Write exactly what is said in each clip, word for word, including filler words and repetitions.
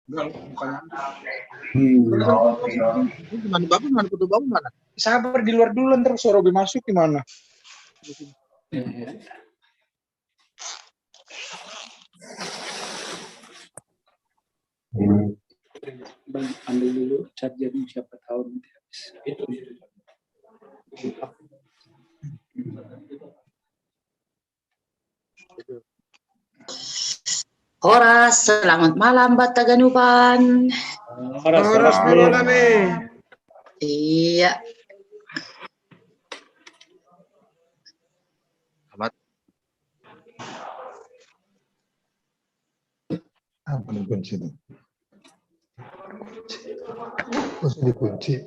Enggak, bukan. Hmm. Ini gimana? Bagus mana? Foto bagus mana? Sabar, di luar dulu, ntar suara lebih masuk gimana? Bang, ambil dulu chargernya, siapa tahu nanti habis. Horas, selamat malam Bataganupan. Horas, Horas, horas. Horas. Iya. Selamat. Apa dikunci itu? Terus dikunci.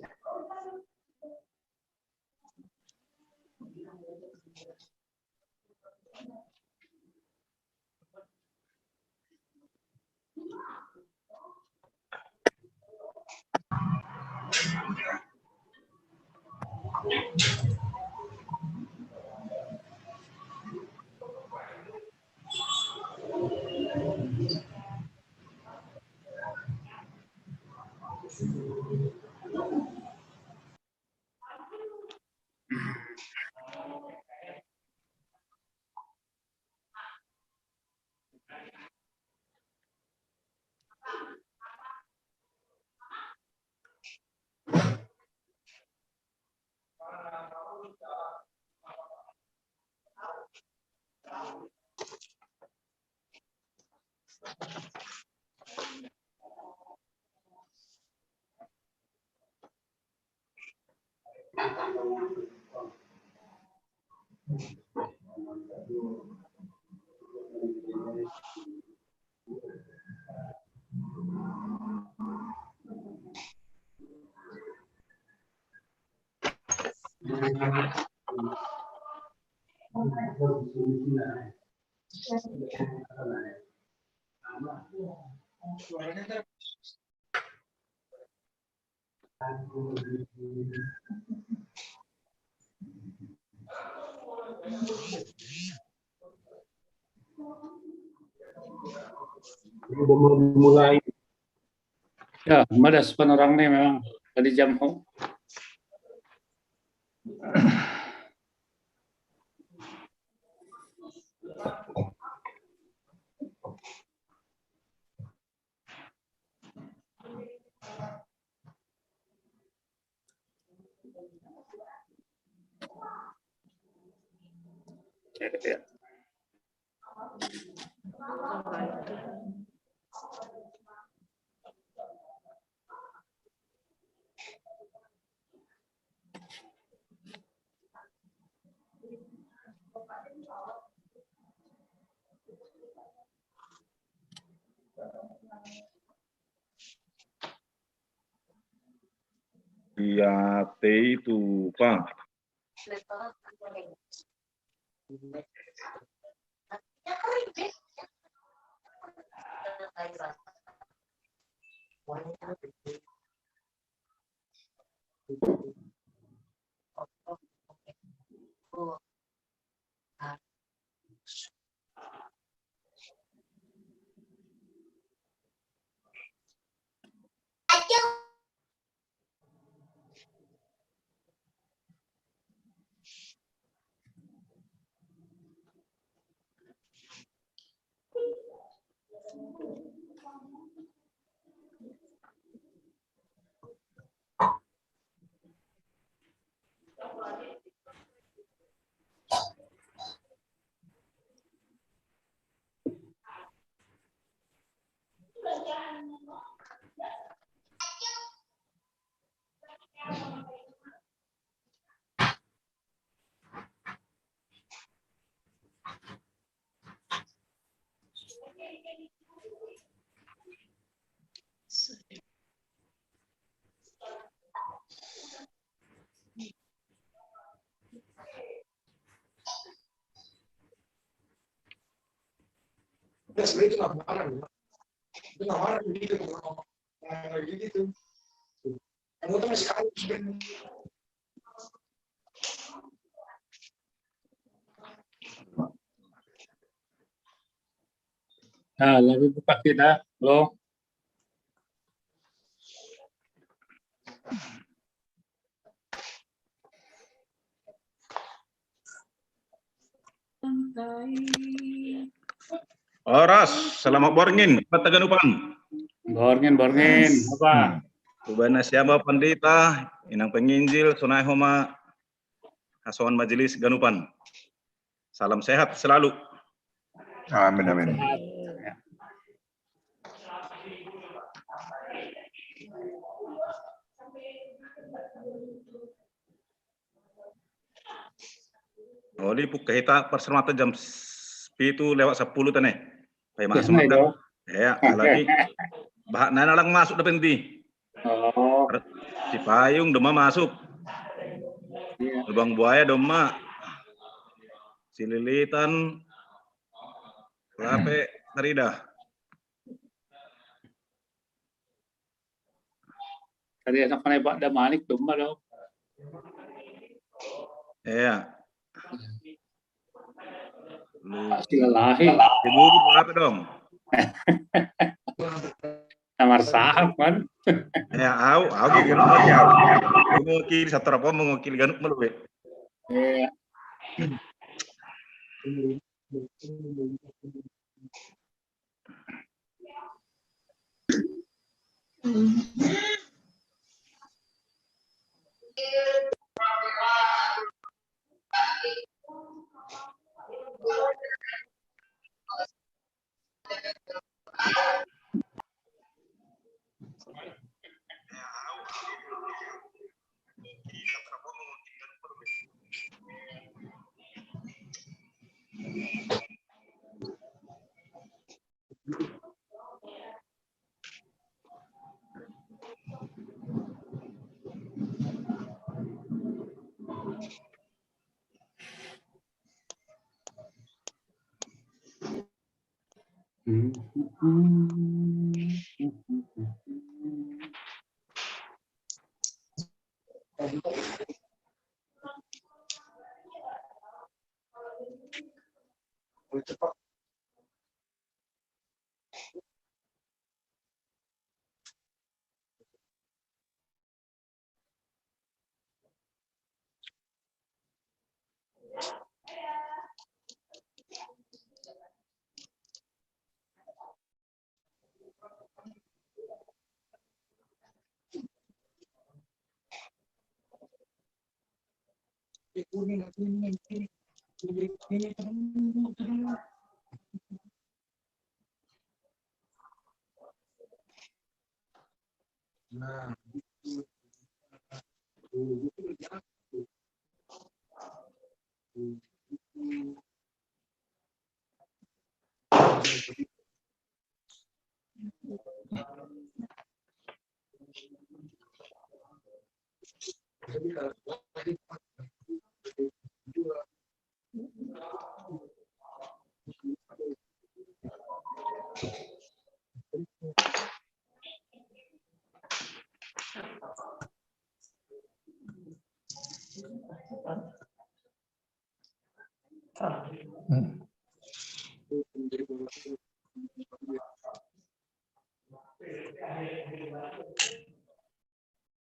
Udah mau dimulai. Ya, madas penerang nih memang tadi jam ho. Iya, T itu, Pak. Ya, sebenarnya itu nggak marah, ya. Itu nggak marah gitu, kalau kayak gitu. Kamu tuh masih kaget sebenarnya. Nah, lagi buka kita, lo. Horas, selamat borngin, Kota Ganupan. Borngin, borngin. Apa? Hubana siapa pandita, inang penginjil, sonai homa, hasoan majelis Ganupan. Salam sehat selalu. Amin, amin. Oh, di pukka hita persermata jam s- pitu lewat sepuluh tane. Pai Terus masuk naik makan. dong. Ya, lagi. Bahak nana lang masuk depan di. Oh, Cipayung domma masuk. iya. Lubang Buaya domma. Cililitan. Rape Sarida. Tadi anak mana Pak Damanik domma dong. Iya. Lu Pasti lelahi. Cibubur berapa dong? Nomor saham kan. Ya, au, au gitu kan ya. Mewakili satu apa mewakili Ganuk malu ya. Iya.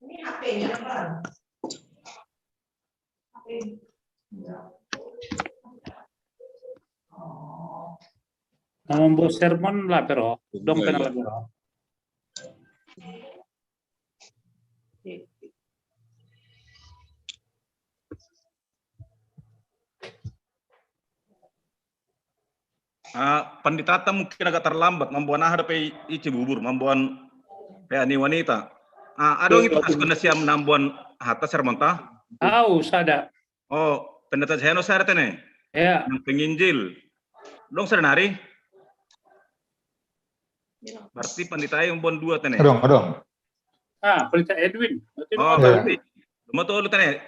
Ini H P-nya apa? Namun buat sermon lah pero dong kenal lah pero. Ah, panditata mungkin agak terlambat membuat nah ada pe ici bubur membuat pe ani wanita. Ah, ada itu as kena siam nambuan hata sermonta. Au sada. Oh, pendeta Zeno saya tene. Ya. Yang penginjil. Dong sedang hari. Berarti pandita yang bon dua tene. Adong, adong. Ah, Pelita Edwin. Berarti Oh, lu- berarti. Cuma tuh lu tene.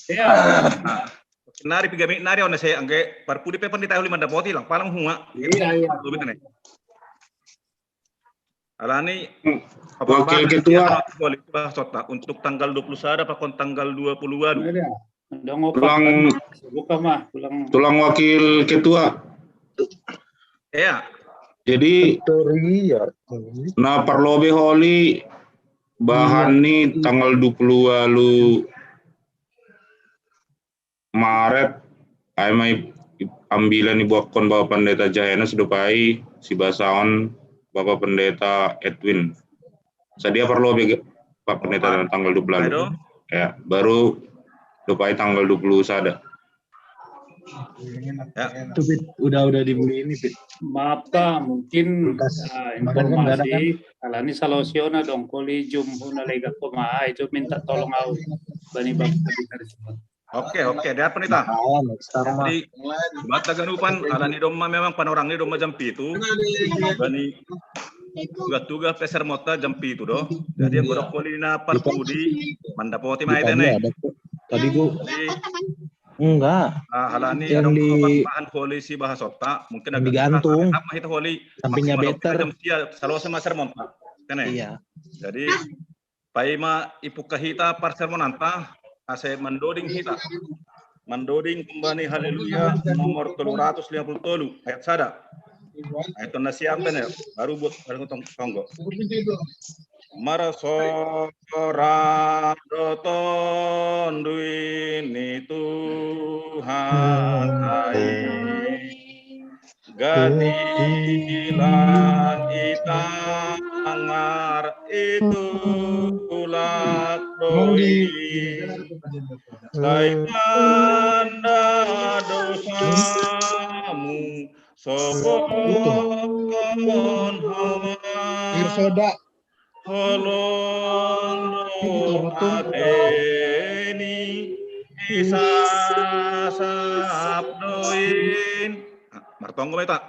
Ya. Nari piga mi nari ona saya angge parpudi pe pandita huli manda poti lang palang hunga. Iya, iya. Lu tene. Alani Wakil Ketua. Boleh bah sota untuk tanggal dua puluh satu apa kon tanggal dua puluh dua. Ada. Dong opa. Pulang Buka mah, pulang. Tulang Wakil Ketua. Ya. Jadi Victoria. na parlobe holi Bahan ni tanggal dua puluh walu Maret, ai mai ambilan ibuakkon Bapak Pendeta Jahenus dopai sibasaon Bapak Pendeta Edwin. Sadia parlobi Pak Pendeta tanggal dua puluh walu. Ya, baru dopai tanggal dua puluh sada. Ya. Itu Pit, udah udah dibeli ini Pit. Maaf Pak, mungkin uh, informasi alani salosiona dong koli jum huna lega koma itu minta tolong au bani bang. Oke oke, dia pendeta. Jadi buat taganupan alani domma memang panorang ni domma jam pitu. Bani tugas-tugas peser mota jam pitu do. Jadi yang godok koli na parpudi mandapoti mai tene. Tadi gua Enggak. Nah, halani yang di bahan polisi bahas otak mungkin agak digantung. Apa itu holi? Sampingnya better. Jam sia selalu sama sermon Pak. Kene. Iya. Jadi paima ipukka hita par sermon anta ase mandoding hita. Mandoding kumbani haleluya nomor tolu ratus lima puluh tolu ayat sada. Ayat tonna siapa nih? Baru buat baru tonggo. Marsorak do Tonduy ni Tuhan ai. Gati langit tangar itu ulak doi. Sai tanda dosamu sopon homa. Soda. Holong doa teni isasap doin. Martonggo meta.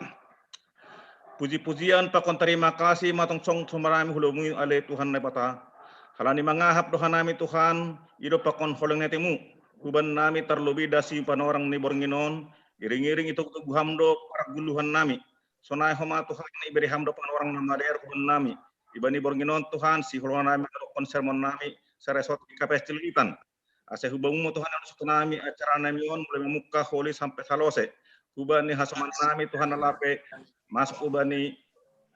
Puji-pujian pakon terima kasih matong song sumarami hulomui ale Tuhan Naibata. Halani mangahap dohanami Tuhan, ido pakon holong netimu. Huban nami terlebih dasi panorang ni bornginon, iring-iring itu tubuham do parguluhan nami. Sonai homa Tuhan ibereham do panorang na madear huban nami. Ibani bornginon Tuhan si holonami mandokkon sermon nami saresot di kapes cilitan. Ase hubamu Tuhan anu soto nami acara nami on mulai memukka holi sampai salose. Hubani hasoman nami Tuhan alape masuk ubani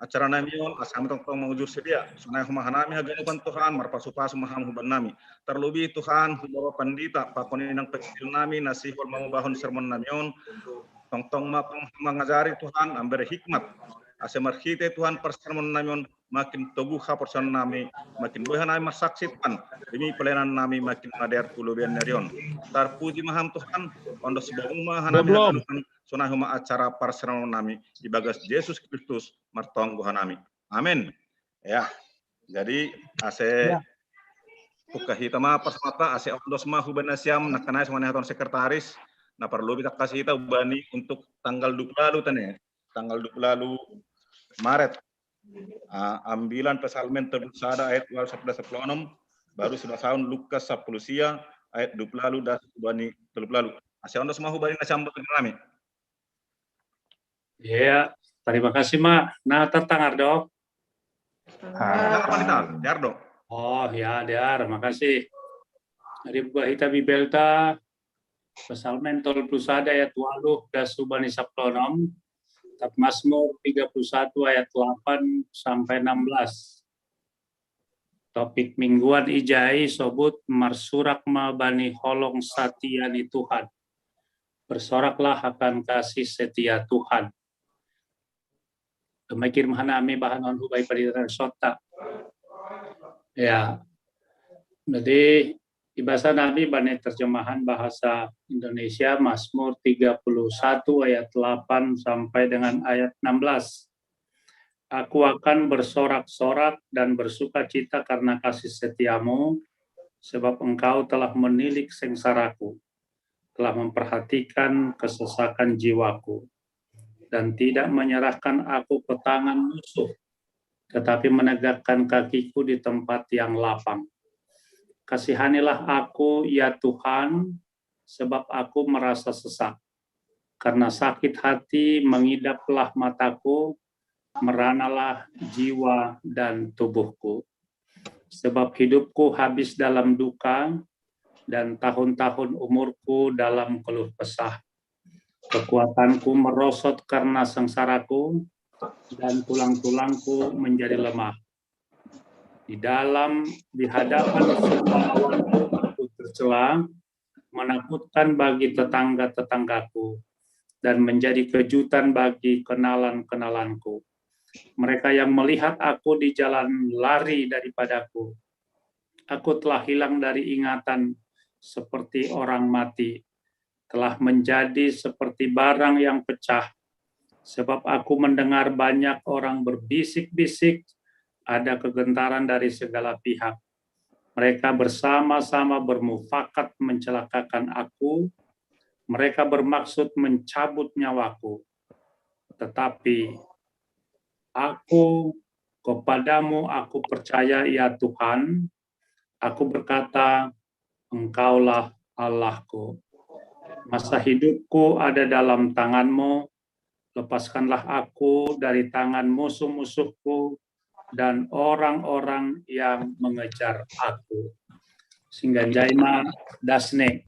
acara nami on ase kami tongtong mangujur sedia. Sonai homa hanami haganupan Tuhan marpasu-pasu maham huban nami. Terlebih Tuhan hubaro pandita pakoni nang pekil nami nasihol mamubahon sermon nami on. Tongtong mapang mangajari Tuhan ambere hikmat. Ase marhite Tuhan parsermon nami on makin toguh haporsayaon nami, makin boha nami marsaksi Tuhan, demi pelayanan nami makin madear tu lobian narion. Tarpuji maham Tuhan, ondos boguma hanami haganupan sonai homa acara parsermon nami di bagas Jesus Kristus martonggo hanami. Amin. Ya. Jadi ase ya. Buka hita ma pas mata ase ondos ma hubani nasiam nakanai sonai haton sekretaris na parlobi takasi hita ubani untuk tanggal dua puluh lalu tane tanggal dua puluh lalu Maret. Uh, ambilan Psalmen tolu sada ayat dua sampai sepuluh enam baru sudah tahun Lukas sepuluh sia ayat dua puluh lalu dan ubani tolu puluh lalu. Ase ondos ma hubani nasiam bagi kami. Iya, terima kasih Mak. Nah, tertangar dok. Nah, apa nih Diar dok? Oh ya, Diar, makasih. Jadi buka hita Bibelta Psalmen tolu puluh sada ayat walu das ubani sepuluh enam. Kitab Mazmur tiga puluh satu ayat delapan sampai enam belas. Topik mingguan ijai sobut marsurak ma bani holong satia ni Tuhan. Bersoraklah akan kasih setia Tuhan. Demikian hanami bahanon hubai padiran sota. Ya. Jadi ibasa nami bani terjemahan bahasa Indonesia Mazmur tiga puluh satu ayat delapan sampai dengan ayat enam belas. Aku akan bersorak-sorak dan bersukacita karena kasih setiamu, sebab engkau telah menilik sengsaraku, telah memperhatikan kesesakan jiwaku, dan tidak menyerahkan aku ke tangan musuh, tetapi menegakkan kakiku di tempat yang lapang. Kasihanilah aku, ya Tuhan, sebab aku merasa sesak. Karena sakit hati mengidaplah mataku, meranalah jiwa dan tubuhku. Sebab hidupku habis dalam duka, dan tahun-tahun umurku dalam keluh kesah. Kekuatanku merosot karena sengsaraku, dan tulang-tulangku menjadi lemah. Di dalam, di hadapan semua lawanku aku tercela, menakutkan bagi tetangga-tetanggaku, dan menjadi kejutan bagi kenalan-kenalanku. Mereka yang melihat aku di jalan lari daripadaku. Aku telah hilang dari ingatan seperti orang mati, telah menjadi seperti barang yang pecah, sebab aku mendengar banyak orang berbisik-bisik, ada kegentaran dari segala pihak. Mereka bersama-sama bermufakat mencelakakan aku, mereka bermaksud mencabut nyawaku. Tetapi aku, kepadamu aku percaya, ya Tuhan, aku berkata, Engkaulah Allahku. Masa hidupku ada dalam tanganmu, lepaskanlah aku dari tangan musuh-musuhku dan orang-orang yang mengejar aku. Singganjai ma dasne.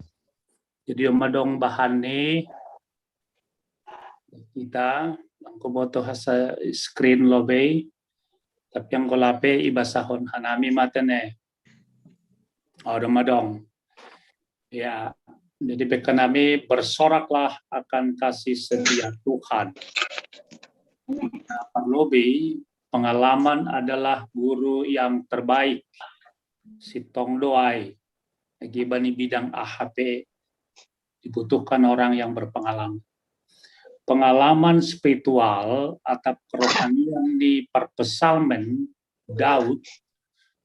Jadi, madong bahan ni kita, angko boto hasa screen lobei, tapi angko lape ibasahon hanami mate ne. Odo madong. Ya, jadi beka nami bersoraklah akan kasih setia Tuhan. Nah, parlobei, pengalaman adalah guru yang terbaik. Sitong doai. Lagi bani bidang A H P dibutuhkan orang yang berpengalaman. Pengalaman spiritual atau kerohanian di parpesalmen Daud,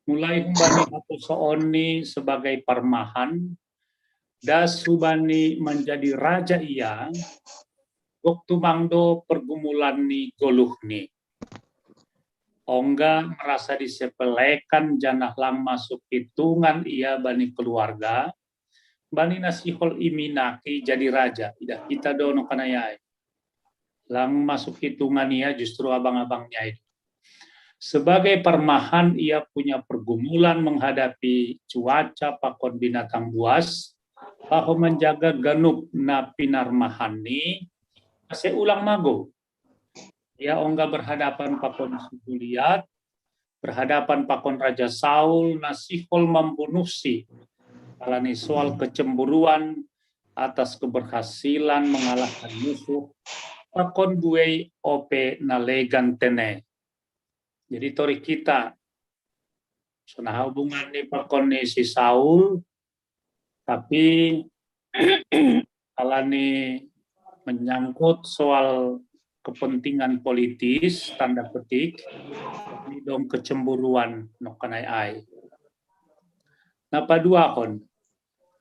mulai humbani haposoon ni sebagai parmahan, das hubani menjadi raja ia, gok tumang do pergumulan ni goluh ni. Ongga merasa disepelekan janah lang masuk hitungan ia bani keluarga, bani nasihol iminaki jadi raja, idah kita do no kanayai. Lang masuk hitungan ia justru abang-abangnya itu. Sebagai parmahan ia punya pergumulan menghadapi cuaca pakon binatang buas, laho menjaga ganup na pinarmahan ni, ase ulang mago. Ia ongga berhadapan pakon si Goliat, berhadapan pakon Raja Saul, nasihol membunuh si. Alani soal kecemburuan atas keberhasilan mengalahkan musuh, pakon buei ope na legan tene. Jadi tori kita, sonaha hubungan ni pakon ni si Saul, tapi alani menyangkut soal kepentingan politis, tanda petik, ni dong kecemburuan no kanayai. Na paduahon,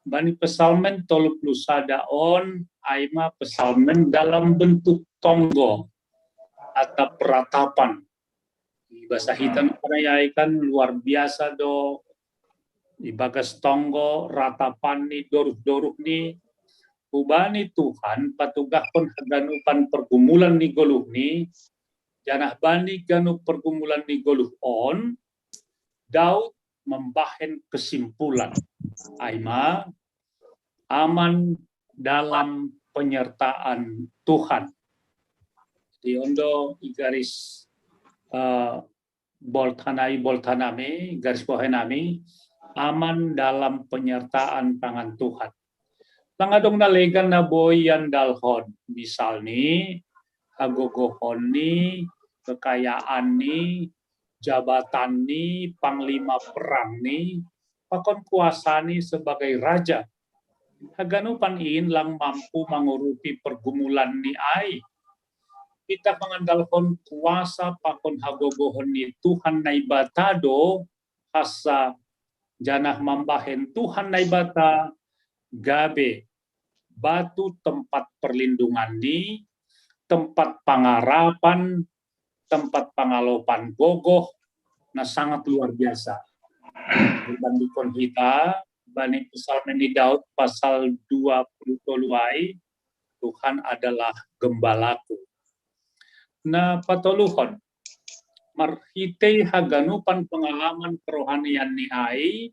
bani pesalmen tolu puluh sada on, ai ma pesalmen dalam bentuk tonggo atau peratapan. Di bahasa hitam kanayai kan luar biasa do, di bagas tonggo ratapan ni doruh-doruh ni, hubani Tuhan patugahkon haganupan pergumulan ni goluh ni, janah bani ganup pergumulan ni goluh on, Daud membahen kesimpulan. Ai ma, aman dalam penyertaan Tuhan. Jadi ondo igaris uh, bold hanami, bold hanami, garis bawah nami, aman dalam penyertaan tangan Tuhan. Lang adong na legan na boi iandalhon, misal ni, hagogohon ni, kekayaan ni, jabatan ni, panglima perang ni, pakon kuasa ni sebagai raja. Haganupan in lang mampu mangurupi pergumulan ni ai. Kita mangandalhon kuasa pakon hagogohon ni Tuhan Naibata do, hasa janah mambahen Tuhan Naibata gabe batu tempat perlindungan ni, tempat pangarapan, tempat pangalopan gogoh, na sangat luar biasa. Dibandingkan kita, bani pesalmen ni Daud pasal dua puluh tolu ai, Tuhan adalah gembalaku. Na patoluhon, marhitei haganupan pengalaman kerohanian ni ai,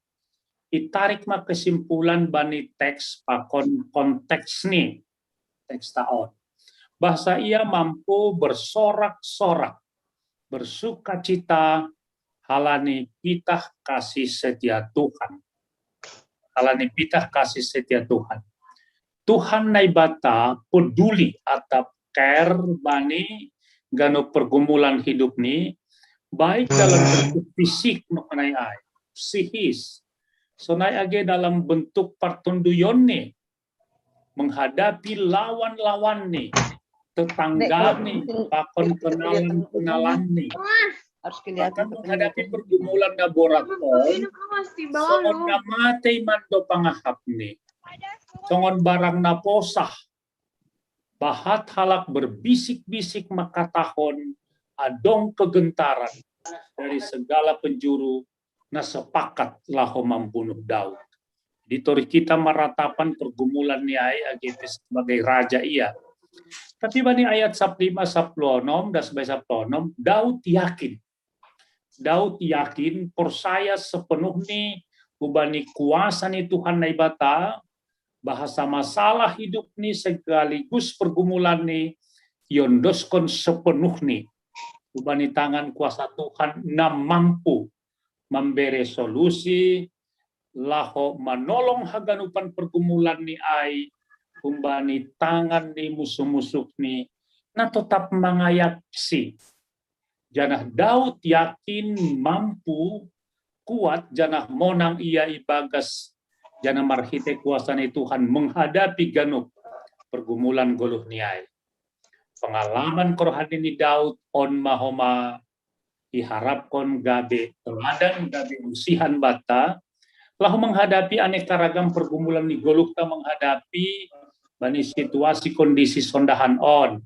itarik ma kesimpulan bani teks pakon konteks ni, teks taon. Bahasa ia mampu bersorak-sorak, bersukacita, Halani pitah kasih setia Tuhan. Halani pitah kasih setia Tuhan. Tuhan Naibata peduli atau care bani gano pergumulan hidup ni, baik dalam bentuk fisik mengenai ai, psikis, sonai age dalam bentuk partonduyon ni, menghadapi lawan-lawan ni, tetangga ni, pakon kenalan-kenalan ni, harus kelihatan menghadapi pergumulan na borat on, songon na mate mando pangahap ni, songon barang na posah, bahat halak berbisik-bisik mangkatahon adong kegentaran dari segala penjuru na sepakat laho mambunuh Daud. Di tori kita maratapan pergumulan ni ai age pe sebagai raja ia. Tapi bani ayat sapuluh lima, sapuluh onom, das by sapuluh onom, Daud yakin. Daud yakin, porsaya sepenuhni hubani kuasa ni Tuhan Naibata, bahasa masalah hidup ni sekaligus pergumulan ni iondoskon sepenuhni hubani tangan kuasa Tuhan na mampu mambere solusi laho manolong haganupan pergumulan ni ai humbani tangan ni musuh-musuhni na totap mangayaksi. Janah Daud yakin mampu, kuat, janah monang ia ibagas janah marhite kuasa ni Tuhan menghadapi ganup pergumulan goluh ni ai. Pengalaman kerohanian ni Daud on ma homa iharapkon gabe teladan, gabe usihan banta laho menghadapi aneka ragam pergumulan ni goluhta menghadapi bani situasi kondisi sondahan on.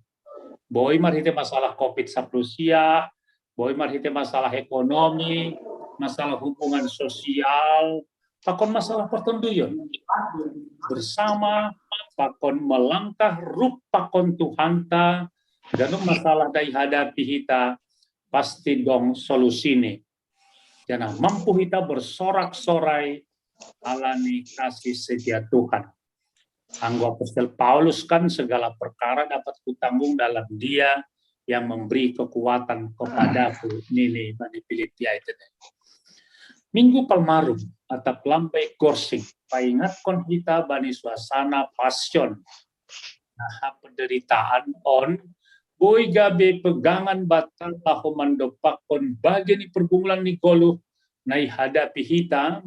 Boi marhite masalah covid sapuluh sia, boi marhite masalah ekonomi, masalah hubungan sosial, pakon masalah pertonduyon. Bersama pakon melangkah rup pakon Tuhanta, ganup masalah na ihadapi hita pasti dong solusini. Janah mampu hita bersorak-sorai alani kasih setia Tuhan. Anggo apostel Paulus kan, segala perkara dapat kutanggung dalam Dia yang memberi kekuatan kepadaku, nini bani Pilippi ai. Minggu Palmarum atap Lambai Gorsing paingatkon hita bani suasana pasion, nah, penderitaan on boi gabe pegangan banta laho mandompakkon bage ni pergumulan ni goluh na ihadapi hita,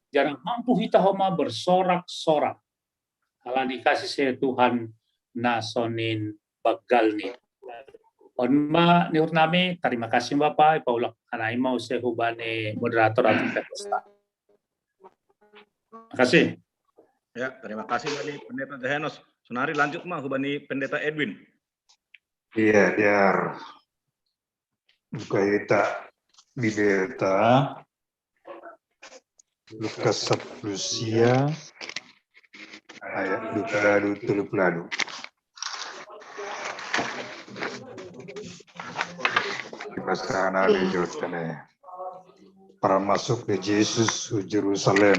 janah mampu hita homa bersorak-sorak alani kasih setia Tuhan na sonin banggalni. On ma ni uhurnami, terima kasih Bapa, ipaulak hanami ma use hubani moderator atau host. Makasih. Ya, terima kasih bani Pendeta Dehenos. Sonari lanjut ma hubani Pendeta Edwin. Iya, Diar. Buka hita Bibelta, Lukas sapuluh sia ayat dua puluh, tolu puluh. Bahasa Nabi Jotene. Parmasuk ni Jesus hu Jerusalem.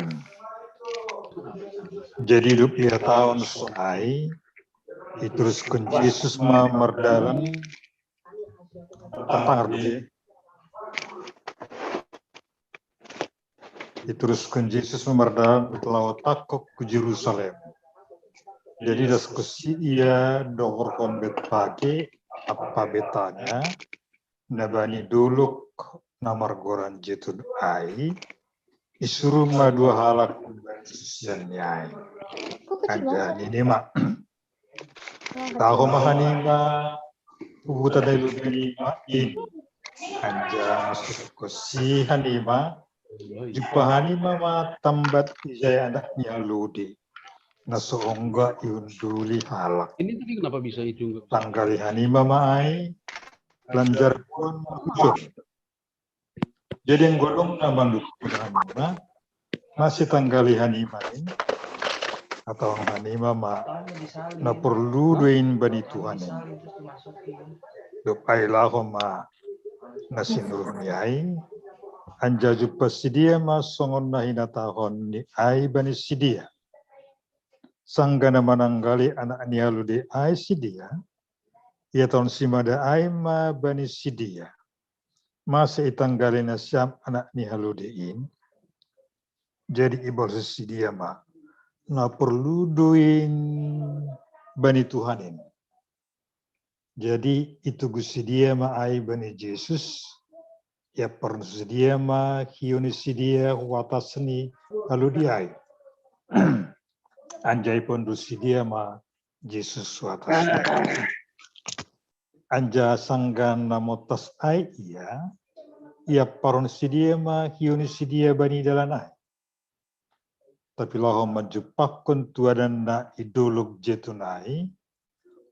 Jadi dua puluh tahun sonai, ituruskon Jesus ma mardalan, tantangan. Ituruskon Jesus ma mardalan laho tangkok hu Jerusalem. Jadi das konsi ia dohorhon Betfage ampa Betania, na bani dolok na margoran Jetun ai, isuru ma dua halak sisean ni ai. Anjaha nini ma, laho ma hanima hu huta na i lobei nima in. Anjaha masuk konsi hanima, jumpa hanima ma tambat ijai anak ni halode, na so ongga iunduli halak. Ini tadi kenapa bisa itu? Tanggali hanima ma ai, lanjar boan ma hujon. Jadi anggo adong na mandukung hanima, na sitanggali hanima in, atau hanima ma na porlu do in bani Tuhan in. Dob ai laho ma na sinuruni ai, anjaha jumpa sidea ma songon na hinatahon ni ai bani sidea. Sanggah na mananggali anak ni halode ai sidea, ihatahon simada ai ma bani sidea. Masa itanggali nasiam anak ni haludiin. Jadi ibal si dia ma, na perlu doin bani Tuhan ini. Jadi itugu si dia ma ai bani Jesus, ya perlu si dia ma hiuni si dia watas ni haludi ai. Anjai pondu si dia ma Jesus watas ni. Anja sanggan na motas ai ia, ia paron si dia ma hiuni si dia bani dalan ai. Tapi laho manjumpahkon tuadan na idolog jetun ai,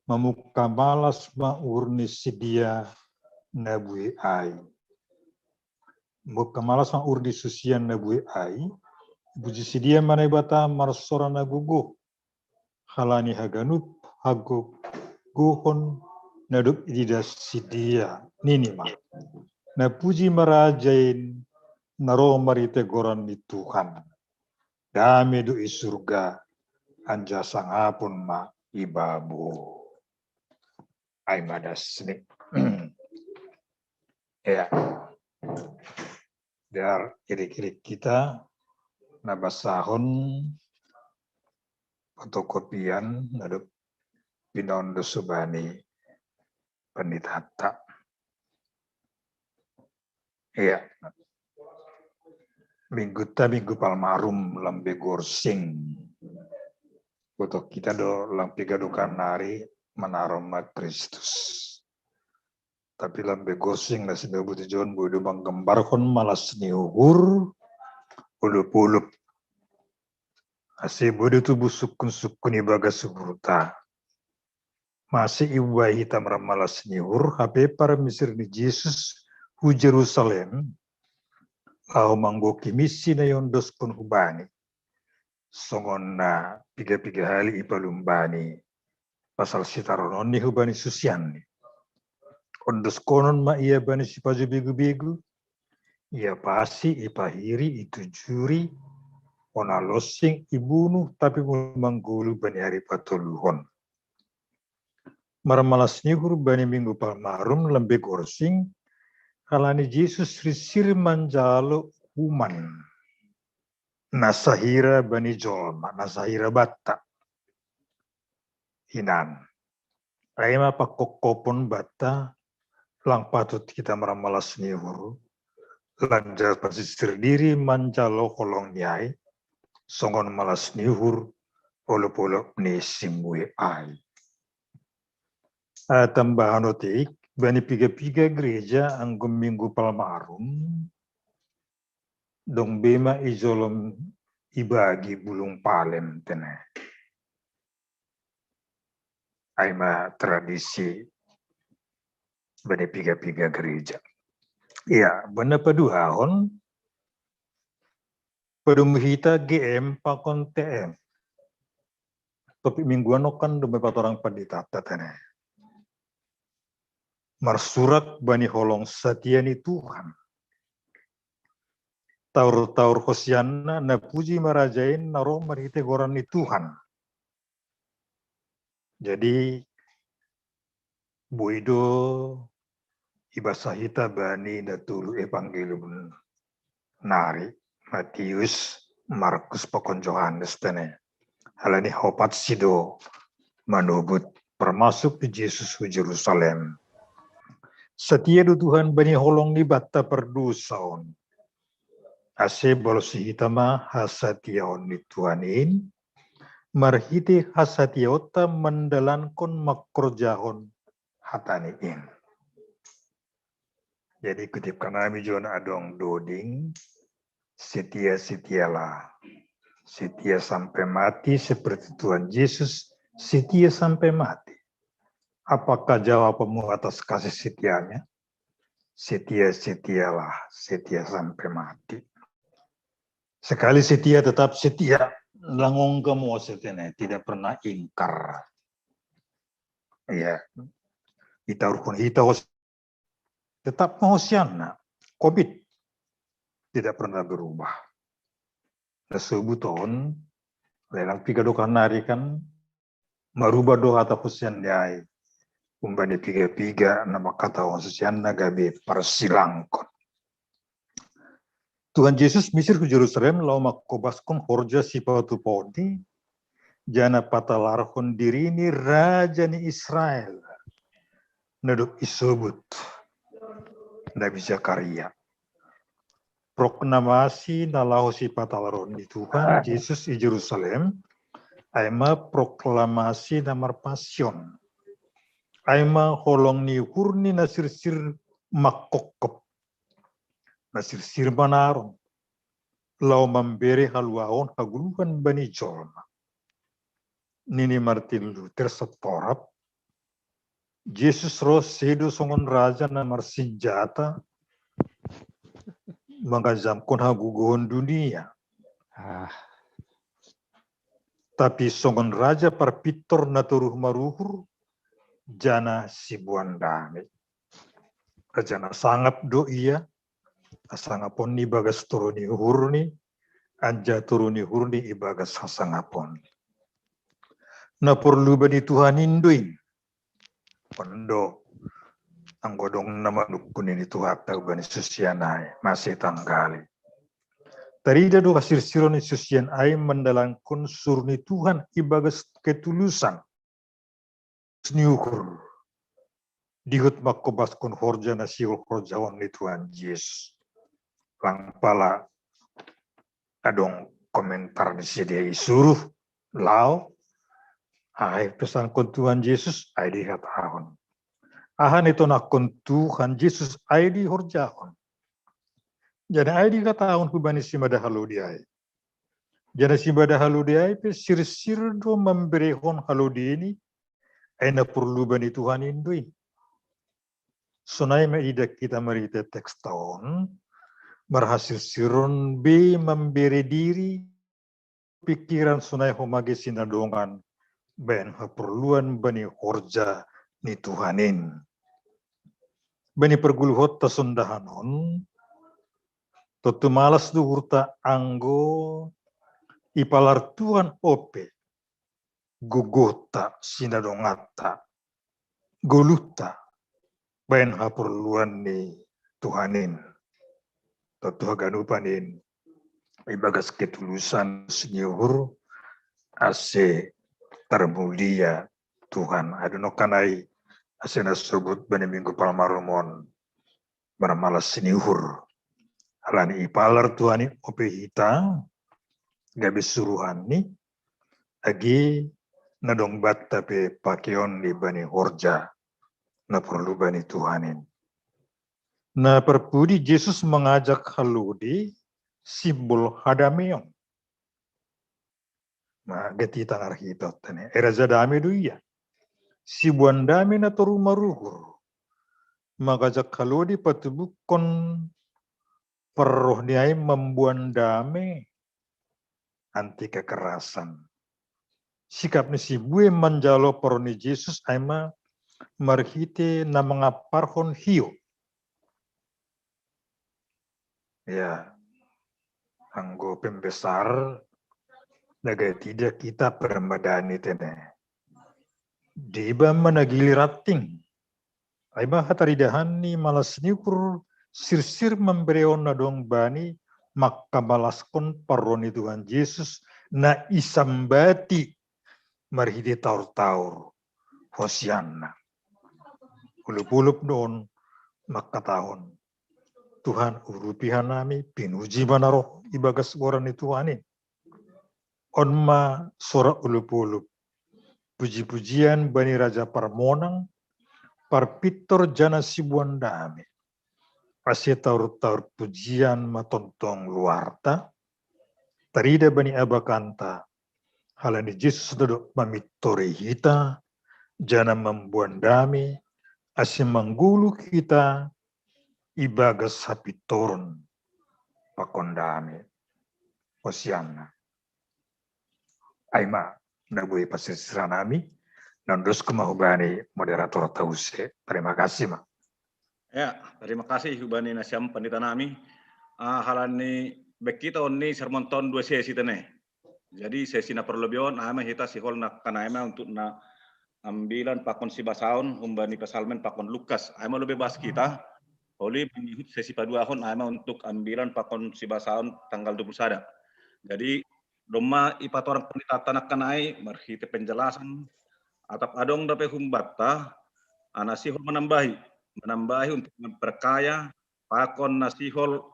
mamukka malas ma uhur ni si dia na buei ai. Mamukka malas ma uhur ni susian na buei ai, puji si dia ma Naibata marsora na gogo. Halani haganup hagogohon na dob ididas si dia nini ma. Na puji ma rajain na ro marhite goran ni Tuhan. Dame do i surga anja sangapon ma i babo. Ai madas ni. Ya. Dar irik-irik kita na basahon fotokopian na dob pinaondos bani panditata. Iya. Minggu ta minggu Palmarum lambe gorsing. Foto kita do lampe gadukan nari manarom ma Kristus. Tapi lambe gorsing na sinobu tu John bodo manggambarkon malas ni uhur ulup-ulup. Ase bodo tubu sukun-sukun ibagas suburta. Mase ibuai hita marmalas ni uhur hape parmisir ni Jesus hu Jerusalem, laho manggoki misi na iondoskon hubani. Songon na piga-piga hali ipalumbani pasal sitarononni hubani susianni. Ondoskonon ma ia bani sipajo begu-begu, ia pasi ipahiri itujuri, ona losing ibunu tapi manggolu bani ari patoluhon. Marmalas ni uhur bani minggu Palmarum lambe gorsing, halani Jesus risir manjalo human. Na sahira bani jolma, na sahira batta. Hinan. Ai ma pangkophopon batta lang patut kita marmalas ni uhur. Lanjar pasisir diri manjalo holong ni ai, songon malas ni uhur olob-olob ni simbue ai. Ah, tambahan otik, bani piga-piga gereja anggo minggu Palmarum, dong be ma ijolom ibagi bulung palem tene. Ai ma tradisi bani piga-piga gereja. Iya, bona paduahon, padomu hita G M pakon T M. Topik mingguan on kan dome patorang panditata tene. Marsurak bani holong satia ni Tuhan. Taur-taur Hosianna, na puji ma rajain na ro marhite goran ni Tuhan. Jadi boi do ibasa hita bani na tolu Evangelium nari, Matius, Markus pakon Johannes tene. Halani hopat si do manobut parmasuk di Jesus hu Jerusalem. Satia do Tuhan bani holong ni batta pardosa on. Ase balosi hita ma hasatiaon ni Tuhan in, marhite hasatiaonta mandalankon mangkorjahon hatani in. Jadi kutipkan nami jo na adong doding, setia-setialah. Setia sampai mati seperti Tuhan Yesus setia sampai mati. Apakah jawabanmu atas kasih setianya? Setia-setialah, setia sampai mati. Sekali setia tetap setia. Langong kamu setia, tidak pernah ingkar. Ya. Kita rukun kita tetap ma Hosianna, komit, tidak pernah berubah. Na sobuton, lelang piga dokan nari kan, marubah do hata Hosianna ai. Umbani piga-piga na mangkatahon susianna gabe parsilangkon. Tuhan Jesus misir hu Jerusalem laho mangkobaskon horja sipatupaonni, janah patalarhon dirini Raja ni Israel, na dob isobut Nabi Zakaria. Proklamasi na laho sipatalaron ni Tuhan Jesus i Jerusalem, ai ma proklamasi na marpasion. Ai ma holong ni uhurni na sirsir mangkopkop, na sirsir manaron, laho mambere haluahon hagoluhan bani jolma. Nini Martin Luther satorop, Jesus ro sedo songon raja na marsinjata, mangajamkon hagogohon dunia. Ah. Tapi songon raja parpintor na toruh maruhur, janah siboan dame. Raja na sangap do ia, hasangaponni ibagas toru ni uhurni, anjaha toru ni uhurni ibagas hasangaponni. Na porlu bani Tuhan in do i. On do, anggo adong na manungkun nini Tuhanta bani susian ai, mase tanggali. Tarida do hasirsiron ni susian ai mandalanhon suru ni Tuhan ibagas ketulusan ni uhur. Dihut mangkobaskon horja na sihol horjahon ni Tuhan Jesus. Lang pala adong komentar ni sidea i suruh, laho, aha ipesankon Tuhan Jesus, ai dihatahon. Aha na itonangkon Tuhan Jesus, ai dihorjahon. Janah ai dihatahon hubani simada halode ai. Janah simada halode ai pe sirsir do mamberehon halodeni, ai na porlu bani Tuhan in do i. Sonai ma ididah hita marhite teks on, marhasirsiron be mambere diri, pikiran sonai homa ge sinadongan bahen haporluan bani horja ni Tuhan in. Bani parguluhonta sondahan on, tontu malas do uhurta anggo ipalar Tuhan ope gogohta, sinadonganta, goluhta bahen haporluan ni Tuhan in. Tontu haganupan in ibagas ketulusan ni uhur, ase tarmulia Tuhan. Ai do nangkaningan ase na sobut bani Minggu Palmarum on, marmalas ni uhur. Alani ipalar Tuhan i ope hita gabe suruhanni, age na dong banta pe pakeon ni bani horja na porlu bani Tuhan in. Na parpudi Jesus mangajak halode simbol hadameon. Nah, gati tangar hita tene. Ai raja dame do ia. Siboan dame na toru maruhur. Mangajak halode patubuhkon parroh ni ai mamboan dame, anti kekerasan. Sikap ni sibue manjalo parroh ni Jesus ai ma marhite na mangamparhon hiou. Ya, anggo pembesar, naga tidak kita permadani tene. Deba managili ranting. Ai ma hataridahan ni malas ni uhur sirsir mamberehon na dong bani mangkamalaskon parroh ni Tuhan Jesus na isambati marhite taur-taur Hosianna. Ulup-ulup do on mangkatahon, Tuhan, urupi hanami, pinuji ma na roh ibagas goran ni Tuhan in. On ma sora ulup-ulup. Puji-pujian bani Raja Parmonang, Parpintor janah Siboan Dame. Ase taur-taur pujian ma tongtong luarta, tarida bani abakanta, halani Jesus na do mamintoi hita, janah mamboan dame, ase manggoluh hita ibagas hapintoron pakon dame. Hosianna. Ai ma, na boi parsirsiran nami, naeng dosku ma hubani moderator ta use. Terima kasih ma. Ya, terima kasih hubani nasiam pandita nami. Ah, halani bek hita on ni sermon ta on dua sesi tene. Jadi sesi na parlobi on, ai ma hita sihol nangkaningan ai ma untuk na ambilan pakon sibasaon humbani Psalmen pakon Lukas. Ai ma lobi bahas kita, oli mangihut sesi paduahon ai ma untuk ambilan pakon sibasaon tanggal dua puluh sada. Jadi, domma ipatorang pandita tanakkan ai marhite penjelasan, atap adong dope humbanta, ana sihol manambahi, manambahi untuk memperkaya pakon na sihol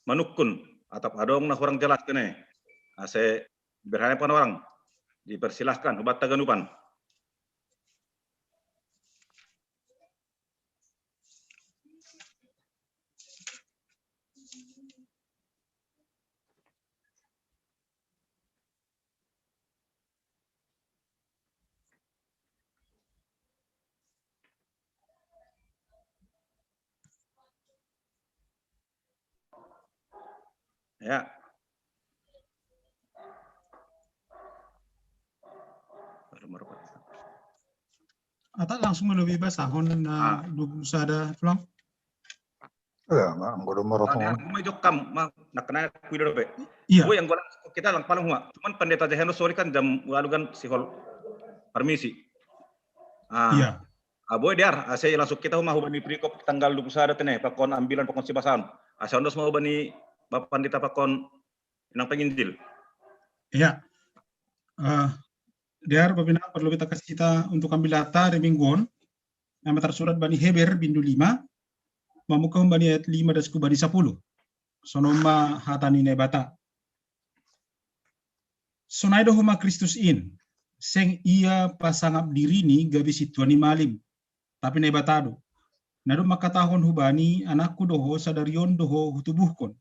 manukkun, atap adong na hurang jelas kene. Ase berhana panorang, dipersilahkan, hubatta ganupan. Ya. Ata langsung lebih bahas tahun na Ah. dua puluh sada pulang. Ya, ma, anggo do Ada morotongan. Aku mau jokam, ma, nak kena kuido dope. Iya. Gue yang gue langsung kita lang paling hua. Cuman pendeta Jahenus sore kan jam walu kan sihol permisi. Ah, Iya. Ah, boy diar, ase langsung kita huma hubani perikop tanggal dua puluh sada tene, pakon ambilan pakon sibasaon. Ase ondos mau hubani Bapak Pandita pakon inang penginjil. Iya. Eh, diar, bapa inang, perlu kita kasih kita untuk ambil data di mingguon. Nama tersurat bani Heber bindu lima, mamuka bani ayat lima dan suku bani sapuluh. Sonoma hata ni Naibata. Sonai do homa Kristus in, seng ia pasangap dirini gabe sintua ni malim, tapi Naibata do. Na do mangkatahon hubani, anakku do ho, sadari on do ho hutubuhkon.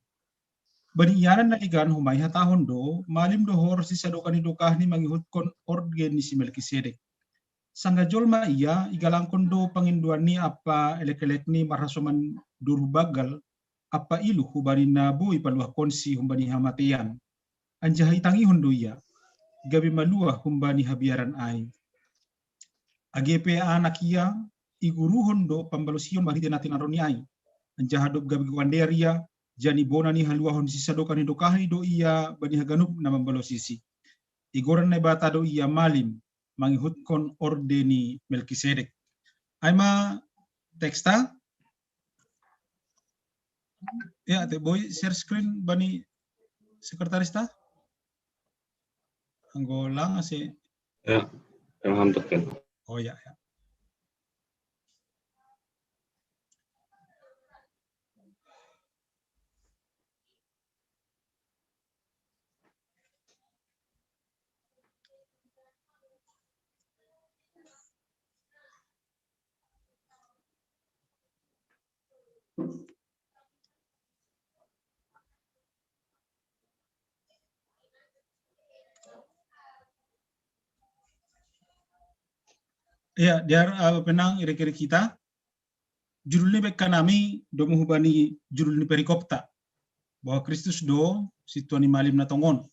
Bani ianan na legan homa ihatahon do, malim do ho ronsi sadokah ni dokahni mangihutkon orde ni si Melkisedek. Sanggah jolma ia, igalangkon do pangindoanni ampa elekelekni marhasoman doruh banggal, ampa iluh hubani na boi paluahkonsi humbani hamatean. Anjaha itangihon do ia, gabe maluah humbani habiaran ai. Age pe anak ia, iguruhon do pambalosion marhite na tinaronni ai. Anjaha dob gabe goan dear ia, jani bona ni haluahon si sadokah ni dokahni do ia bani haganup na mambalosisi. Igoran Naibata do ia malim, mangihutkon orde ni Melkisedek. Ai ma teksta. Ya, te boi share screen bani sekretaris ta? Anggo lang ase. Ya, yang hantuk kan. Oh ya, ya. Ya, diar, eh, penang ire-ire kita. Judul ni bekka nami domu hubani judul ni perikopta, bahwa Kristus do sintua ni malim na tongon.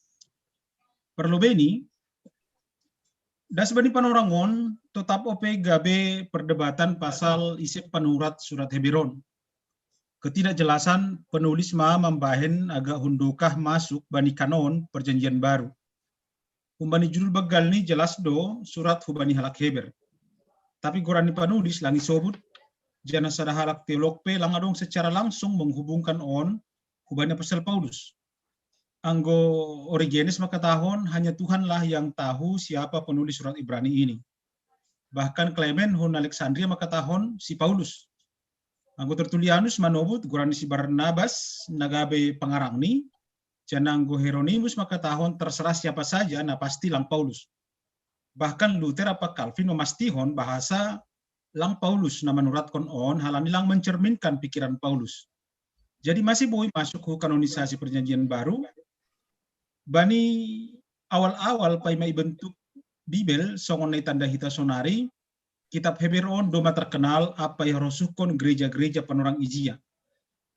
Parlobei ni, das bani panorang on, totap ope gabe perdebatan pasal ise panurat surat Heber on. Ketidakjelasan penulis ma mambahen agak hundukah masuk bani kanon Perjanjian Baru. Humbani judul banggal ni jelas do surat hubani halak Heber. Tapi goran ni panulis lang isobut, janah sada halak teolog pe lang adong secara langsung menghubungkan on hubani apostel Paulus. Anggo Origenes mangkatahon, hanya Tuhanlah yang tahu siapa penulis surat Ibrani ini. Bahkan Clement hon Alexandria mangkatahon si Paulus. Anggo Tertullianus manobut goran ni si Barnabas na gabe pangarangni, janah anggo Hieronymus mangkatahon terserah siapa saja, na pasti lang Paulus. Bahkan Luther ampa Calvin mamastihon bahasa lang Paulus na manuratkon on halani lang mencerminkan pikiran Paulus. Jadi masih boi masuk hu kanonisasi Perjanjian Baru, bani awal-awal paima ibentuk Bibel songon na itanda hita sonari, kitab Heber on do ma terkenal ampa iharosuhkon gereja-gereja panorang ijia.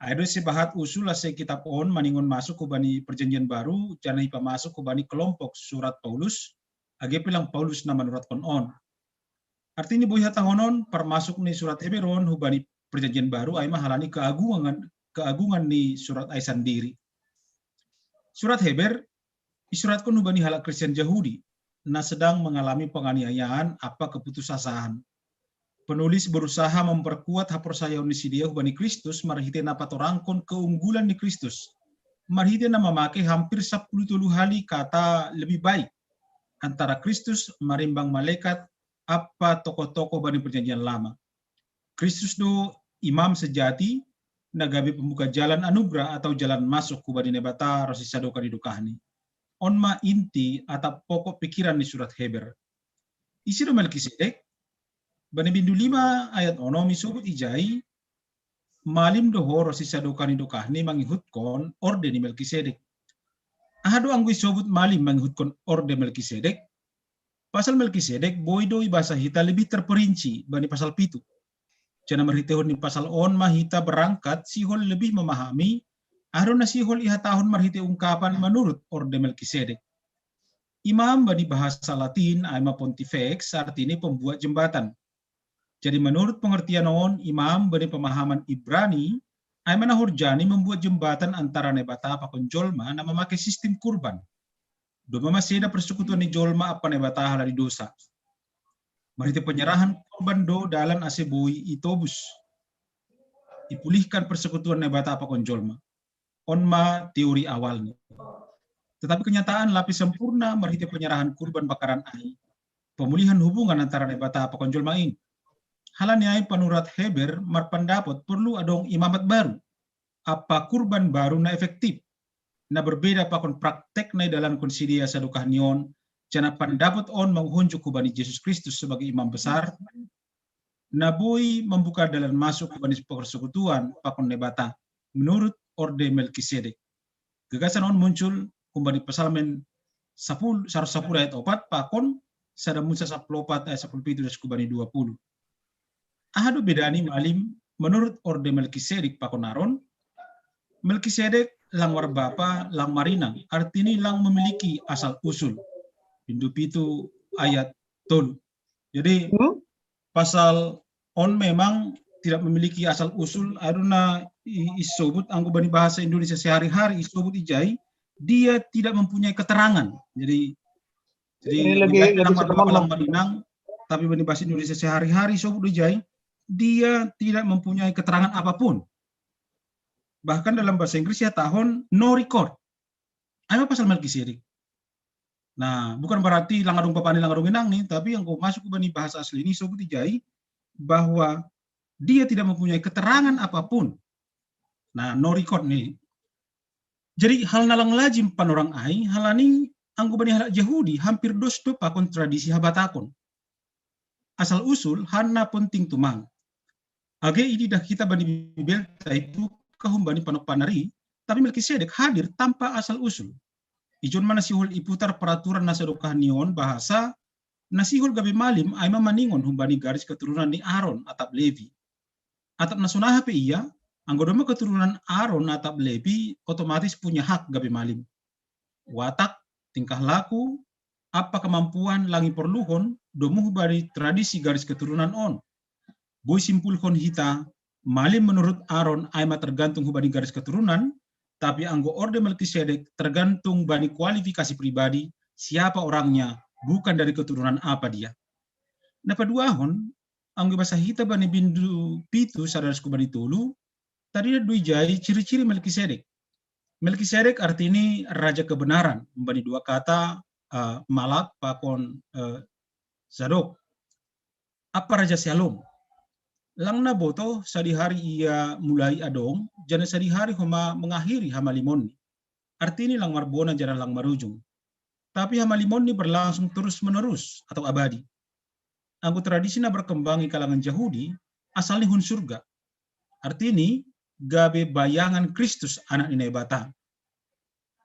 Ai do sebahat usul ase kitab on maningon masuk hubani Perjanjian Baru, janah ipamasuk hubani kelompok surat Paulus, age pe lang Paulus na manuratkon on. Artini boi hatahonon, parmasuk ni surat Heber on hubani Perjanjian Baru ai ma halani keagungan, keagungan ni surat ai sandiri. Surat Heber isuratkon hubani halak Kristen Jahudi. na sedang mengalami penganiayaan apa keputusasaan. Penulis berusaha memperkuat haporsayaon ni sidea hubani Kristus marhite na patorangkon keunggulan ni Kristus, marhite na mamake hampir sapuluh tolu hali kata lebih baik antara Kristus marimbang malekat apa tokoh-tokoh bani Perjanjian Lama. Kristus do imam sejati na gabe pembuka jalan anugerah atau jalan masuk hubani Naibata ro si sadokah ni dokahni. On ma inti atap pokok pikiran ni surat Heber. Ise do Melkisedek? Bani bindu lima ayat onom isobut ijai, malim do ho ro si sadokah ni dokahni mangihutkon orde ni Melkisedek. Aha do anggo isobut malim mangihutkon orde Melkisedek? Pasal Melkisedek boi do ibasa hita lebih terperinci bani pasal pitu. Janah marhitehon ni pasal on ma hita berangkat sihol lebih memahami aha do na sihol ihatahon marhite ungkapan menurut orde Melkisedek. Imam bani bahasa Latin ai ma pontifex, artini pembuat jembatan. Jadi menurut pengertian on, imam bani pemahaman Ibrani ai ma na horjani membuat jembatan antara Naibata pakon jolma na mamake sistim kurban. Domma maseda persekutuan ni jolma ampa Naibata halani dosa. Marhite penyerahan kurban do dalan ase boi itobus, ipulihkan persekutuan Naibata pakon jolma. On ma teori awalni. Tetapi kenyataan lape sempurna marhite penyerahan kurban bakaran ai, pemulihan hubungan antara Naibata pakon jolma in. Halani ai panurat Heber marpandapot perlu adong imamat baru, ampa kurban baru na efektif, na berbeda pakon praktek na idalankon sidea sadokah ni on, janah pandapot on manghonjuk hubani Jesus Kristus sebagai imam besar, na boi membuka dalan masuk hubani persekutuan pakon Naibata menurut orde Melkisedek. Gagasan on muncul humbani Psalmen sapuluh, saratus sapuluh ayat opat pakon sada Musa sapuluh opat ayat sapuluh pitu das hubani dua puluh. Aha do bedani malim menurut orde Melkisedek pakon Aron? Melkisedek lang marbapa, lang marinang, artini lang memiliki asal usul. Bindu pitu ayat tolu. Jadi, hmm? Pasal on memang tidak memiliki asal usul, aha do na isobut anggo bani bahasa Indonesia sehari-hari isobut ijai, dia tidak mempunyai keterangan. Jadi, jadi lebih, lebih lang marbapa, lang marinang, tapi bani bahasa Indonesia sehari-hari isobut ijai, dia tidak mempunyai keterangan apapun. Bahkan dalam bahasa Inggris ihatahon no record. Ai ma pasal Melkisedek. Nah, bukan berarti lang adong bapani lang adong inangni, tapi anggo masuk hubani bahasa asli ni isobut ijai bahwa dia tidak mempunyai keterangan apapun. Nah, no record ni. Jadi hal na lang lajim panorang ai, halani anggo bani halak Jahudi hampir dos do pakon tradisi habatakon. Asal usul aha na ponting tumang. Age ididah hita bani Bibelta i buka humbani panompanan i, tapi Melkisedek hadir tanpa asal usul. Ijon ma na sihol iputar peraturan na sadokah ni on bahasa na sihol gabe malim ai ma maningon humbani garis keturunan ni Aron atap Levi. Atap na sonaha pe ia, anggo domma keturunan Aron atap Levi otomatis punya hak gabe malim. Watak, tingkah laku, ampa kemampuan lang iporluhon domu hubani tradisi garis keturunan on. Boi simpulhon hita, malim menurut Aron ai ma tergantung hubani garis keturunan, tapi anggo orde Melkisedek tergantung bani kualifikasi pribadi, siapa orangnya, bukan dari keturunan apa dia. Na paduahon, anggo ibasa hita bani bindu pitu sada das hubani tolu, tadingat do ijai ciri-ciri Melkisedek. Melkisedek artini raja kebenaran, humbani dua kata, uh, malak pakon, uh, Zadok. Ampa raja Syalom. Lang na botoh sadihari ia mulai adong, janah sadihari homa mengakhiri hamalimonni. Artini lang marbona janah lang marujung. Tapi hamalimonni berlangsung terus-menerus atau abadi. Anggo tradisi na berkembang i kalangan Jahudi, asalni hun surga. Artini gabe bayangan Kristus, Anak ni Naibata.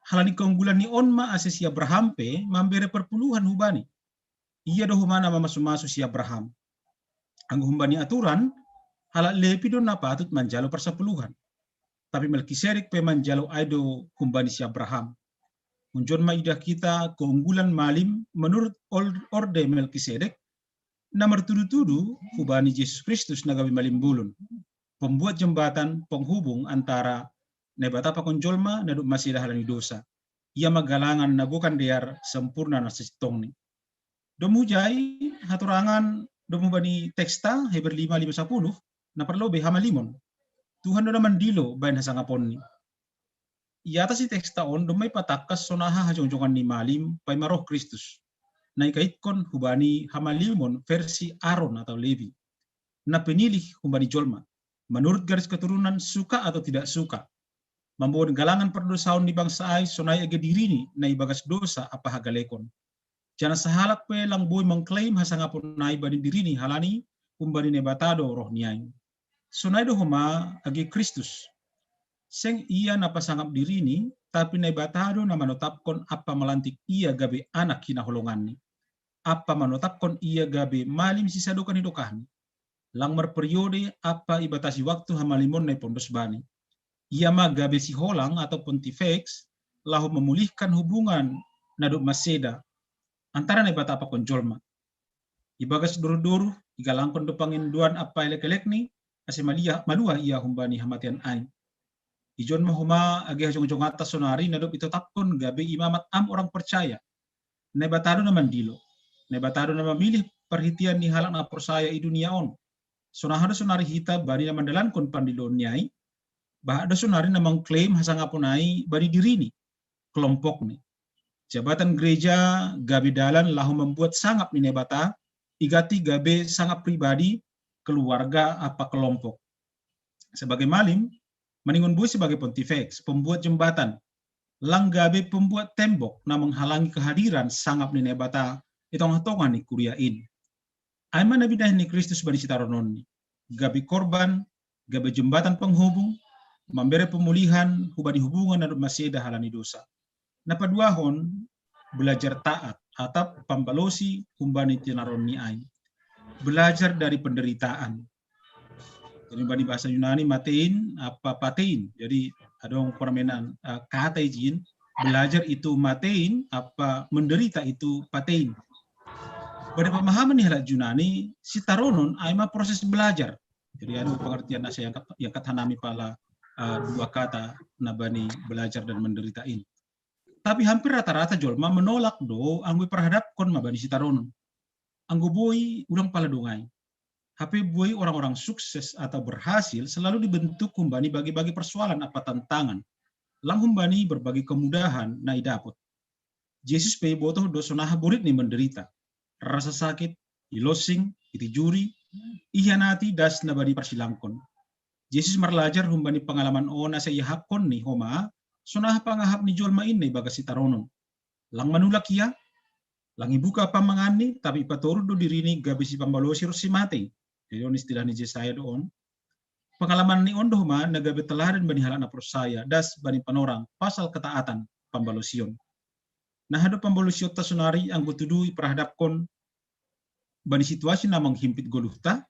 Halani keunggulan ni on ma ase si Abraham pe mambere perpuluhan hubani. Ia do homa na mamasu-masu si Abraham. Anggo humbani aturan, halak Levi do na patut manjalo parsapuluhan. Tapi Melkisedek pe manjalo ai do humbani si Abraham. Unjon ma idah hita keunggulan malim menurut orde Melkisedek, na martudu-tudu hubani Jesus Kristus na gabe malim bolon, pembuat jembatan penghubung antara Naibata pakon jolma na dob maseda halani dosa. Ia ma galangan na gokan dear sempurna na sasintongni. Domu jai hatorangan domu bani teksta Heber lima lima sapuluh, na parlobei hamalimon. Tuhan do na mandilo baen hasangaponni. Iatas ni teksta on domma ipatangkas sonaha hajongjongan ni malim paima roh Kristus, na ikaitkon hubani hamalimon versi Aron atau Levi, na pinilih humbani jolma, manurut garis keturunan suka atau tidak suka, mamboan galangan pardosaon ni bangsa ai sonai age dirini na ibagas dosa ampa hagalekon. Janah sahalak pe lang boi mangklaim hasangapon ai bani dirini halani humbani Naibata do roh ni ai. Sonai do homa age Kristus. Seng ia na pasangap dirini, tapi Naibata do na manotapkon ampa malantik ia gabe anak hinaholonganni, ampa manotapkon ia gabe malim sisadokah ni dokahni, lang marperiode ampa ibatasi waktu hamalimon na ipondos bani. Ia ma gabe siholang atau pontifex, laho mamulihkan hubungan na dob maseda antara Naibata pakon jolma. Ibagas doruh-doruh igalangkon do pangindoan ampa elek-elekni, ase maluah ia humbani hamatean ai. Ijon ma homa age hajongjongatta sonari na dob itotapkon gabe imamat am orang percaya. Naibata do na mandilo. Naibata do na mamilih parhitean ni halak na porsaya i dunia on. Sonaha do sonari hita bani na mandalankon pandiloon ni ai? Bahat do sonari na mangklaim hasangapon ai bani dirini, kelompokni. Jabatan gereja gabe dalan laho mambuat sangap ni Naibata, iganti gabe sangap pribadi, keluarga ampa kelompok. Sebagai malim, maningon boi sebagai pontifex, pembuat jembatan, lang gabe pembuat tembok na menghalangi kehadiran sangap ni Naibata i tongah-tongah ni kuria in. Ai ma na binahen ni Kristus bani sitarononni, gabe korban, gabe jembatan penghubung, mambere pemulihan hubani hubungan na dob maseda halani dosa. Na paduahon, belajar taat atap pambalosi humbani tinaron ni ai. Belajar dari penderitaan. Jadi bani bahasa Yunani matein ampa patein. Jadi adong permainan uh, kata ijin, belajar itu matein, apa menderita itu patein. Pada pemahaman ni halak Yunani, sitaronon ai ma proses belajar. Jadi ada pengertian asa yang kat, yang kat hanami pala uh, dua kata na bani belajar dan menderita ini. Tapi hampir rata-rata jolma menolak do anggo iparhadapkon ma bani sitaronon. Anggo boi ulang pala dongai. Hape boi orang-orang sukses atau berhasil selalu dibentuk humbani bagi-bagi persoalan apa tantangan. Lang humbani berbagi kemudahan na idapot. Jesus pe ibotoh do sonaha borit ni menderita. Rasa sakit, ilosing, itijuri, ihianati das na bani parsilangkon. Jesus marlajar humbani pangalaman on asa iahapkon ni homa, sonaha pangahap ni jolma in na ibagas sitaronon. Lang manulak ia, lang ibuka pamanganni, tapi ipatorut do dirini gabe sipambalosi ronsi matei. Jadi on istilah ni Jesaya do on. Pangalaman ni on do homa na gabe teladan bani halak na porsaya, das bani panorang, pasal ketaatan, pambalosion. Nah, do pambalosionta sonari anggo tudu iparhadapkon bani situasi na manghimpit goluhta,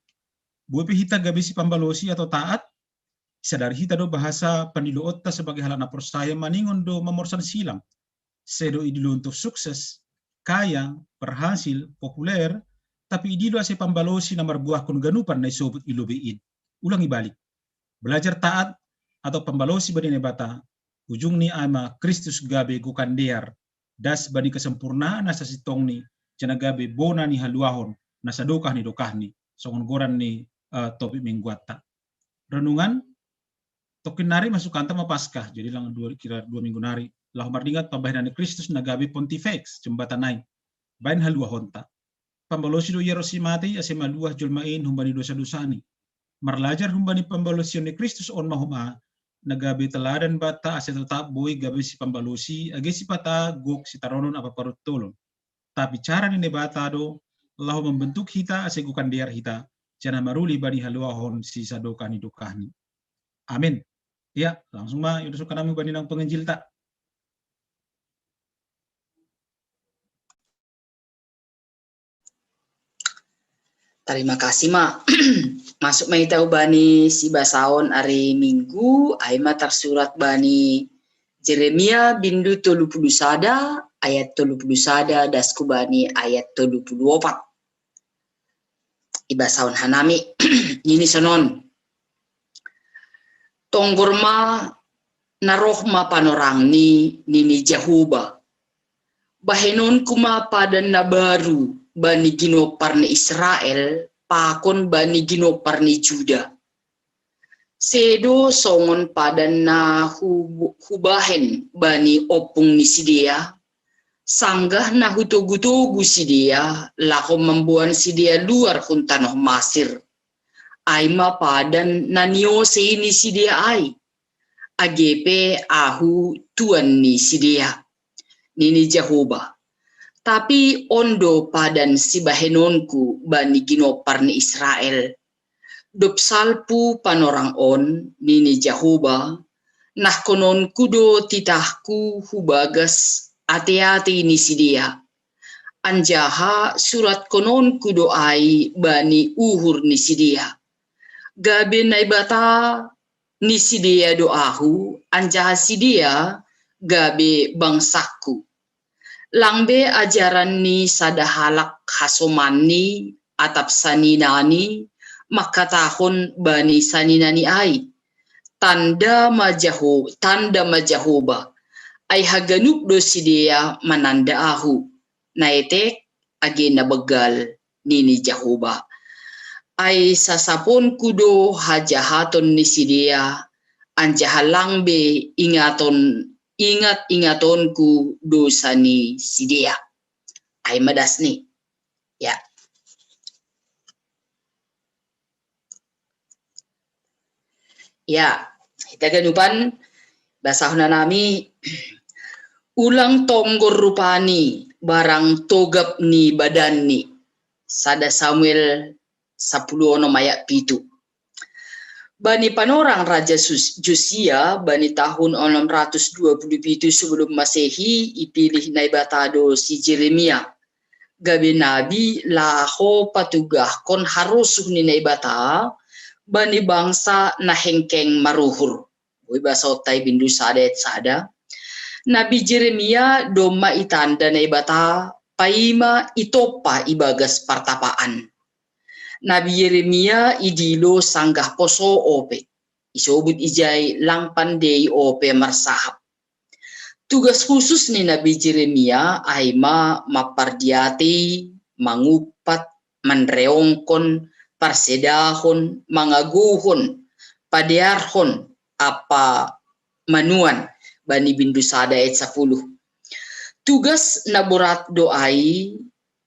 boi pe hita gabe sipambalosi atau taat, sadari hita do bahasa pandiloonta sebagai halak na porsaya maningon do mamorsan silang. Sedo idilo untuk sukses, kaya, berhasil, populer, tapi idilo ase pambalosi na marbuahkon ganupan na isobut i lobei in. Ulang ibalik. Belajar taat atau pambalosi bani Naibata, ujungni ai ma Kristus gabe gokan dear, das bani kesempurnaan na sasintongni, janah gabe bona ni haluahon na sadokah ni dokahni, songon goran ni uh, topik mingguanta. Renungan, tongkin nari masukanta ma Paskah, jadi lang dua, kira dua minggu nari, laho mardingat pambahenan ni Kristus na gabe pontifex, jembatan ai, baen haluahonta. Pambalosi do ia ronsi matei ase maluah jolma in humbani dosa-dosani. Marlajar humbani pambalosion ni Kristus on ma homa, na gabe teladan banta ase totap boi gabe sipambalosi age sipata gok sitaronon apa paruntolon. Tapi cara ni Naibata do laho membentuk hita ase gokan dear hita, janah maruli bani haluahon sisadokah ni dokahni. Amin. Ya, langsung ma iudusukan nami bani nang penginjilta. Tarima kasih ma. Masuk ma hita hubani sibasaon ari Minggu, ai ma tarsurat bani Jeremia bindu tolu puluh sada ayat tolu puluh sada das hubani ayat tolu puluh opat. Ibasaon hanami nini sonon. Tonggor ma na roh ma panorangni nini Jahowa. Bahenonku ma padan na baru, bani ginompar ni Israel, pakon bani ginompar ni Juda. Sedo songon padan na hu-, hubahen bani ompung ni sidea, sanggah na hutogu-togu sidea, laho mamboan sidea luar hun tanoh Masir. Ai ma padan na niosei ni sidea ai, age pe Ahu tuan ni sidea, nini Jahoba. Tapi on do padan sibahenonku bani ginompar ni Israel. Dob salpu panorang on, nini Jahoba, nahkononku do titahku hu bagas ate-ate ni sidea. Anjaha suratkononku do ai bani uhur ni sidea. Gabe Naibata ni sidea do Ahu, anjaha sidea gabe bangsangku. Lang be ajaran ni sada halak hasomanni atap saninani mangkatahon bani saninani ai: Tanda ma Jaho-, tanda ma Jahoba, ai haganup do sidea mananda Ahu, na etek age na banggal, nini Jahoba. Ai sasaponku do hajahaton ni sidea, anjaha lang be ingaton, ingat-ingatonku dosa ni sidea. Ai ma dasni. Ya. Ya, hita ganupan, basahon nami, ulang tonggor rupani barang togap ni badanni. Sada Samuel sapuluh onom ayat pitu. Bani panorang Raja Sus-, Josia, bani tahun onom ratus dua puluh pitu sebelum Masehi, ipilih Naibata do si Jeremia gabe nabi laho patugahkon harosuh ni Naibata bani bangsa na hengkeng maruhur. Boi basaonta i bindu sada ayat sada. Nabi Jeremia domma itanda Naibata paima itompa ibagas partapaan. Nabi Jeremia idilo sanggah poso ope. Isobut ijai lang pandei ope marsahap. Tugas khusus ni Nabi Jeremia ai ma mampardiatei, mangumpat, manreongkon, parsedahon, mangagouhon, padearhon, ampa manuan, bani bindu sada ayat sapuluh. Tugas na borat do ai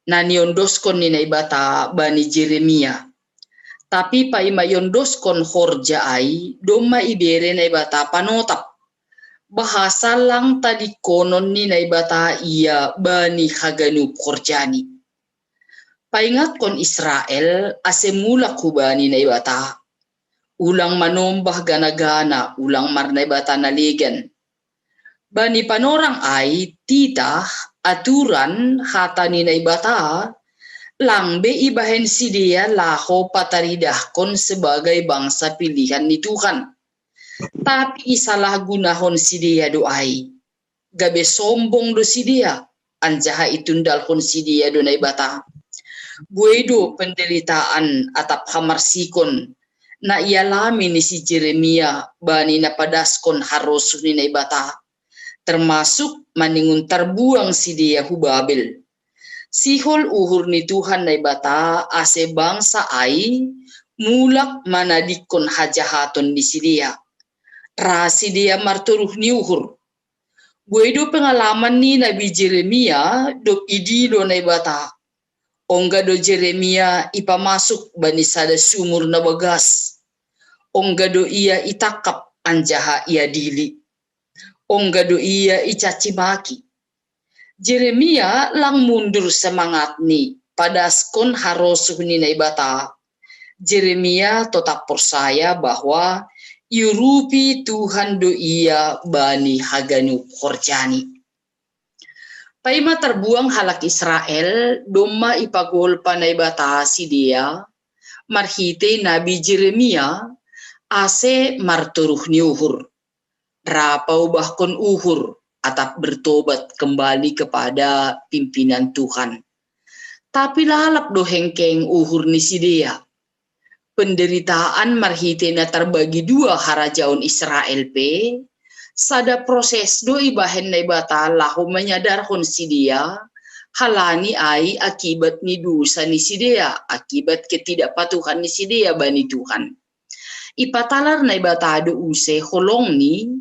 na niondoskon ni Naibata bani Jeremia. Tapi paima iondoskon horja ai, domma ibere Naibata panotap. Bahasa lang tadingkonon ni Naibata ia bani haganup horjani. Paingatkon Israel ase mulak hubani Naibata. Ulang manombah gana-gana, ulang marnaibata na legan. Bani panorang ai, titah, aturan, hata ni Naibata, lang be ibahen sidea laho pataridahkon sebagai bangsa pilihan ni Tuhan. Tapi isalahgunahon sidea do ai. Gabe sombong do sidea, anjaha itundalhon sidea do Naibata. Buei do penderitaan atap hamarsikon na ialami ni si Jeremia bani na padaskon harosuh ni Naibata, termasuk maningon tarbuang sidea hu Babel. Sihol uhur ni Tuhan Naibata ase bangsa ai mulak manadingkon hajahaton ni sidea. Ra sidea martoruh ni uhur. Buei do pengalaman ni Nabi Jeremia dob idilo Naibata. Ongga do Jeremia ipamasuk bani sada sumur na bagas. Ongga do ia itangkap anjaha iadili. Ongga do ia icaci maki. Jeremia lang mundur semangatni padaskon harosuh ni Naibata. Jeremia totap porsaya bahwa iurupi Tuhan do ia bani haganup horjani. Paima tarbuang halak Israel, domma ipagolpa Naibata sidea marhitei Nabi Jeremia, ase martoruh ni uhur. Ra paubahkon uhur, atap bertobat kembali kepada pimpinan Tuhan. Tapi lalap do hengkeng uhur ni sidea. Penderitaan marhitei na tarbagi dua harajaon Israel pe, sada proses do ibahen Naibata laho manyadarhon sidea, Halani ai akibat ni dosa ni sidea, akibat ketidakpatuhan ni sidea bani Tuhan. Ipatalar Naibata do use holongni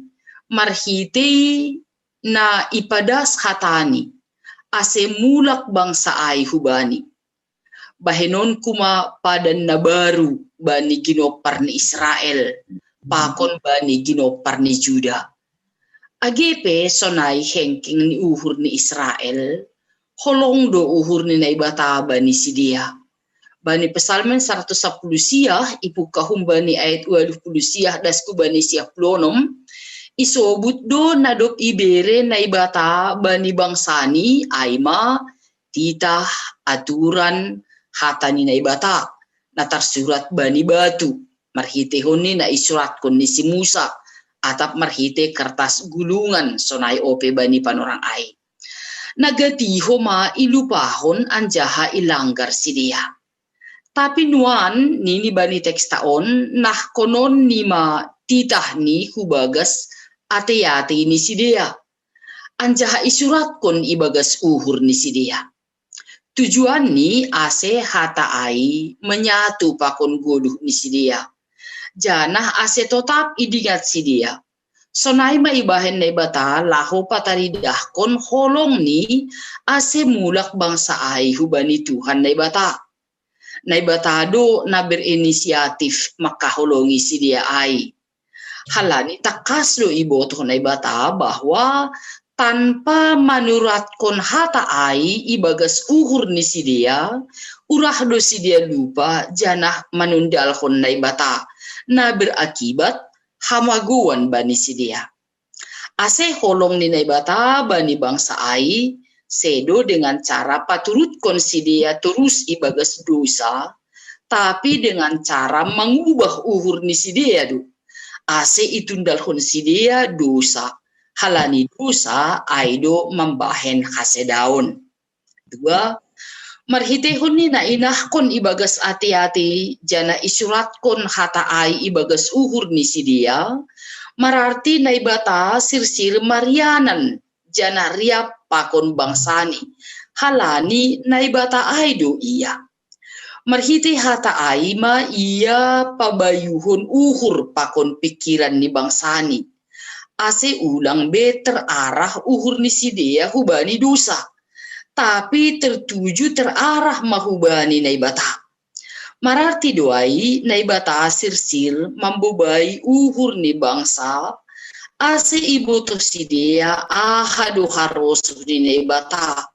marhitei na ipadas hatani, ase mulak bangsa ai hubani. Bahenonku ma padan na baru bani ginompar ni Israel, pakon bani ginompar ni Juda. Age pe sonai hengkeng ni uhur ni Israel, holong do uhur ni Naibata bani sidea. Bani Psalmen saratus sapuluh siah, ipungkahum bani ayat waluh puluh siah dasku bani siah puluh onom, isobut do na dob ibere Naibata bani bangsani, ai ma titah, aturan, hata ni Naibata, na tarsurat bani batu, marhiteihon ni na isuratkon ni si Musa, atap marhitei kertas gulungan, sonai ope bani panorang ai. Na gatiho ma ilupahon anjaha ilanggar sidea. Tapi nuan, nini bani teksta on, nahkonon ni ma titahni hubagas ateatei ni sidea, anjaha isuratkon ibagas uhur ni sidea. Tujuanni ase hata ai menyatu pakon goluh ni sidea, janah ase totap idingat sidea. Sonai ma ibahen Naibata laho pataridahkon holongni ase mulak bangsa ai hubani Tuhan Naibata. Naibata do na berinisiatif mangkaholongi sidea ai. Halani tangkas do ibotoh Naibata bahwa tanpa manuratkon hata ai ibagas uhur ni sidea, urah do sidea lupa janah manundalhon Naibata, na berakibat hamagouan bani sidea. Ase holong ni Naibata bani bangsa ai sedo dengan cara paturutkon sidea torus ibagas dosa, tapi dengan cara mangubah uhur ni sidea do, ase itundalhon sidea dosa, halani dosa ai do mambahen hasedaon. Dua, marhiteihon ni na inahkon ibagas ateatei janah isuratkon hata ai ibagas uhur ni sidea, mararti Naibata sirsir marianan janah riap pakon bangsani, halani Naibata ai do Ia. Marhitei hata ai ma Ia pabayuhon uhur pakon pingkiran ni bangsani, ase ulang be terarah uhur ni sidea hubani dosa, tapi tertuju terarah ma hubani Naibata. Mararti do ai Naibata sirsir mambobai uhur ni bangsa, ase ibotoh sidea aha do harosuh ni Naibata,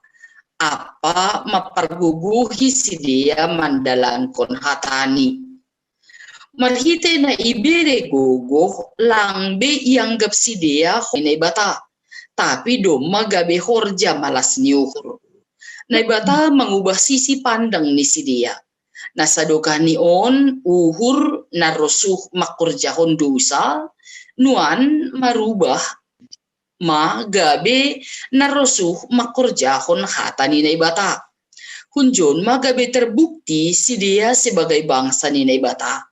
ampa mampargogohi sidea mandalankon hataNi. Marhitei na ibere gogoh, lang be ianggap sidea ni Naibata, tapi domma gabe horja malas ni uhur. Naibata mangubah sisi pandang ni sidea. Na sadokahni on uhur na rosuh mangkorjahon dosa, nuan marubah ma gabe na rosuh mangkorjahon hata ni Naibata. Hunjon ma gabe terbukti sidea sebagai bangsa ni Naibata.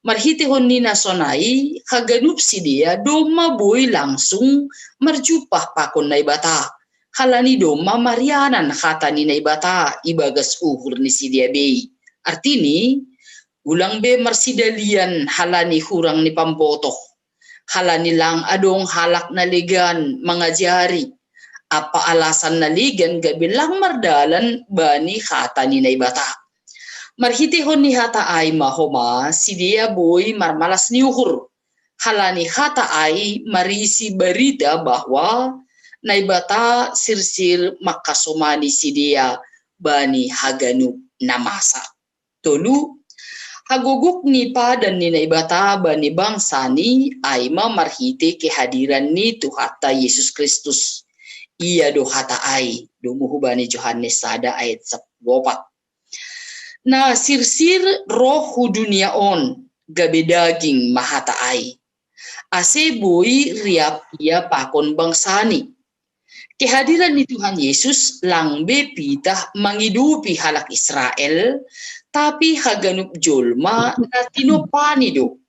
Marhiteihon ni na sonai, haganup sidea domma boi langsung marjumpah pakon Naibata, halani domma marianan hata ni Naibata ibagas uhur ni sidea bei. Artini, ulang be marsidalian halani hurang ni pambotoh, halani lang adong halak na legan mangajari, ampa alasan na legan gabe lang mardalan bani hata ni Naibata. Marhiteihon ni hata ai ma homa sidea boi marmalas ni uhur, halani hata ai marisi barita bahwa Naibata sirsir mangkasomani sidea bani haganup na masa. Tolu, hagogok ni padan ni Naibata bani bangsaNi ai ma marhitei kehadiran ni Tuhanta Jesus Kristus. Ia do hata ai, domu hubani Johannes sada ayat sapuluh opat. Na sirsir roh hu dunia on, gabe daging ma hata ai, ase boi riap Ia pakon bangsaNi. Kehadiran ni Tuhan Yesus lang be pitah mangidopi halak Israel, tapi haganup jolma na tinompaNi do.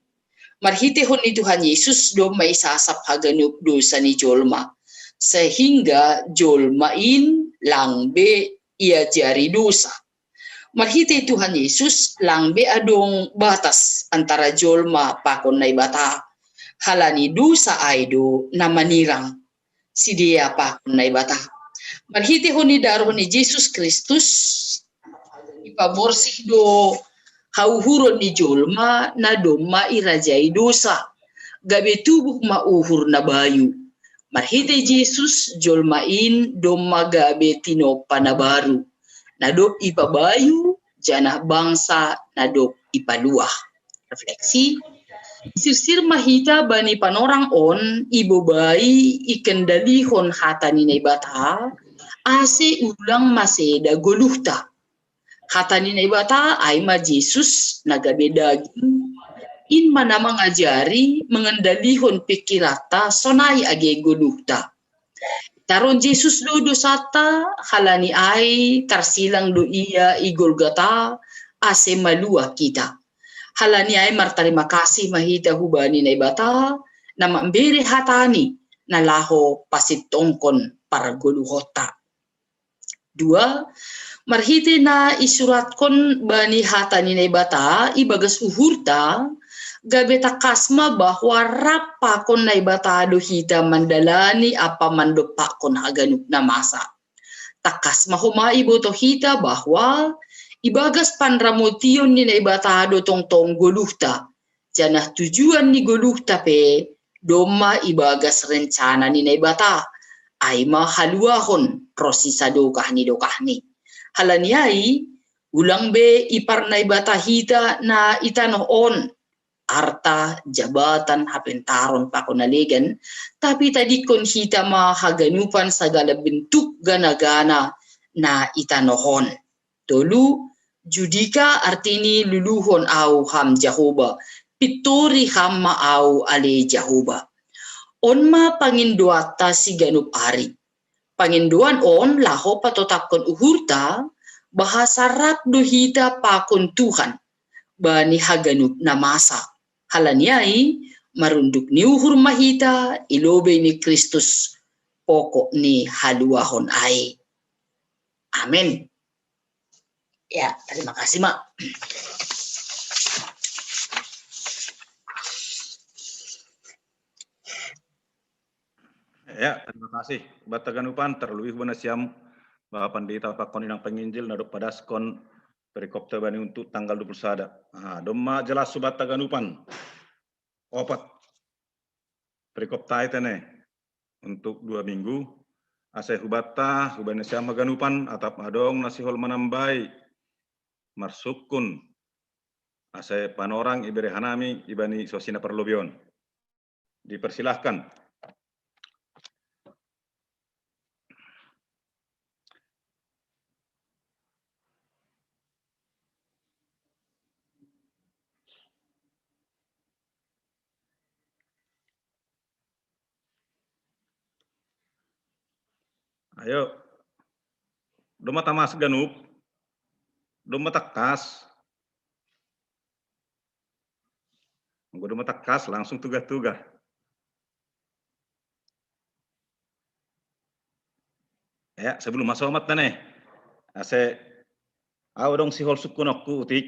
Marhiteihon ni Tuhan Yesus domma isasap haganup dosa ni jolma, sehingga jolma in lang be iajari dosa. Marhite Tuhan Yesus, lang be adong batas antara jolma pakon Naibata. Halani dosa ai do na manirang sidea pakon Naibata. Marhite honi daroh ni Jesus Kristus, ipaborsih do hauhuron ni jolma na domma irajai dosa. Gabe tubuh ma uhur na bayu. Marhite Jesus, jolma in domma gabe tinompa na baru, na dob ipabayu, janah bangsa na dob ipaluah. Refleksi, sirsir ma hita bani panorang on, ibobai ikendalihon hata ni Naibata, ase ulang maseda goluhta. Hata ni Naibata ai ma Jesus na gabe daging, in ma na mangajari, mengendalihon pikiranta sonai age goluhta. Itaron Jesus do dosanta, halani ai tarsilang do ia i Golgata, ase maluah hita. Halani ai martarima kasih ma hita hubani Naibata, na mambere hatani, na laho pasintongkon pargoluhonta. Dua, marhite na isuratkon bani hata ni Naibata ibagas uhurta, gabe tangkas ma bahwa rap pakon Naibata do hita mandalani ampa mandompakkon haganup na masa. Tangkas ma homa iboto hita bahwa ibagas panramotion ni Naibata do tongtong goluhta, janah tujuan ni goluhta pe domma ibagas rencana ni Naibata, ai ma haluahon ronsi sadokah ni dokahni. Halani ai, ulang be iparnaibata hita na i tanoh on, arta, jabatan, hapentaron pakon na legan, tapi tadingkon hita ma haganupan sagala bentuk gana-gana na i tanoh on. Tolu, judika artini luluhon ahu Ham Jahowa, pintori Ham ma ahu ale Jahowa. On ma pangindoanta siganup ari. Pangindoan on laho patotapkon uhurta, bahasa rap do hita pakon Tuhan bani haganup na masa. Halani ai, marunduk ni uhur ma hita i lobei ni Kristus, pokok ni haluahon ai. Amen. Ya, terima kasih, Mak. Ya, terima kasih. Hubanta haganupan, terlebih hubana siam Bapak Pendeta pakon inang penginjil na dob padaskon perikopta bani untuk tanggal dua puluh sada. Ah, domma jelas hubanta haganupan. Opat. Perikopta i tene untuk dua minggu. Asa hubanta, hubani siam haganupan, atap adong na sihol manambai, marsungkun, asa panorang ibere hanami ibani suasina parlobeion. Dipersilahkan. Ayo. Domma tangkas ganup. Domma tangkas. Anggo domma tangkas, langsung tugah-tugah. Ya, sebelum masomat tane. Ase, ahu adong sihol sungkunonku utik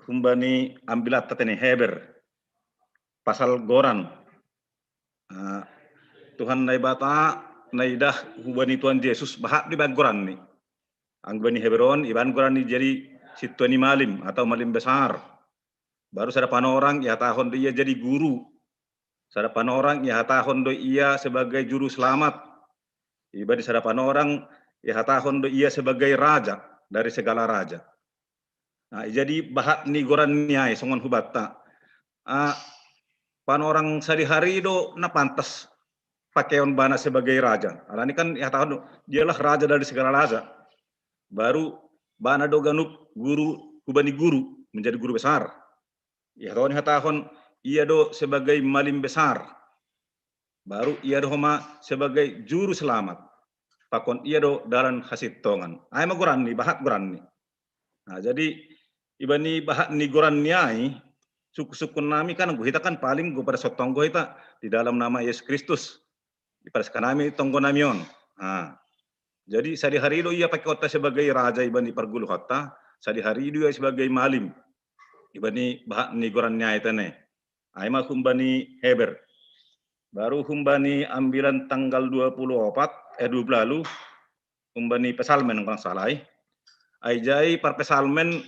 humbani ambilatta tene Heber. Pasal goran. Ah, Tuhan Naibata naidah hubani Tuhan Jesus bahat do ibaen goranni. Anggo bani Heber on ibaen goranni jadi sintua ni malim atau malim besar. Baru sada panorang ihatahon do ia jadi guru. Sada panorang ihatahon do ia sebagai juru selamat. Ibani sada panorang ihatahon do ia sebagai raja dari segala raja. Nah, jadi bahat ni goranni ai songon hubanta. Ah, panorang sadihari do na pantas pakeon bana sebagai raja. Alani kan ihatahon do, dialah raja dari segala raja. Baru bana do ganup guru hubani guru, menjadi guru besar. Ihatahon, ihatahon ia do sebagai malim besar. Baru ia do homa sebagai juru selamat. Pakon ia do dalan hasintongan. Ai ma goranni, bahat goranni. Nah, jadi ibani bahat ni goranni ai, sungkun-sungkunnami kan, anggo hita kan paling go pada so tonggo hita di dalam nama Yesus Kristus. Dipadas hanami tonggonami on. Nah, Jadi sadihari do ia pake kotta sebagai raja ibani pargulu hatta, sadihari do ia sebagai malim ibani bahat ni goran ni ayat ne. Ai ma humbani Heber. Baru humbani ambilan tanggal dua puluh opat, eh, dua puluh lalu, humbani Pesalmen, kalau salah, ai. Ai jai parpesalmen,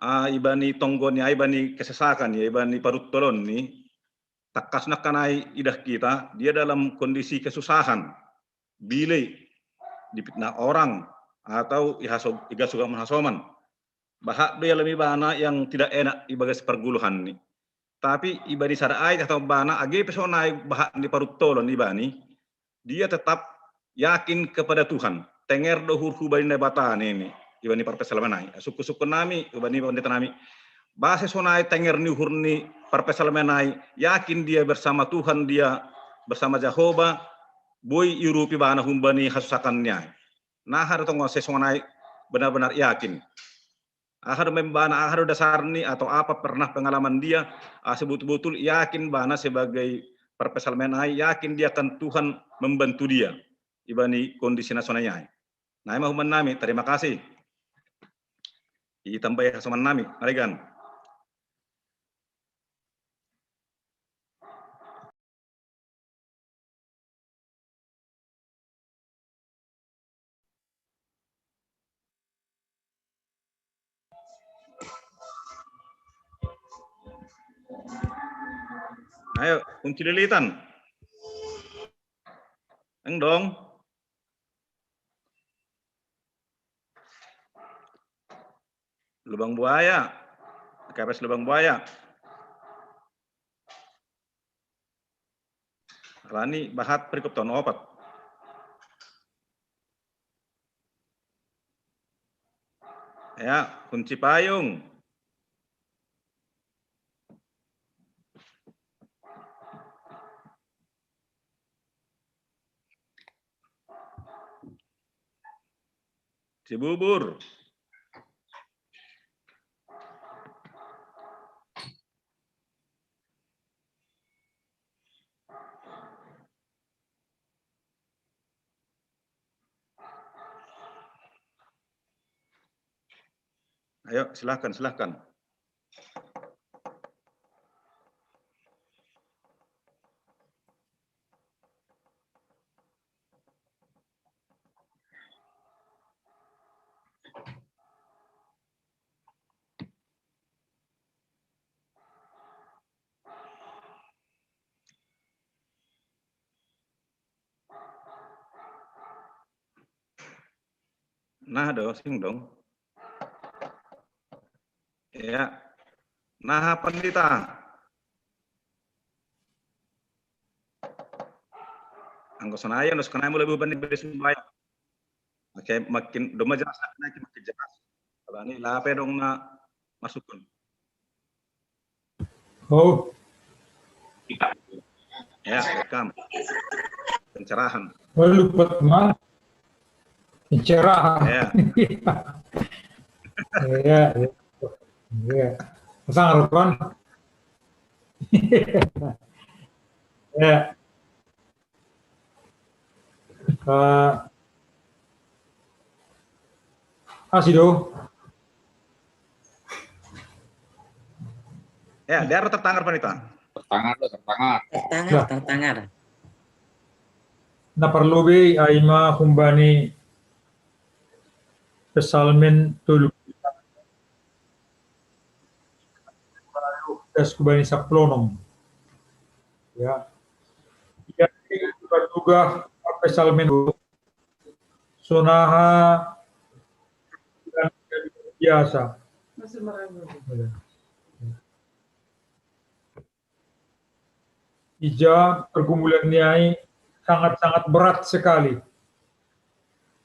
ah, ibani tonggoni, ai bani kesesakan, ya, ibani paruttolon ni, takkas nakkanai idah kita, dia dalam kondisi kesusahan, bile, dipitnah orang, atau ihaso-, igasuga hasoman. Bahat do ialami bana yang tidak enak ibagas parguluhan ni. Tapi ibani sada ai atau bana age pesonai bahat ni paruttolon ibani, dia tetap yakin kepada Tuhan. Tenger do uhurhu bani Naibata nini, ibani parpesalmen ai. Sukku-sukku nami, ibani pandita nami. Base sonai tenger ni uhur ni parpesalmen ai, yakin dia bersama Tuhan, dia bersama Jehovah, boi iurupi bana humbani hasusakan ni ai. Nah, ada tongon sesonai benar-benar yakin. Aha do membana, aha do dasar ni, atau apa pernah pengalaman dia, ah, sebetul-betul yakin bana sebagai parpesalmen ai, yakin dia akan Tuhan membantu dia. Ibani kondisi nasonai ai. Nah, ima humbani nami, terima kasih. Itambai hasoman nami, marigan. Ayo, kunci lilitan. Eng dong. Lubang buaya. Kapes lubang buaya. Rani bahat perikop ton opat. Ya, kunci payung. Cibubur. Ayo, silahkan, silahkan. Nah, do, sing dong. Ya. Nah, pandita. Anggo sonai, anggo sonai mulai beban di sumbai. Oke, makin domma jelas, makin, makin jelas. Kalau ini lape dong na masukun. Oh. Ya, rekam. Pencerahan. Oh, lupa, Mas. Pencerahan. Ya. Iya, iya. Iya. Pasang harapan. Ya. Eh, Asido. Ya, dia harus tertangar, Panita. Tertangar, tertangar. Tertangar, ya. Tertangar. Na parlobei ai ma humbani Pesalmen tolu. Das humbani sampulu onom. Ya. Ia juga Pesalmen sonaha biasa. Ija pergumulan ni ai sangat-sangat berat sekali.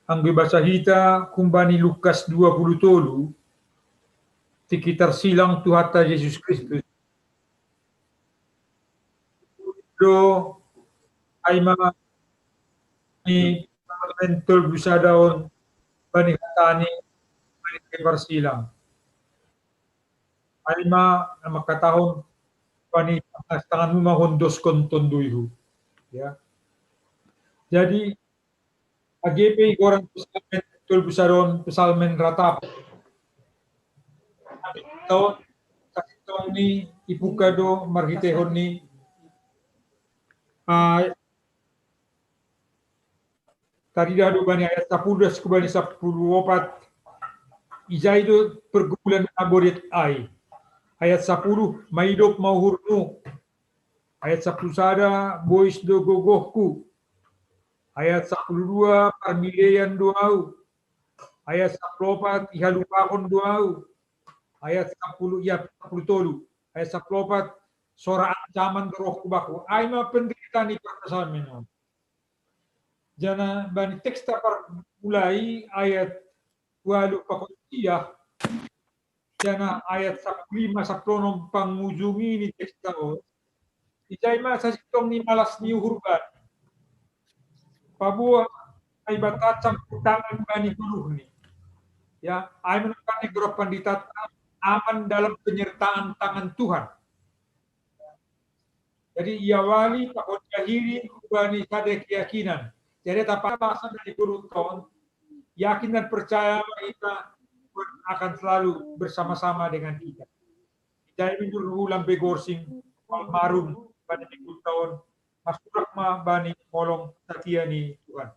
Anggo ibasa hita humbani Lukas dua puluh tolu, tingki tarsilang Tuhanta Jesus Kristus. Do ai ma ni tolu pulu sada on bani hata ni, bani parsilang. Ai ma na mangkatahon bani tangan-tanganmu ma hondoskon tonduihu. Ya. Jadi Age pe igoran psalmen tolu pulu sada on psalmen ratapan. Tapi taon, tapi taon ni ipuka do marhitehon ni, ah, tarida do bani ayat sapuluh das ku bani sapuluh opat. Ijai do pergumulan aborit ai. Ayat sapuluh, maidop ma uhurmu. Ayat sapuluh sada, bois do gogohku. Ayat sapuluh dua, parmileian do au. Ayat sapuluh opat, ihalupahon do au. Ayat sapuluh, ya, sapuluh tolu. Ayat sapuluh opat, sora ancaman do roh ku bahu. Ai ma penderitaan ni parpsalmen on. Jana bani teksta parmulai ayat ualu pakon sia, jana ayat sapuluh lima sapuluh onom pangujungi ni teksta on. Ijai ma sasintong ni malas ni uhur bani. Paboa Naibata campur tangan bani goluhni. Ya, ai menempatkan guru pendeta aman dalam penyertaan tangan Tuhan. Jadi ia wali pakon jahiri hubani sada keyakinan. Jadi tapa pasal dari guru ton, yakin dan percaya kita Tuhan akan selalu bersama-sama dengan kita. Jadi menurut ulang begorsing, almarhum bani guru ton, masurak ma bani holong satia ni Tuhan.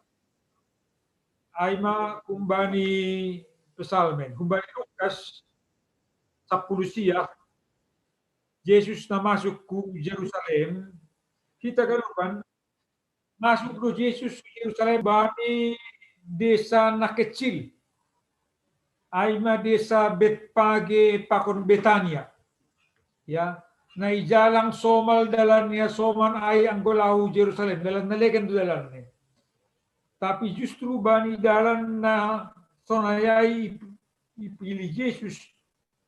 Ai ma humbani psalmen, humbani Lukas sapuluh sia, Jesus na masuk ku Jerusalem, hita ganupan, masuk do Jesus ku Jerusalem bani desa na kecil. Ai ma desa Betpage pakon Betania. Ya, na ijalang somal dalannya soman ai anggo laho Jerusalem, dalan na legan do dalannya. Tapi justru bani dalan na sonai ai ipilih Jesus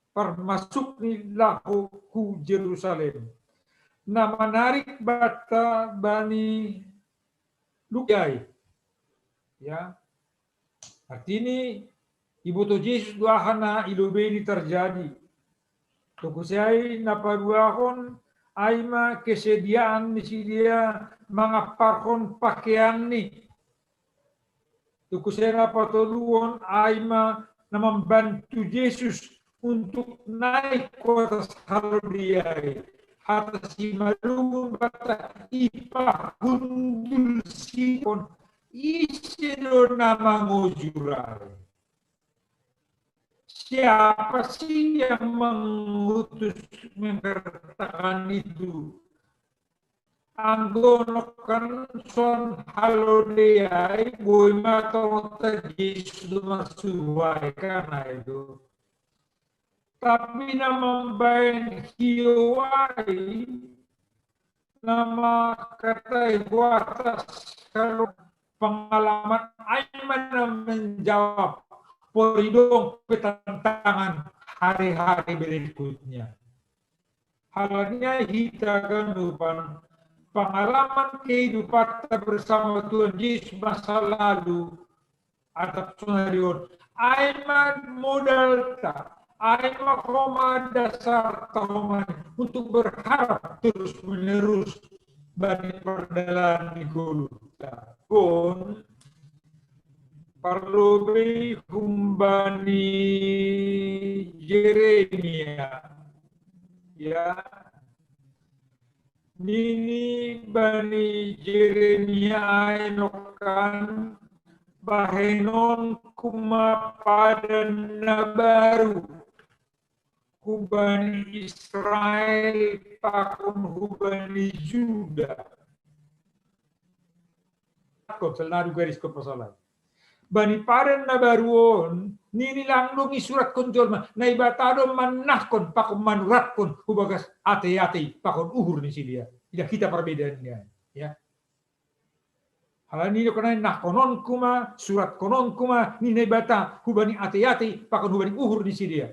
parmasuk ni laho ku Jerusalem. Na manarik banta bani Lukas ai. Ya. Artini iboto Jesus do aha na ilobei ni tarjadi. Toku sai na paduahon ai ma kesediaan ni sidea mangamparhon pakeanni. Toku sai na patoluhon ai ma na mambantu Jesus untuk naik ku atas halodei ai. Hata simalungun banta ipahundul sidea, ise do na mangojur ai. Siapa sih yang mengutus, mengatakan itu? Anggo nongkan son halodei ai boi ma tonta Jesus do masuhai kan ai do. Tapi na mambaen hiou ai na mangkatai hu atas, kalau pengalaman ai ma na menjawab poridong pe tantangan hari-hari berikutnya. Halani hita ganupan pengalaman kehidupanta bersama Tuhan Yesus masa lalu atap sonari on ai ma modalta, ai ma homa dasarta homa untuk berharap terus menerus bani pardalanan ni goluhta. Gon parlobei humbani Jeremia. Ya. Nini bani Jeremia ai nongkan bahenonku ma padan na baru hubani Israel pakon hubani Juda. Kop selnadu garis kop pasalai. Bani padan na baru on, nini lang dung isuratkon jolma, Naibata do mannahkon pakon manuratkon hu bagas ate-ate pakon uhur ni sidea. Ida hita perbedaannya, ya. Halani do kena nahkononku ma, suratkononku ma ni Naibata hubani ate-ate pakon hubani uhur ni sidea.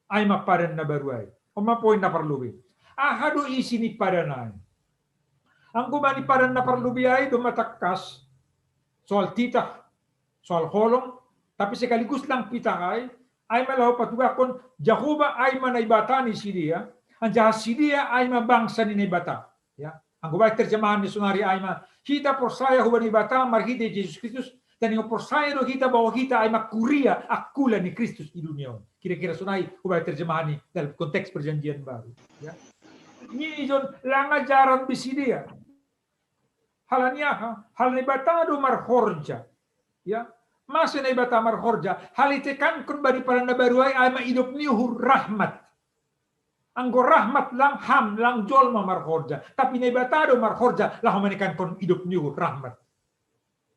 Ai ma padan na baru ai. On ma poin na parlobei. Aha do isi ni padan ai? Anggo bani padan na parlobei ai do ma tangkas soal titah, soal holong, tapi sekaligus lang pitah ai, ai ma laho patugahkon Jahowa ai ma Naibata ni sidea, anjaha sidea ai ma bangsa ni Naibata. Ya, anggo baen terjemahan ni sonari ai ma, hita porsaya hubani Naibata marhite Jesus Kristus, Tani porsaya do hita bahwa hita ai ma kuria akula ni Kristus i dunia on. Kira-kira sonai hubaen terjemahan i dalam konteks perjanjian baru. Ya. Ni ijon lang ajaran be sidea. Halani aha? Hal Naibata do marhorja. Ya. Masa Naibata marhorja? Hal itekankon bani paran na baru ai ai ma idop ni uhur, rahmat. Anggo rahmat lang ham, lang jolma marhorja. Tapi Naibata do marhorja laho manekankon idop ni uhur, rahmat.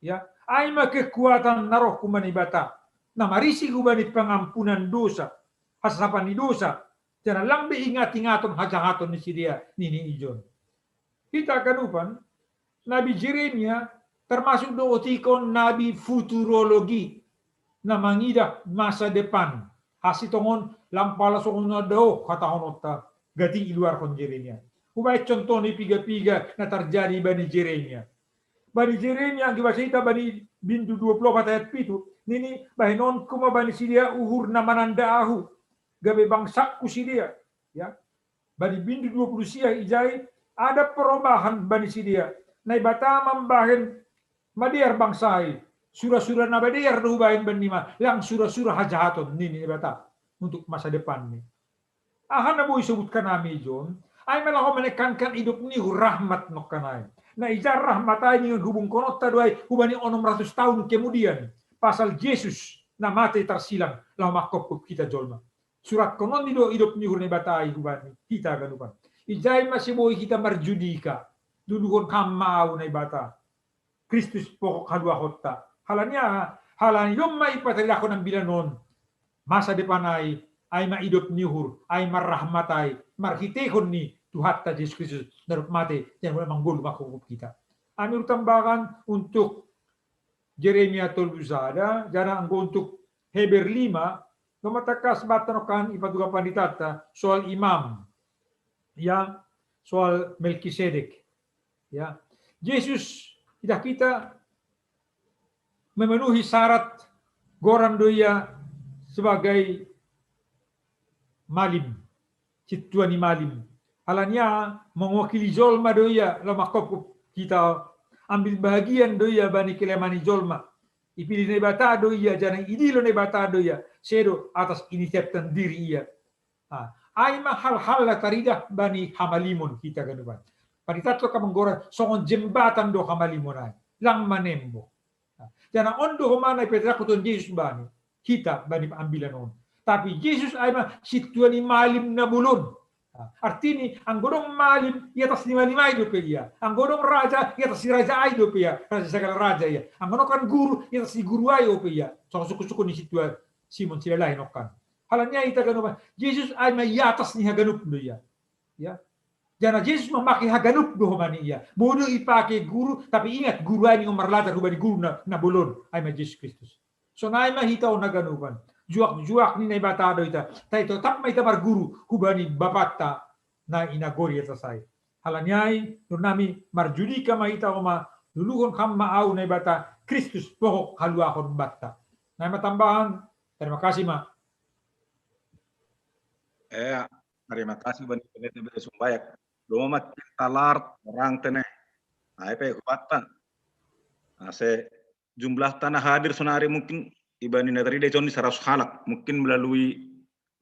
Ya, ai ma kekuatan na roh hubani Naibata, na marisi hubani pangampunan dosa, hasasapan ni dosa, janah lang be ingat-ingaton hajahaton ni sidea, nini ijon. Hita ganupan, Nabi Jeremia termasuk do otik on nabi futurologi, na mangidah masa depan. Asi tongon lang pala songon na daoh hatahononta, gati iluarhon Jeremia. Hubaen contoh ni piga-piga na tarjadi bani Jeremia. Bani Jeremia, anggo ibaca hita bani bindu dua puluh opat ayat pitu, nini, bahenonku ma bani sidea uhur na mananda ahu, gabe bangsangku sidea. Ya. Bani bindu dua puluh sia ijai, ada perubahan bani sidea. Naibata mambahen madear bangsa i, sura-sura na madear do hubaen bannima, lang sura-sura hajahaton, nini Naibata, untuk masa depanmi. Aha na boi isobutkan hami ijon? Ai ma laho manekankan idop ni uhur, rahmat nongkan ai. Na ija rahmat ai ningon hubungkononta do ai hubani onom ratus tahun kemudian, pasal Jesus na mate tarsilang laho manghophop hita jolma. Suratkonon ni do idop ni uhur Naibata ai hubani hita ganupan. Ijai ma so boi hita marjudika, luluhon ham ma ahu Naibata, Kristus pohok haluahonta. Halani aha? Halani domma ipatarida ambilan on masa depan ai, ai ma idop ni uhur, ai ma rahmat ai, marhitehon ni Tuhanta Jesus Kristus na dob mate, janah mulak manggoluh manghophop hita. Hami hutambahkan untuk Jeremia tolu sada, janah anggo untuk Heber lima, do ma tangkas banta nongkan ipatupa panditanta soal imam, ya, soal Melkisedek. Ya. Jesus, idah hita, memenuhi syarat, goran do ia sebagai malim, sintua ni malim. Halani aha? Mewakili jolma do ia laho manghophop hita, ambil bahagian do ia bani kelemahan ni jolma. Ipilih Naibata do ia, janah idilo Naibata do ia, sedo atas inisiatif sendiri ia. Ah, ai ma hal-hal na tarida bani hamalimon hita ganupan. Pandita tongka manggoran songon jembatan do hamalimon ai, lang manembo. Ah, janah on do homa na ipataridakkon Tuhan Jesus bani hita bani ambilan on. Tapi Jesus ai ma sintua ni malim na bolon. Ah, artini, anggo adong malim, i atas ni malim ai dope ia. Anggo adong raja, i atas ni raja ai dope ia. Raja sagala raja ia. Anggo adong nongkan guru, i atas ni guru ai dope ia. Songon sungkun-sungkun ni sintua Simon Silalahi nongkan. Halani aha hita ganupan? Jesus ai ma i atas ni haganup do ia. Ya. Janah Jesus mamake haganup do homa ni ia. Boi do ipake guru, tapi ingat, guru ai ningon marlatar hubani guru na, na bolon, ai ma Jesus Kristus. Sonai ma hita on haganupan. Juak-juak ni Naibata do hita. Tapi totap ma hita marguru hubani Bapanta na i nagori atas ai. Halani ai, nuaeng nami marjudika ma hita, homa, luluhon ham ma ahu Naibata, Kristus pohok haluahon banta. Nai ma tambahan, terima kasih ma. Ya, terima kasih bani pendeta bere sumbayak. Doma ma talart orang tene. Ai pe hubanta. Ase jumlah na hadir sonari mungkin ibani na tarida i saratus halak. Mungkin melalui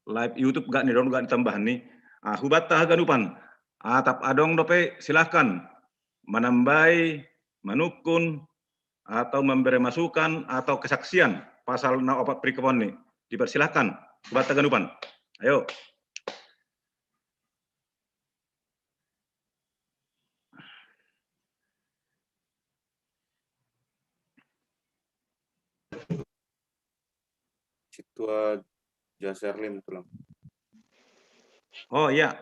live YouTube gak ni dong gak ditambahan ni. Ah, hubanta haganupan. Ah, tap adong dope silahkan menambai, menukun, atau memberi masukan atau kesaksian pasal na opat perikop on ni. Dipersilahkan. Hubanta haganupan. Ayo. Sintua Jaserlin tulang. Oh iya.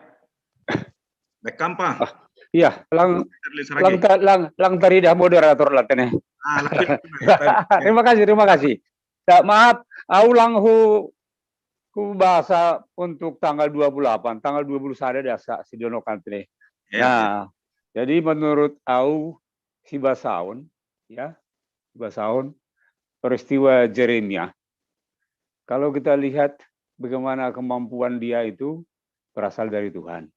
Baik kampa. Ah, iya, lang lang, lang, lang tarida moderator lah tene. Ah, lagi. Terima kasih, terima kasih. Ya, maaf, au lang hu, hu bahasa untuk tanggal dua puluh delapan, tanggal dua puluh sada dasa sidonokan tene. Ya. Nah, jadi menurut au, sibasaon, ya, sibasaon peristiwa Jeremia. Kalau kita lihat bagaimana kemampuan dia itu berasal dari Tuhan.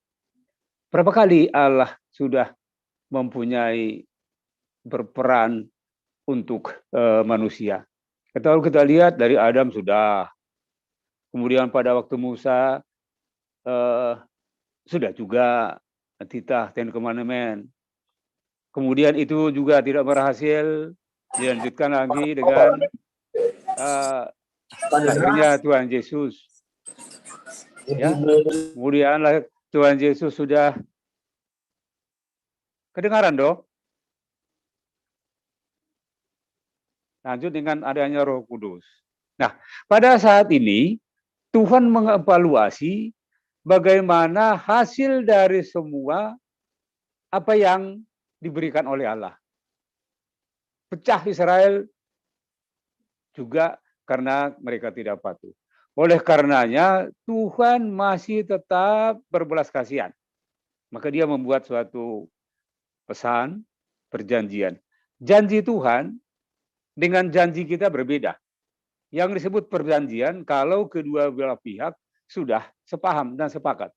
Berapa kali Allah sudah mempunyai berperan untuk uh, manusia. Kalau kita lihat dari Adam sudah, kemudian pada waktu Musa uh, sudah juga titah Ten Commandment. Kemudian itu juga tidak berhasil, dilanjutkan lagi dengan uh, lahirnya Tuhan Yesus. Ya, kemudianlah Tuhan Yesus sudah kedengaran dong. Lanjut dengan adanya Roh Kudus. Nah, pada saat ini Tuhan mengevaluasi bagaimana hasil dari semua apa yang diberikan oleh Allah. Pecah Israel juga karena mereka tidak patuh. Oleh karenanya Tuhan masih tetap berbelas kasihan. Maka dia membuat suatu pesan perjanjian. Janji Tuhan dengan janji kita berbeda. Yang disebut perjanjian kalau kedua belah pihak sudah sepaham dan sepakat.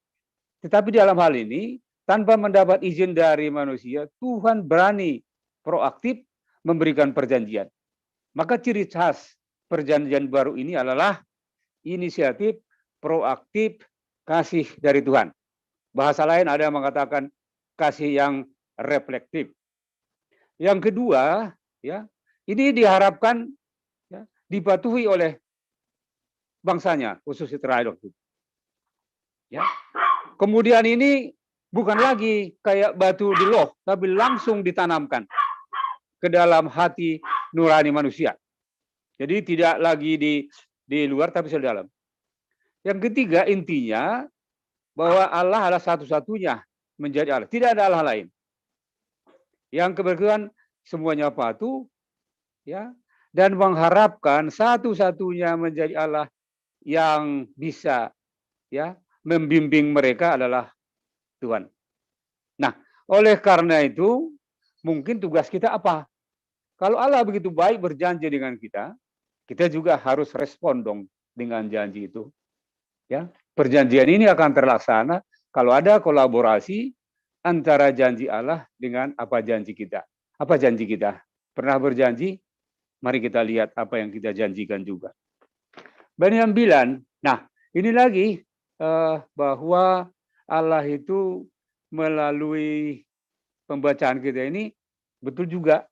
Tetapi dalam hal ini, tanpa mendapat izin dari manusia, Tuhan berani proaktif memberikan perjanjian. Maka ciri khas perjanjian baru ini adalah inisiatif proaktif kasih dari Tuhan. Bahasa lain ada yang mengatakan kasih yang reflektif. Yang kedua, ya, ini diharapkan ya, dipatuhi oleh bangsanya, khusus Israel waktu itu. Ya. Kemudian ini bukan lagi kayak batu di loh, tapi langsung ditanamkan ke dalam hati nurani manusia. Jadi tidak lagi di di luar tapi di dalam. Yang ketiga, intinya bahwa Allah adalah satu-satunya menjadi Allah. Tidak ada Allah lain. Yang kebetulan semuanya patuh ya dan mengharapkan satu-satunya menjadi Allah yang bisa ya membimbing mereka adalah Tuhan. Nah, oleh karena itu mungkin tugas kita apa? Kalau Allah begitu baik berjanji dengan kita, kita juga harus respon dong dengan janji itu. Ya, perjanjian ini akan terlaksana kalau ada kolaborasi antara janji Allah dengan apa janji kita. Apa janji kita? Pernah berjanji? Mari kita lihat apa yang kita janjikan juga. Bani Ambilan. Nah, ini lagi uh, bahwa Allah itu melalui pembacaan kita ini betul juga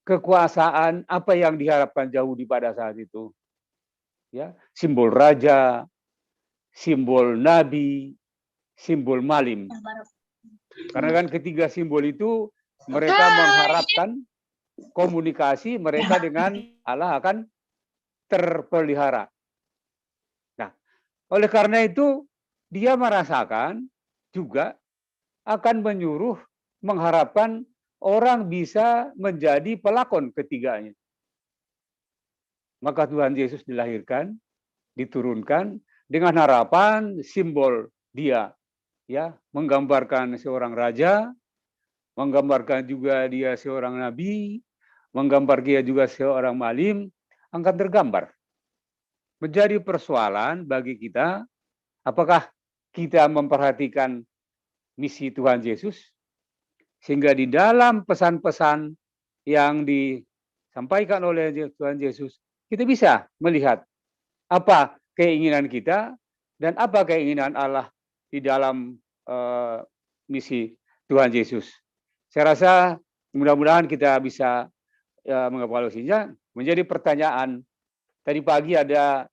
kekuasaan apa yang diharapkan Yahudi pada saat itu. Ya, simbol raja, simbol nabi, simbol malim. Karena kan ketiga simbol itu mereka mengharapkan komunikasi mereka dengan Allah akan terpelihara. Nah, oleh karena itu dia merasakan juga akan menyuruh mengharapkan orang bisa menjadi pelakon ketiganya. Maka Tuhan Yesus dilahirkan, diturunkan dengan harapan simbol dia ya menggambarkan seorang raja, menggambarkan juga dia seorang nabi, menggambar dia juga seorang malim, akan tergambar. Menjadi persoalan bagi kita apakah kita memperhatikan misi Tuhan Yesus sehingga di dalam pesan-pesan yang disampaikan oleh Tuhan Yesus kita bisa melihat apa keinginan kita dan apa keinginan Allah di dalam uh, misi Tuhan Yesus. Saya rasa mudah-mudahan kita bisa uh, mengevaluasinya. Menjadi pertanyaan, tadi pagi ada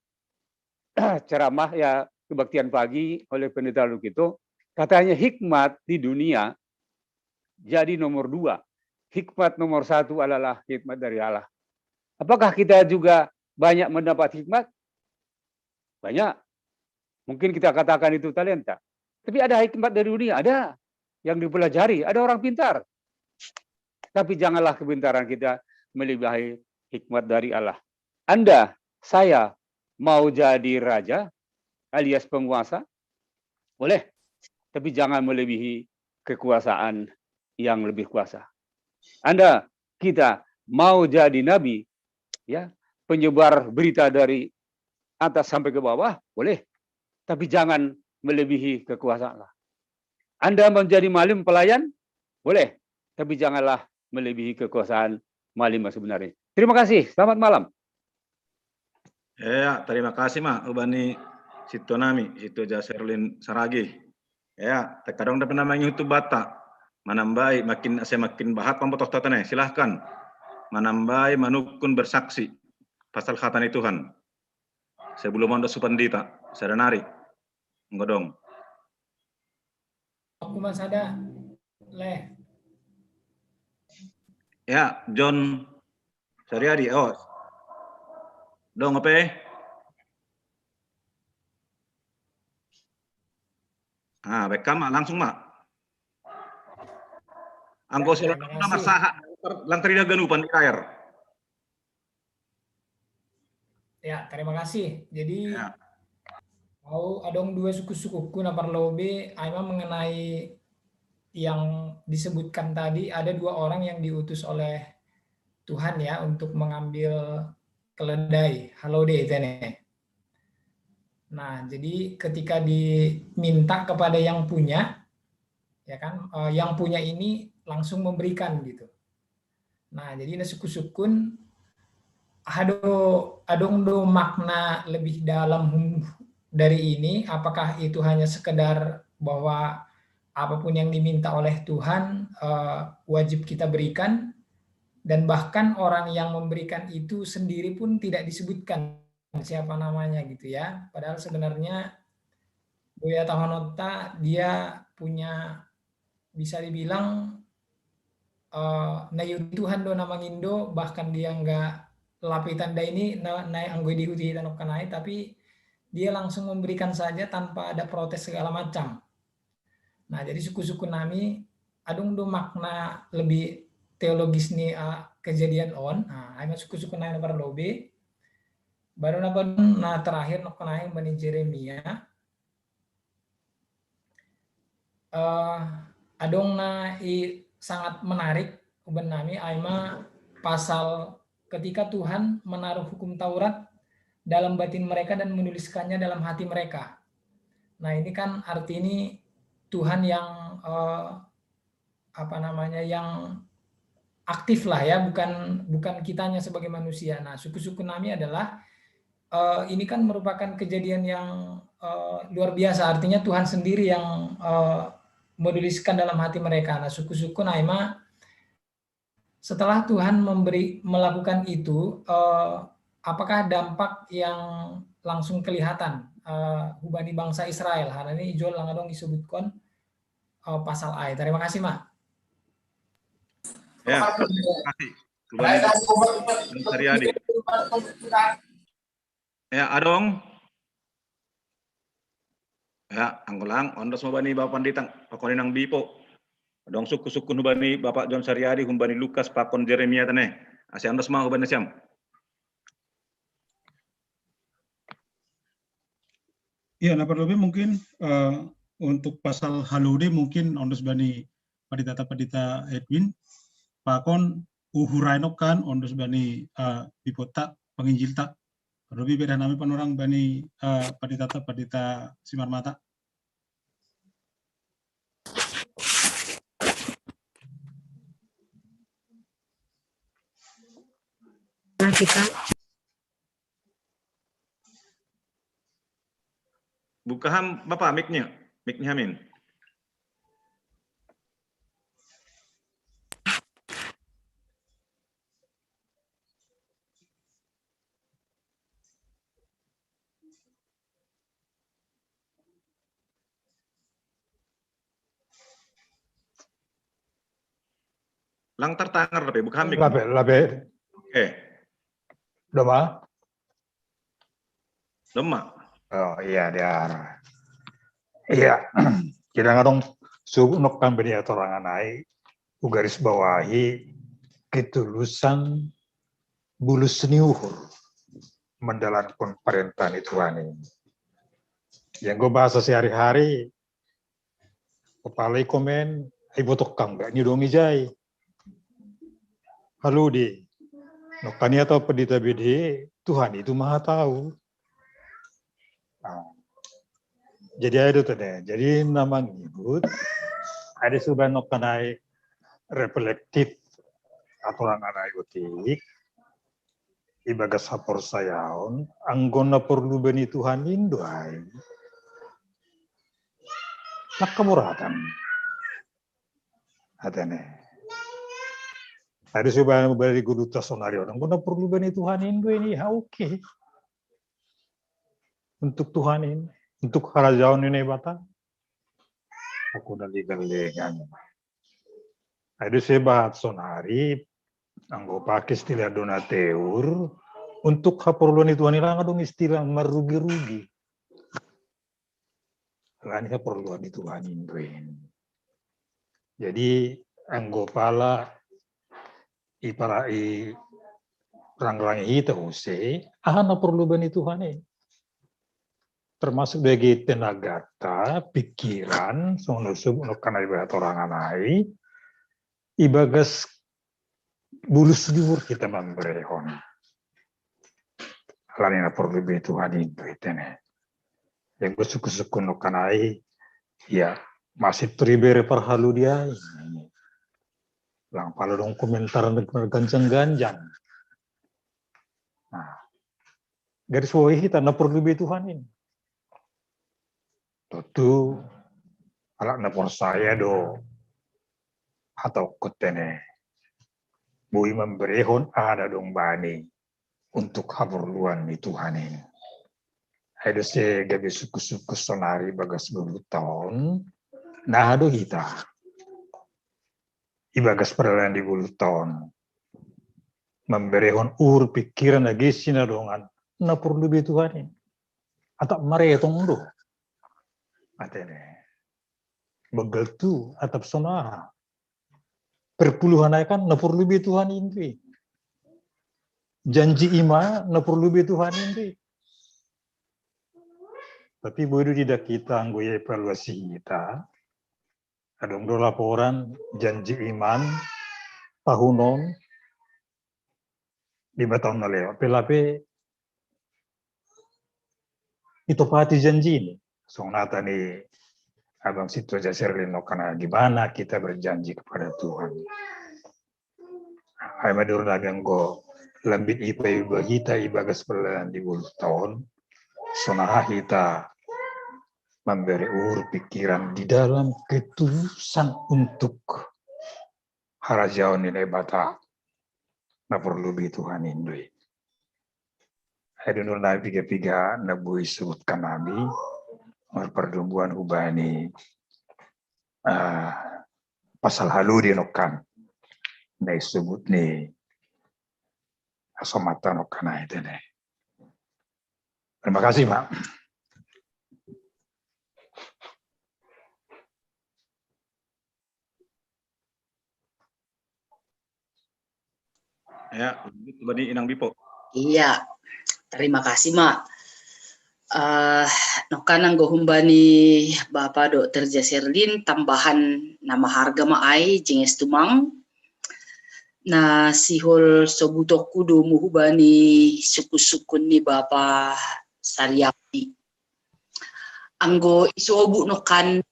ceramah ya kebaktian pagi oleh Pendeta Lukito. Katanya hikmat di dunia jadi nomor dua. Hikmat nomor satu adalah hikmat dari Allah. Apakah kita juga banyak mendapat hikmat? Banyak. Mungkin kita katakan itu talenta. Tapi ada hikmat dari dunia, ada yang dipelajari, ada orang pintar. Tapi janganlah kepintaran kita melebihi hikmat dari Allah. Anda, saya mau jadi raja alias penguasa? Boleh. Tapi jangan melebihi kekuasaan yang lebih kuasa. Anda, kita mau jadi nabi, ya, penyebar berita dari atas sampai ke bawah, boleh. Tapi jangan melebihi kekuasaan Allah. Anda menjadi malim pelayan, boleh. Tapi janganlah melebihi kekuasaan malima sebenarnya. Terima kasih. Selamat malam. Ya, terima kasih ma ubani situ nami, situ Jaserlin Saragi. Ya, tekadong dapat nama YouTube bata. Manambai makin saya makin bahat pambotoh tatane. Silahkan. Manambai manukun bersaksi pasal kata ni Tuhan. Sebelum anda supan dita, sadanari. Ngodong. Aku masada leh. Ya, John Sariadi, oh. Dong apa? Ah, baik ma, langsung ma. Anggo surat nama saha, langkar ida ganupan di layar. Ya, terima kasih. Jadi, ya. Au adong dua suku-sukuku na parlobe, aima mengenai yang disebutkan tadi, ada dua orang yang diutus oleh Tuhan ya untuk mengambil keledai, halode itu nih. Nah, jadi ketika diminta kepada yang punya, ya kan, eh, yang punya ini langsung memberikan gitu. Nah, jadi na suku-sukun ado adong do makna lebih dalam dari ini, apakah itu hanya sekedar bahwa apapun yang diminta oleh Tuhan uh, wajib kita berikan, dan bahkan orang yang memberikan itu sendiri pun tidak disebutkan siapa namanya gitu ya. Padahal sebenarnya Buya Tahonota dia punya bisa dibilang uh, na Tuhan do na mangindo, bahkan dia nggak lapitan da ini na, na anggo dihuti tanok kanai, tapi dia langsung memberikan saja tanpa ada protes segala macam. Nah, jadi suku-suku nami adong do makna lebih teologis ni uh, kejadian on. Nah, aima suku-suku nami na parlobe. Baru napa na terakhir nok naik bani Jeremia. Uh, adong na i sangat menarik uban nami aima pasal ketika Tuhan menaruh hukum Taurat dalam batin mereka dan menuliskannya dalam hati mereka. Nah, ini kan arti ini Tuhan yang uh, apa namanya yang aktif lah ya, bukan bukan kitanya sebagai manusia. Nah, suku-suku nami adalah uh, ini kan merupakan kejadian yang uh, luar biasa. Artinya Tuhan sendiri yang uh, menuliskan dalam hati mereka. Nah, suku-suku naima setelah Tuhan memberi melakukan itu, uh, apakah dampak yang langsung kelihatan uh, hubani bangsa Israel? Karena ini Joel langadong disebutkan uh, pasal ai. Terima kasih, Ma. Ya, terima kasih. Hubani Haryadi. Ya, adong. Ya, anggulang, ondos mabani Bapak Pandita, pakon inang bipo. Adong suku-suku hubani Bapak John Sariadi, hubani Lukas, pakon Jeremia tane. Asi ondos ma hubani siam. Iya, na parlobe mungkin uh, untuk pasal halode mungkin ondos bani Pandita Pandita Edwin, pakon uhurai no kan ondos bani uh, bipota penginjilta. Parlobe beda nami panorang bani uh, Pandita Pandita Simarmata. Nah, kita Buka ham Bapak mic-nya, mic-nya Hamin. Lang tertangar tapi bukan mic. Labe, labe. Eh. Doma. Doma. Oh iya dia. Iya. Kita ngadong subuk nok kan bini atorangan ai. Ugaris bawahi ketulusan bulus seni uhur mendalankan perintah ni Tuhan ini. Yang gue bahasa sehari-hari, kepala komen, ai botok kang gak nyudong ijai. Halo di, nokani atau pedita bede, Tuhan itu maha tahu. Nah, jadi ada tuh deh, jadi nama ngibut, ada sudah nokanai reflektif aturan anak otik, ibagas haporsayaon, anggo na porlu bani Tuhan in do ai. Nangkaburatan. Atene. Tadi sudah bari guru tasonari orang, anggo na porlu bani Tuhan in do ini, ha, oke. Untuk Tuhan in, untuk harajaon ni Naibata. Aku dari galegan. Ado sebahat sonari, anggo pakai istilah donateur, untuk haporluan ni Tuhan i lang adong istilah marugi-rugi. Alani haporluan ni Tuhan in do i. Jadi, anggo pala ipara i rangrangi hita use, aha na porlu bani Tuhan i. Termasuk do age tenagata, pikiran, songon na disebut nangkaning ibagas aturan anak i, ibagas bulus ni uhur hita mamberehon. Alani na porlu bani Tuhan i do i, atene. Yang bersyukur-syukur nangkaning i, ya, masih teribere parhalu dia i. Lang pala adong komentar na ganjang-ganjang. Nah, garis bawahi hita na porlu bani Tuhan i. Tontu, halak na porsaya do, atau kutene, boi mamberehon aha na adong bani untuk haporluan ni Tuhan i. Ai do use gabe suku-suku sonari bagas guru taon, na aha do hita ibagas pardalanan di guru taon. Mamberehon uhur, pikiran, age sinadongan, na porlu bani Tuhan i. Atap maretong do. Atene. Begeltu, atap sonaha. Perpuluhan ai kan, na porlu bani Tuhan i do i. Janji i ma, na porlu bani Tuhan i do i. Tapi boi do diida hita anggo ia evaluasi hita. Adong do laporan janji i ma tahunon, lima taon na lewat. Pe lape itopati janji i. Songon hata ni Abang Sintua Jaserlin nangkaning, gimana kita berjanji kepada Tuhan. Ai ma di uhur nami anggo lambin i paiba hita ibagas pardalanan di guru taon, sonaha hita mambere uhur pikiran di dalam ketulusan untuk harajaon ni Naibata na porlu bani Tuhan i do i. Ai di uhur nami piga-piga na boi disebutkan nami, marparlumbuan hubani, ah, pasal haludion nangkaning na disebut ni asomanta nangkaning, atene. Terima kasih, Pak. Ya, bani Inang Bipo. Iya, terima kasih, Ma. Eh, nangkaning anggo hubani Bapa Dokter Jaserlin, tambahan na maharga ma ai, jinges tumang. Na sihol sobutonku do hubani sungkun-sungkun ni Bapa Sariapi. Anggo isobut nangkaning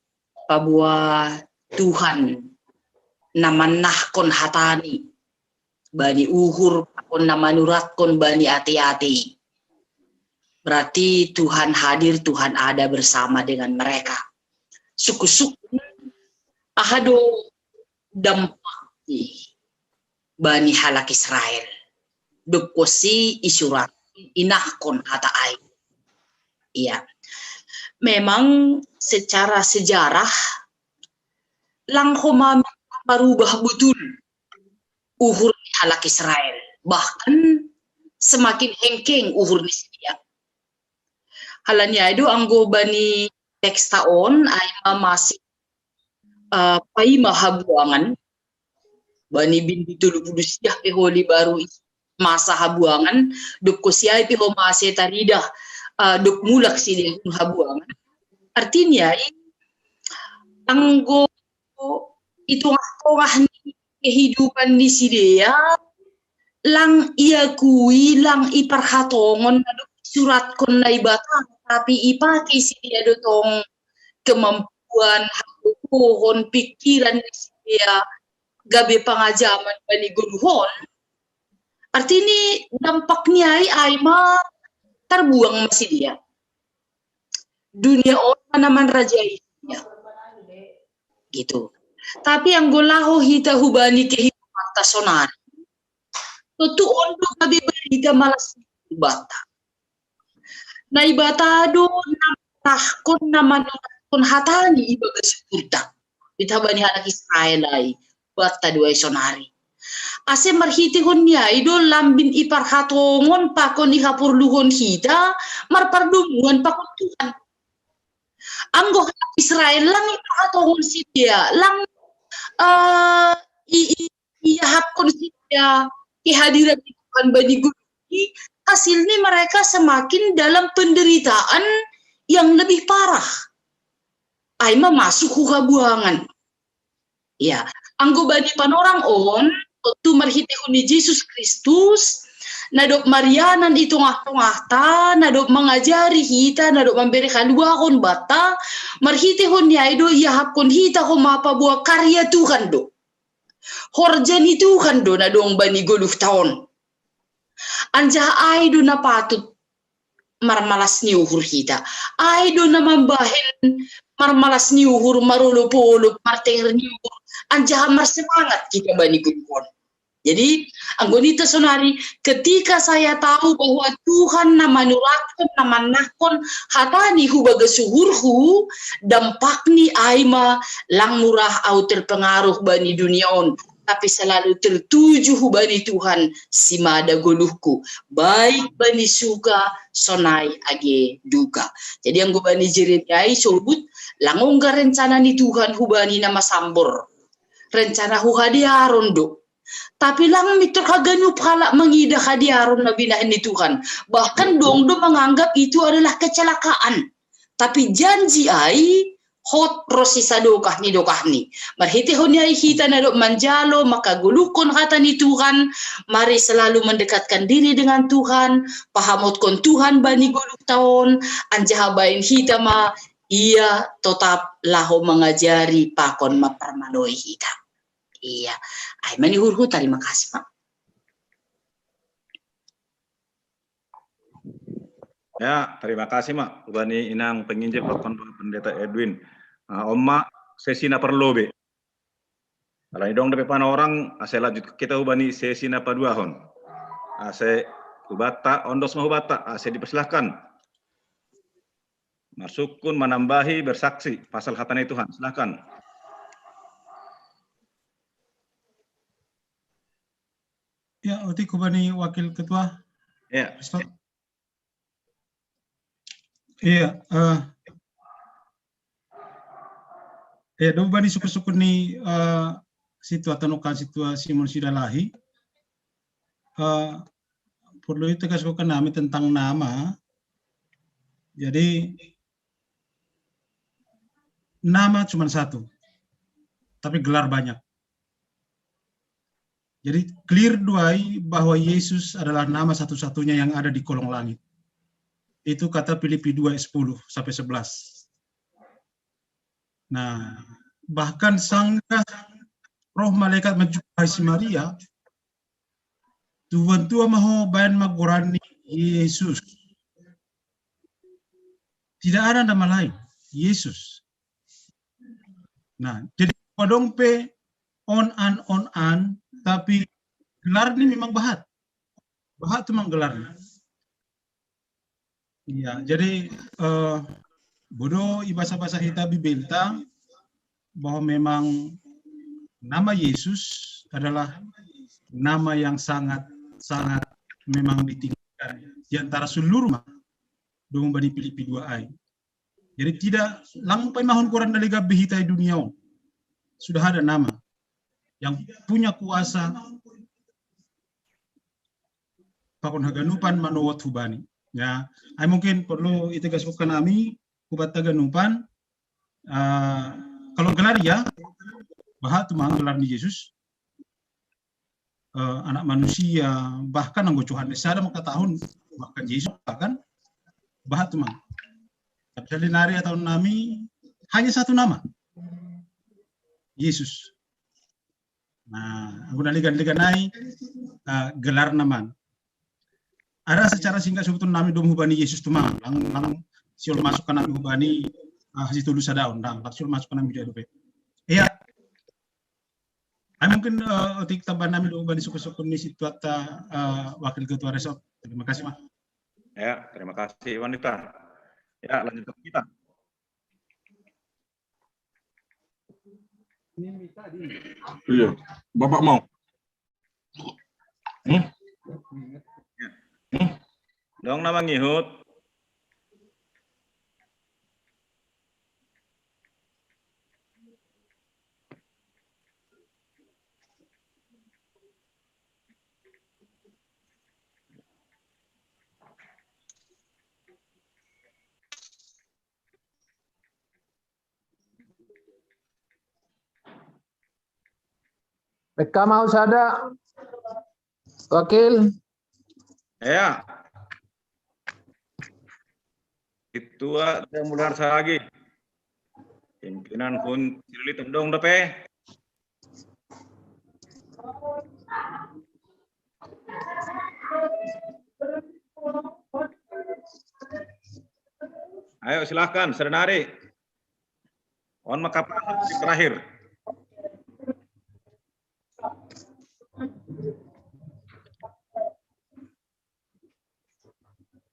paboa Tuhan na mannahkon hatani bani uhur, pakon na manuratkon bani ate-ate i. Berarti Tuhan hadir, Tuhan ada bersama dengan mereka. Sungkun-sungkun, aha do dampak i bani halak Israel. Dob konsi isurat, inahkon hata ai. Iya. Memang secara sejarah lang homa marubah botul uhur ni halak Israel. Bahkan semakin hengkeng uhur ni sidea. Alani ai do anggo bani teksta on, ai ma masih, eh, paima habuangan, bani bindu tolu pulu sia pe holi baru i masa habuangan, dob konsi ai pe homa ase tarida, eh, dob mulak sidea hun habuangan. Artinya, i, anggo i tongah-tongah ni kehidupan ni sidea, lang iakui, lang iparhatongon na dob isuratkon Naibata, tapi ipake sidea do tong kemampuan, hagogohon, pikiran ni sidea, gabe pangajaman bani goluhon, artini dampak ni ai, ai ma tarbuang ma sidea. Dunia on ma na manrajai sidea. Gitu. Tapi anggo laho hita hubani kehidupanta sonari, tontu on do gabe barita malas ni uhur banta. Naibata do na manahkon, na manonahkon hatani ibagas uhurta. Hita bani halak Israel ai, banta do ai sonari. Ase marhitehon ni ai do lambin i parhatongon pakon i haporluhon hita marpardomuan pakon Tuhan. Anggo halak Israel lang i parhatongon sidea, lang, eh, i, i, iahapkon sidea kehadiran ni Tuhan bani goluh i, hasilni mereka semakin dalam penderitaan yang lebih parah. Ai ma masuk hu habuangan. Ya, anggo bani panorang on, tontu marhitehon ni Jesus Kristus, na dob marianan i tongah-tongahta, na dob mangajari hita, na dob mambere haluahon banta, marhitehon ni ai do iahapkon hita homa paboa karya Tuhan do. Horja ni Tuhan do na dong bani goluhta on. Anjaha ai do na patut marmalas ni uhur hita. Ai do na mambahen marmalas ni uhur, marolop-olop, martenger ni uhur, anjaha marsemangat hita bani goluh on. Jadi, anggo ninta sonari, ketika saya tahu bahwa Tuhan na manuratkon, na manahkon hatani hu bagas uhurhu, dampakni ai ma lang murah au terpengaruh bani dunia on, tapi selalu tertuju hubani Tuhan, simada goluhku, baik bani suka, sonai age duka. Jadi anggo bani Jeremia i sobut, lang ongga rencana ni Tuhan hubani na masambor. Rencana huhadearon do. Tapi lang mintor haganup halak mangidah hadearon na binahen ni Tuhan. Bahkan dong do manganggap itu adalah kecelakaan. Tapi janji ai, hot ro sisadokah ni dokahni. Marhitehon ni ai hita na dob manjalo, mangkagoluhkon hata ni Tuhan, mari selalu mendekatkan diri dengan Tuhan, pahamotkon Tuhan bani goluhta on, anjaha baen hita ma ia totap laho mangajari pakon mamparmaloi hita. Ia, ai ma ni uhurhu, tarima kasih ma. Ya, terima kasih ma hubani inang penginjil pakon Bapak Pendeta Edwin. Nah, on ma sesi na parlobei. Alai dong dope panorang, ase lanjut kita hubani sesi na paduahon. Ase hubanta, ondos ma hubanta, ase dipersilahkan. Marsungkun, manambahi, bersaksi pasal hata ni Tuhan. Silahkan. Ya, otik hubani wakil ketua. Ya. Iya, eh, ya, do hubani sungkun-sungkun ni, eh, situa tanokan situa Simon Sidalahi. Eh, perlu itu kasih nami tentang nama. Jadi nama cuma satu, tapi gelar banyak. Jadi clear do ai bahwa Yesus adalah nama satu-satunya yang ada di kolong langit. Itu kata Filipi dua ayat sepuluh sampai sebelas. Nah, bahkan sanggah roh malaikat manjumpai si Maria, tubuan tua ma ho baen ma goran ni Yesus. Tidak ada nama lain, Yesus. Nah, jadi adong pe on an, on an, tapi gelar ni memang bahat. Bahat tu memang gelar ni. Iya, jadi eh, bodo i basa-basa hita Bibelta bahwa memang nama Yesus adalah nama yang sangat sangat memang ditinggikan di antara seluruh ma dong bani Filipi dua ai. Jadi tidak lang paimahon goran na legan be hita i dunia on. Sudah ada nama yang punya kuasa pakon haganupan manowot hubani. Ya, ai mungkin perlu itegaskan nami hubanta haganupan. Uh, kalau gelar ya, bahat tu memang gelar ni Yesus. Uh, anak manusia, bahkan anggo Johannes sada mangkatahon bahkan Yesus bahkan bahat tu memang. Tapi nari hatahon nami hanya satu nama. Yesus. Nah, guna ligan-ligan nai, eh, gelar naman. Ada secara singkat sebetulnya nami dom hubani Yesus tu mang, lang, lang siul masuk ke nami hubani, eh, hasi tulu sadaun, lang, lang siul masuk ke nami dia dope. Iya. Ah, mungkin, eh, otik tambahan nami dom hubani suku-suku ni si tuata, eh, wakil ketua resort. Terima kasih, Mas. Ya, terima kasih, Wanita. Ya, lanjutkan kita. Iya, Bapak mau. Dong nama ngihut. Reka mau sada, Wakil. Ya. Ketua Dewan Mulia Sahagi. Pimpinan pun Sirili Tendong depe. Ayo, silahkan, Sadanari. On makapan terakhir.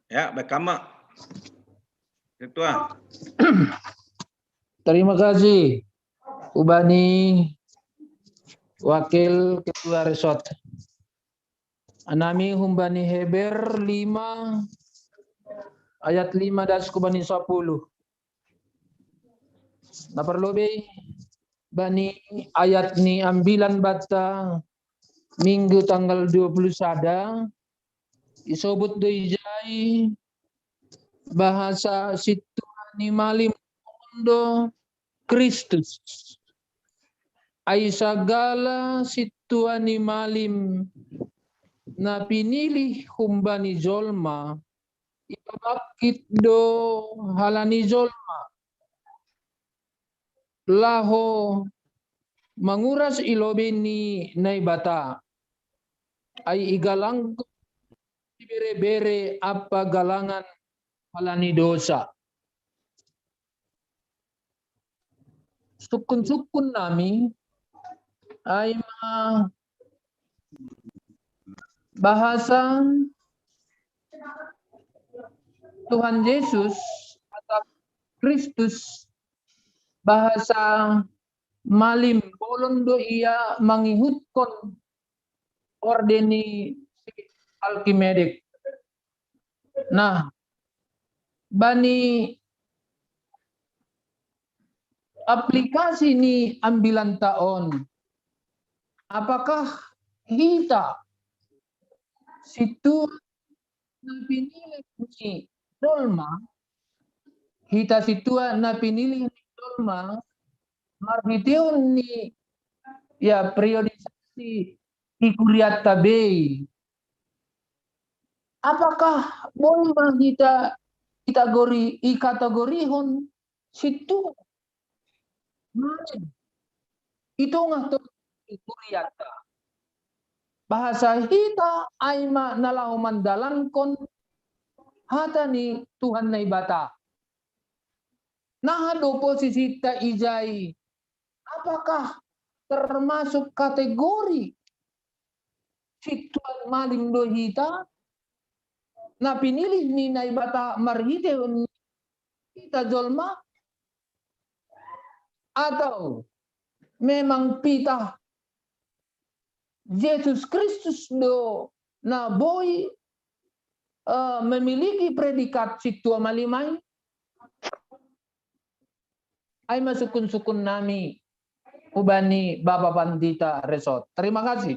Ya, bekama. Ketua. Terima kasih, Ubani Wakil Ketua Resort. Anami humbani Heber lima ayat lima das kubani sepuluh. Na perlu be bani ayat ni ambilan bata minggu tanggal dua puluh sada, isobut do ijai bahasa situani malim do Kristus. Ai sagala situani malim na pinilih humbani jolma, ibabakit do halani jolma. Laho manguras ilobi ni Naibata. Ai igalangkon bere-bere apa galangan halani dosa. Sukun-sukun nami, ai ma bahasa Tuhan Yesus atau Kristus, bahasa malim bolon do ia mangihutkon orde ni Alkimedek. Nah, bani aplikasi ni ambilan taon, apakah hita situ na pinilih ni dolma, hita situa na pinilih ni dolma, marhiteon ni ya periodisasi ikuriatta bei. Apakah boleh ma hita, hita gori, ikategorihon situa? Itu ngah tu ikuriatta. Bahasa hita ai ma na laho mandalankon hata ni Tuhan Naibata. Naha do posisita ijai? Apakah termasuk kategori situan malim do hita na pinilih ni Naibata marhite hita jolma? Atau memang pitah Yesus Kristus do na boi uh, memiliki predikat situa malimai? Ai masukun-sukun nami ubani Bapak Pandita Resort. Terima kasih.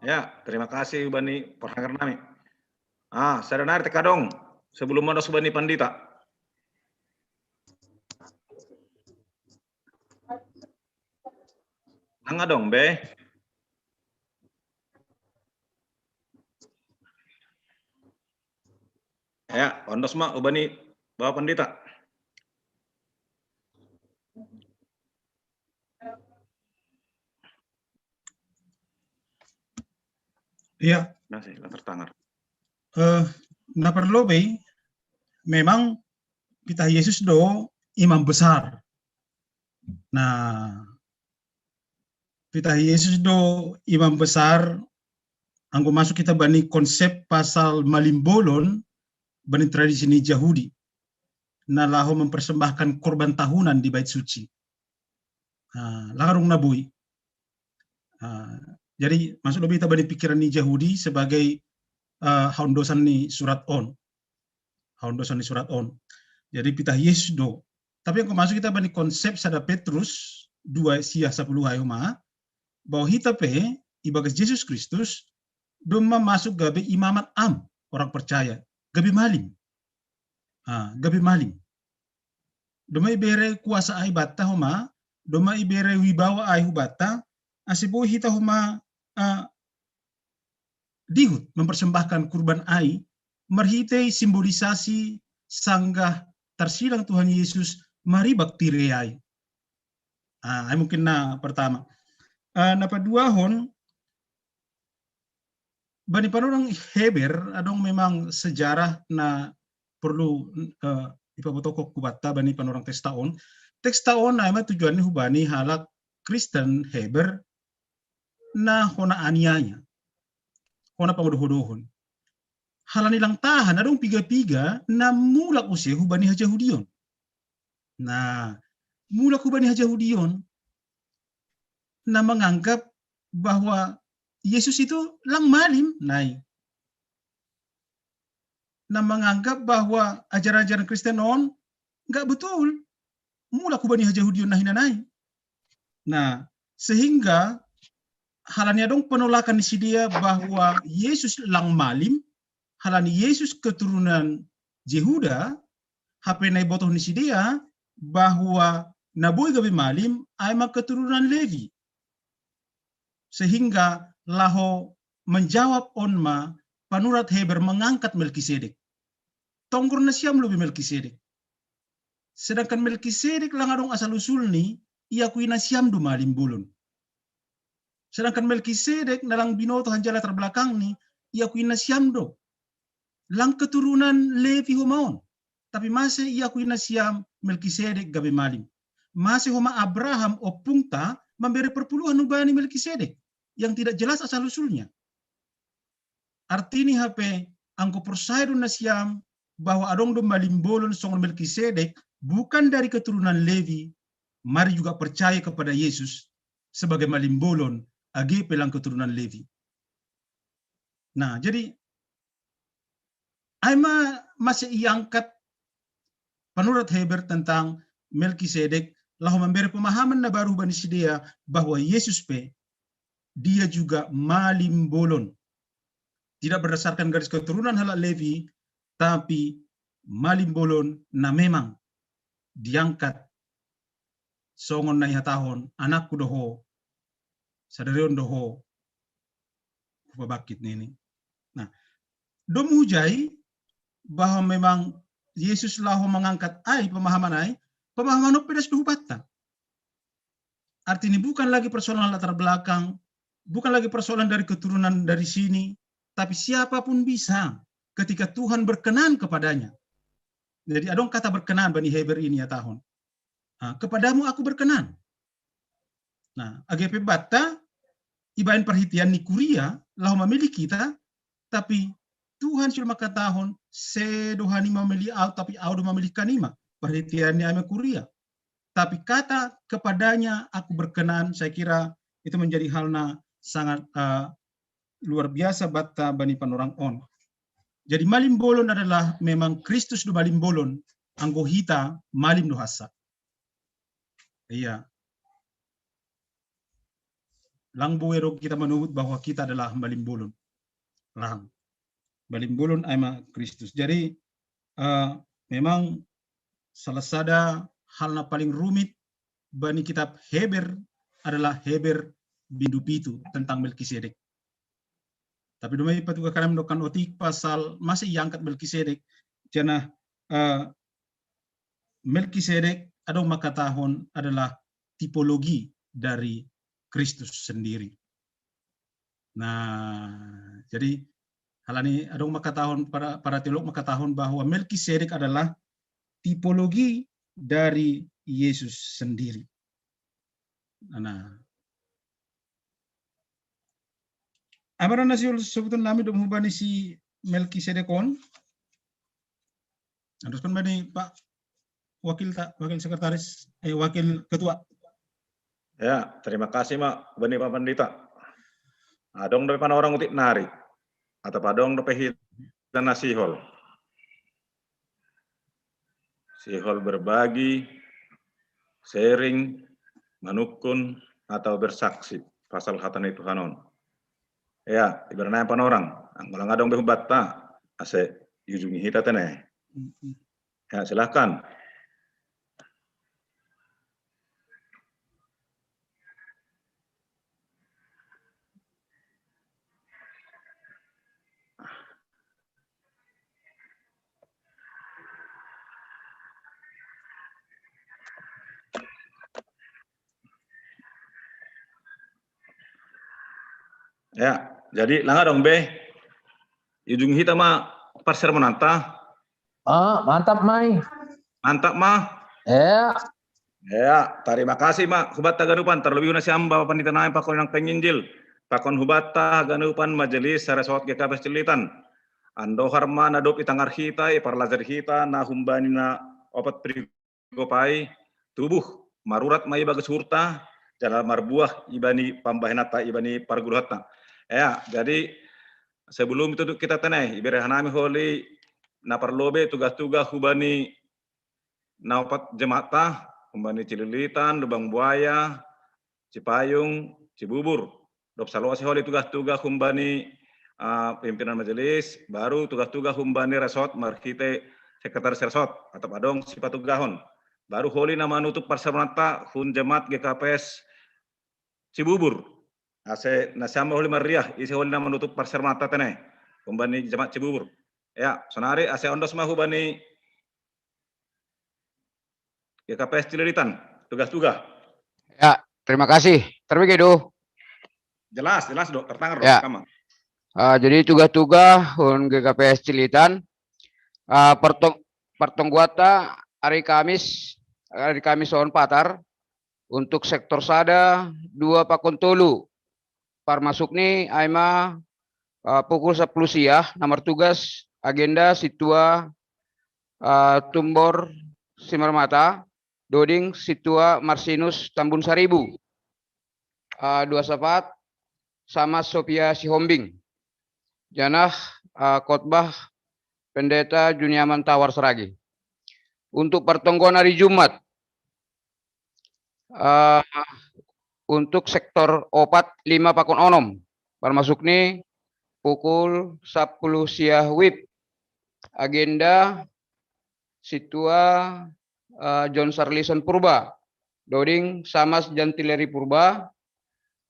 Ya, terima kasih ubani perhanggar nami. Ah, Sadanari tekadong sebelum ada ubani Pandita. Nang adong be. Ya, ondos ma ubani Bapak Pandita. Iya. Nah, sih, lah tertangar. Eh, na parlobei, memang pitah Yesus do imam besar. Nah, pitah Yesus do imam besar, anggo masuk kita bani konsep pasal malimbolon, bani tradisi ni Jahudi. Na laho mempersembahkan korban tahunan di Bait Suci. Nah, lang adong na boi. Nah, jadi masuk do hita bani pikiran ni Jahudi sebagai uh, haundosan ni surat on. Haundosan ni surat on. Jadi pitah Yesus do. Tapi anggo masuk kita bani konsep sada Petrus dua sia sapuluh ai homa, bahwa hita pe ibagas Jesus Kristus, domma masuk gabe imamat am orang percaya, gabe malim. Ah, gabe malim. Domma ibere kuasa ai banta homa, domma ibere wibawa ai hu banta, ase boi hita homa ah, dihut mempersembahkan kurban ai, marhitei simbolisasi sanggah tarsilang Tuhan Yesus maribak tire ai. Ah, ai mungkin na pertama. Ah, na paduahon, bani panorang Heber, adong memang sejarah na perlu uh, ipabotokok hu banta bani panorang teksta on. Teksta on ai ma tujuan ni hubani halak Kristen Heber na hona aniaya, hona pangodohodohon. Halani lang tahan, adong piga-piga na mulak use hubani hajahudion. Nah, mulak hubani hajahudion, na menganggap bahwa Yesus itu lang malim, nai. Na menganggap bahwa ajaran-ajaran Kristen on nggak betul. Mulak hubani hajahudion na hinan ai. Nah, sehingga halani adong penolakan ni sidea bahwa Yesus lang malim, halani Yesus keturunan Jehuda, hape na ibotoh ni sidea bahwa na boi gabe malim ai ma keturunan Levi. Sehingga laho menjawab on ma panurat Heber mengangkat Melkisedek. Tonggor nasiam lobei Melkisedek. Sedangkan Melkisedek lang adong asal usulni, iakui nasiam do malim bolon. Sedangkan Melkisedek na lang binoto hanjala terbelakangni, iakui nasiam do. Lang keturunan Levi homa on. Tapi mase iakui nasiam Melkisedek gabe malim. Mase homa Abraham ompungta mambere perpuluhan hubani Melkisedek yang tidak jelas asal usulnya. Artini hape anggo porsaya do nasiam bahwa adong do malimbolon songon Melkisedek bukan dari keturunan Levi, mari juga percaya kepada Yesus sebagai malimbolon age pe lang keturunan Levi. Nah, jadi ai ma mase iangkat panurat Heber tentang Melkisedek laho mambere pemahaman na baru bani sidea bahwa Yesus pe dia juga malimbolon. Tidak berdasarkan garis keturunan halak Levi, tapi malimbolon na memang diangkat songon na ihatahon, anakku do ho, sadarion do ho hupabangkit nini. Nah, dom hujai bahwa memang Yesus laho mengangkat ai pemahaman ai, pemahaman on pedas do hubanta. Artinya bukan lagi persoalan latar belakang, bukan lagi persoalan dari keturunan dari sini, tapi siapapun bisa ketika Tuhan berkenan kepadanya. Jadi adong kata berkenan bani Heber ini ihatahon. Nah, kepadamu aku berkenan. Nah, age pe banta ibaen parhitean ni kuria laho mamilih kita, tapi Tuhan sudah mengatakan, sedo hanima memilih au, tapi au do mamilih hanima. Parhitean ni ai ma kuria. Tapi kata kepadanya aku berkenan, saya kira itu menjadi hal na sangat uh, luar biasa banta bani panorang on. Jadi malimbolon adalah memang Kristus do malimbolon, anggo hita malim do hasa. Iya. Lang boi do kita menyebut bahwa kita adalah malimbolon. Lang. Malimbolon ai ma Kristus. Jadi uh, memang salah sada hal na paling rumit bani kitab Heber adalah Heber bindu pitu tentang Melkisedek. Tapi doma ipatuga kami dokan otik pasal mase iangkat Melkisedek. Janah uh, Melkisedek adong mangkatahon adalah tipologi dari Kristus sendiri. Nah, jadi halani adong makatahon para, para teolog makatahon bahwa Melkisedek adalah tipologi dari Yesus sendiri. Nah, ambaran nasi sebutun nami dong hubani si Melkisedek on. Teruskan bani Pak Wakil ta, Wakil Sekretaris, eh, Wakil Ketua. Ya, terima kasih ma bani Pak Pandita. Adong dope panorang utik nari atau padong dope hita na sihol. Sihol berbagi, sharing, manukun atau bersaksi pasal hata ni Tuhan on. Ya, ibaratnya panorang, anggolang adong be hubatta, ase ujungi hita tene. Ya, silahkan. Ya, jadi langa dong be. Ujung hita ma parsermonanta. Ah, mantap mai. Mantap ma. Ya. Ya, terima kasih ma hubatta ganupan, terlebih na siamba Pandita nai pakon nang penginjil, pakon hubatta ganupan majelis saresort G K P S Cililitan. Andohar ma na dop itangar hita, iparlajar hita na humbani na opat prigopai tubuh, marurat ma ibagas hurta, jala marbuah ibani pambahenanta, ibani parguru hata. Ya, jadi sebelum itu kita tenai, ibere hanami holi na parlobe tugas-tugas hubani na opat jemaat ta, humbani Cililitan, Lubang Buaya, Cipayung, Cibubur. Dop salosi holi tugas-tugas humbani uh, pimpinan majelis, baru tugas-tugas humbani resort marhite sekretaris resort atau padong sipatugahon. Baru holi na manutup parsermonanta hun jemaat G K P S Cibubur. Ase na siamba holi marriah, ise holi na manutup parsermonanta tene. Humbani jemaat Cibubur. Ya, sonari ase ondos ma hubani G K P S Cililitan, tugas-tugas. Ya, terima kasih. Terima kasih, Dok. Jelas, jelas dok, tertangar dok, Ya. Kama. Ah, jadi tugas-tugas hun G K P S Cililitan. Ah, pertong pertongguata hari Kamis, hari Kamis on patar untuk sektor sada dua pakon tolu. Parmasuk ni aima ah, pukul sepuluh siah, na martugas agenda situa ah, Tumbor Simarmata, doding situa Marsinus Tambun Saribu. Ah, dua sapat sama Sophia Sihombing. Janah ah, khotbah Pendeta Juniaman Tawar Saragi. Untuk pertongguan hari Jumat, ah, untuk sektor opat, lima pakon onom, parmasuk ni pukul sepuluh siah wib. Agenda situa ah, John Sarlison Purba, doding Samas Jantileri Purba,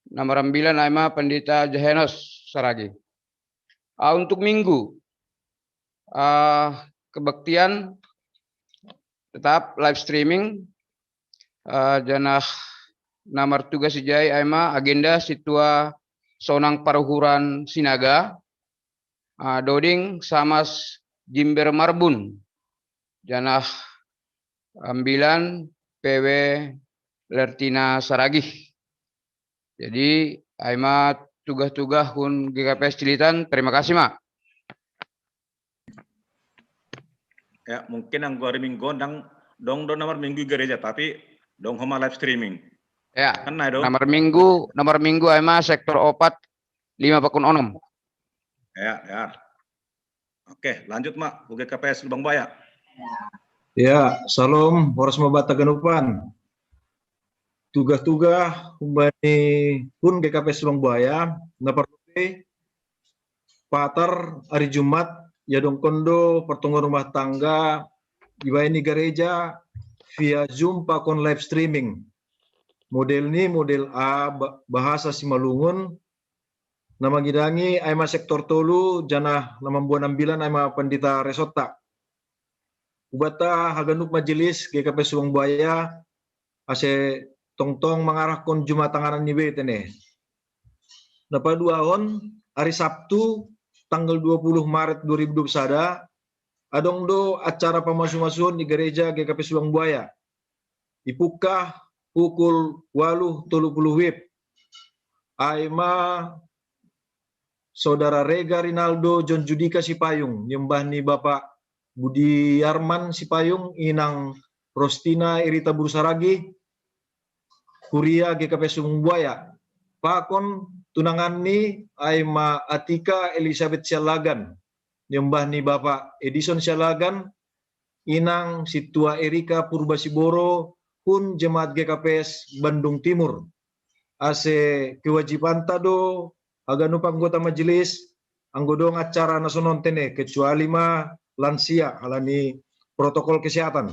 na marambilan aima Pendeta Jehenos Saragi. Ah, untuk minggu, ah, kebaktian tetap live streaming, ah, janah na martugas ijai aima agenda situa Sonang Paruhuran Sinaga, ah, doding Samas Jimber Marbun, janah ambilan P W Lertina Saragih. Jadi aima tugas-tugas hun G K P S Cililitan, terima kasih ma. Ya, mungkin anggo hari Minggu dang dong dong nomor Minggu gereja, tapi dong homa live streaming. Ya, Kan na dong. Nomor minggu, nomor minggu aima sektor opat, lima pakon onom. Ya, ya. Oke, lanjut ma, U G K P S Lubang Buaya. Ya, salam, horas ma banta ganupan. Tugas-tugas humbani hun G K P S Lubang Buaya, na parlobe patar hari Jumat, ya dongkon do pertemuan rumah tangga ibaen ni gereja via Zoom pakon live streaming. Model ni model A, bahasa Simalungun, na mangidangi aima sektor tolu, janah na mambuan ambilan aima Pandita resortta. Hubatta haganup majelis G K P S Lubang Buaya, ase tongtong mangarahkon jumatanganan ni be tene. Napaduahon, hari Sabtu tanggal dua puluh Maret dua ribu dua puluh sada, adong do acara pamasu-masuon di gereja G K P Subang Buaya. Ipukka pukul waluh tolu puluh wib. Ai ma Saudara Rega Rinaldo John Judika Sipayung, niombah ni Bapak Budiarman Sipayung, inang Rostina Irita Burusaragi, kuria G K P Subang Buaya. Pakon tunangan ni ai ma Atika Elizabeth Sialagan, niombah ni Bapak Edison Sialagan, inang Situa Erika Purba Siboro, hun jemaat G K P S Bandung Timur. Ase kewajibanta do haganup anggota majelis, anggo dong acara na songon tene, kecuali ma lansia, halani protokol kesehatan.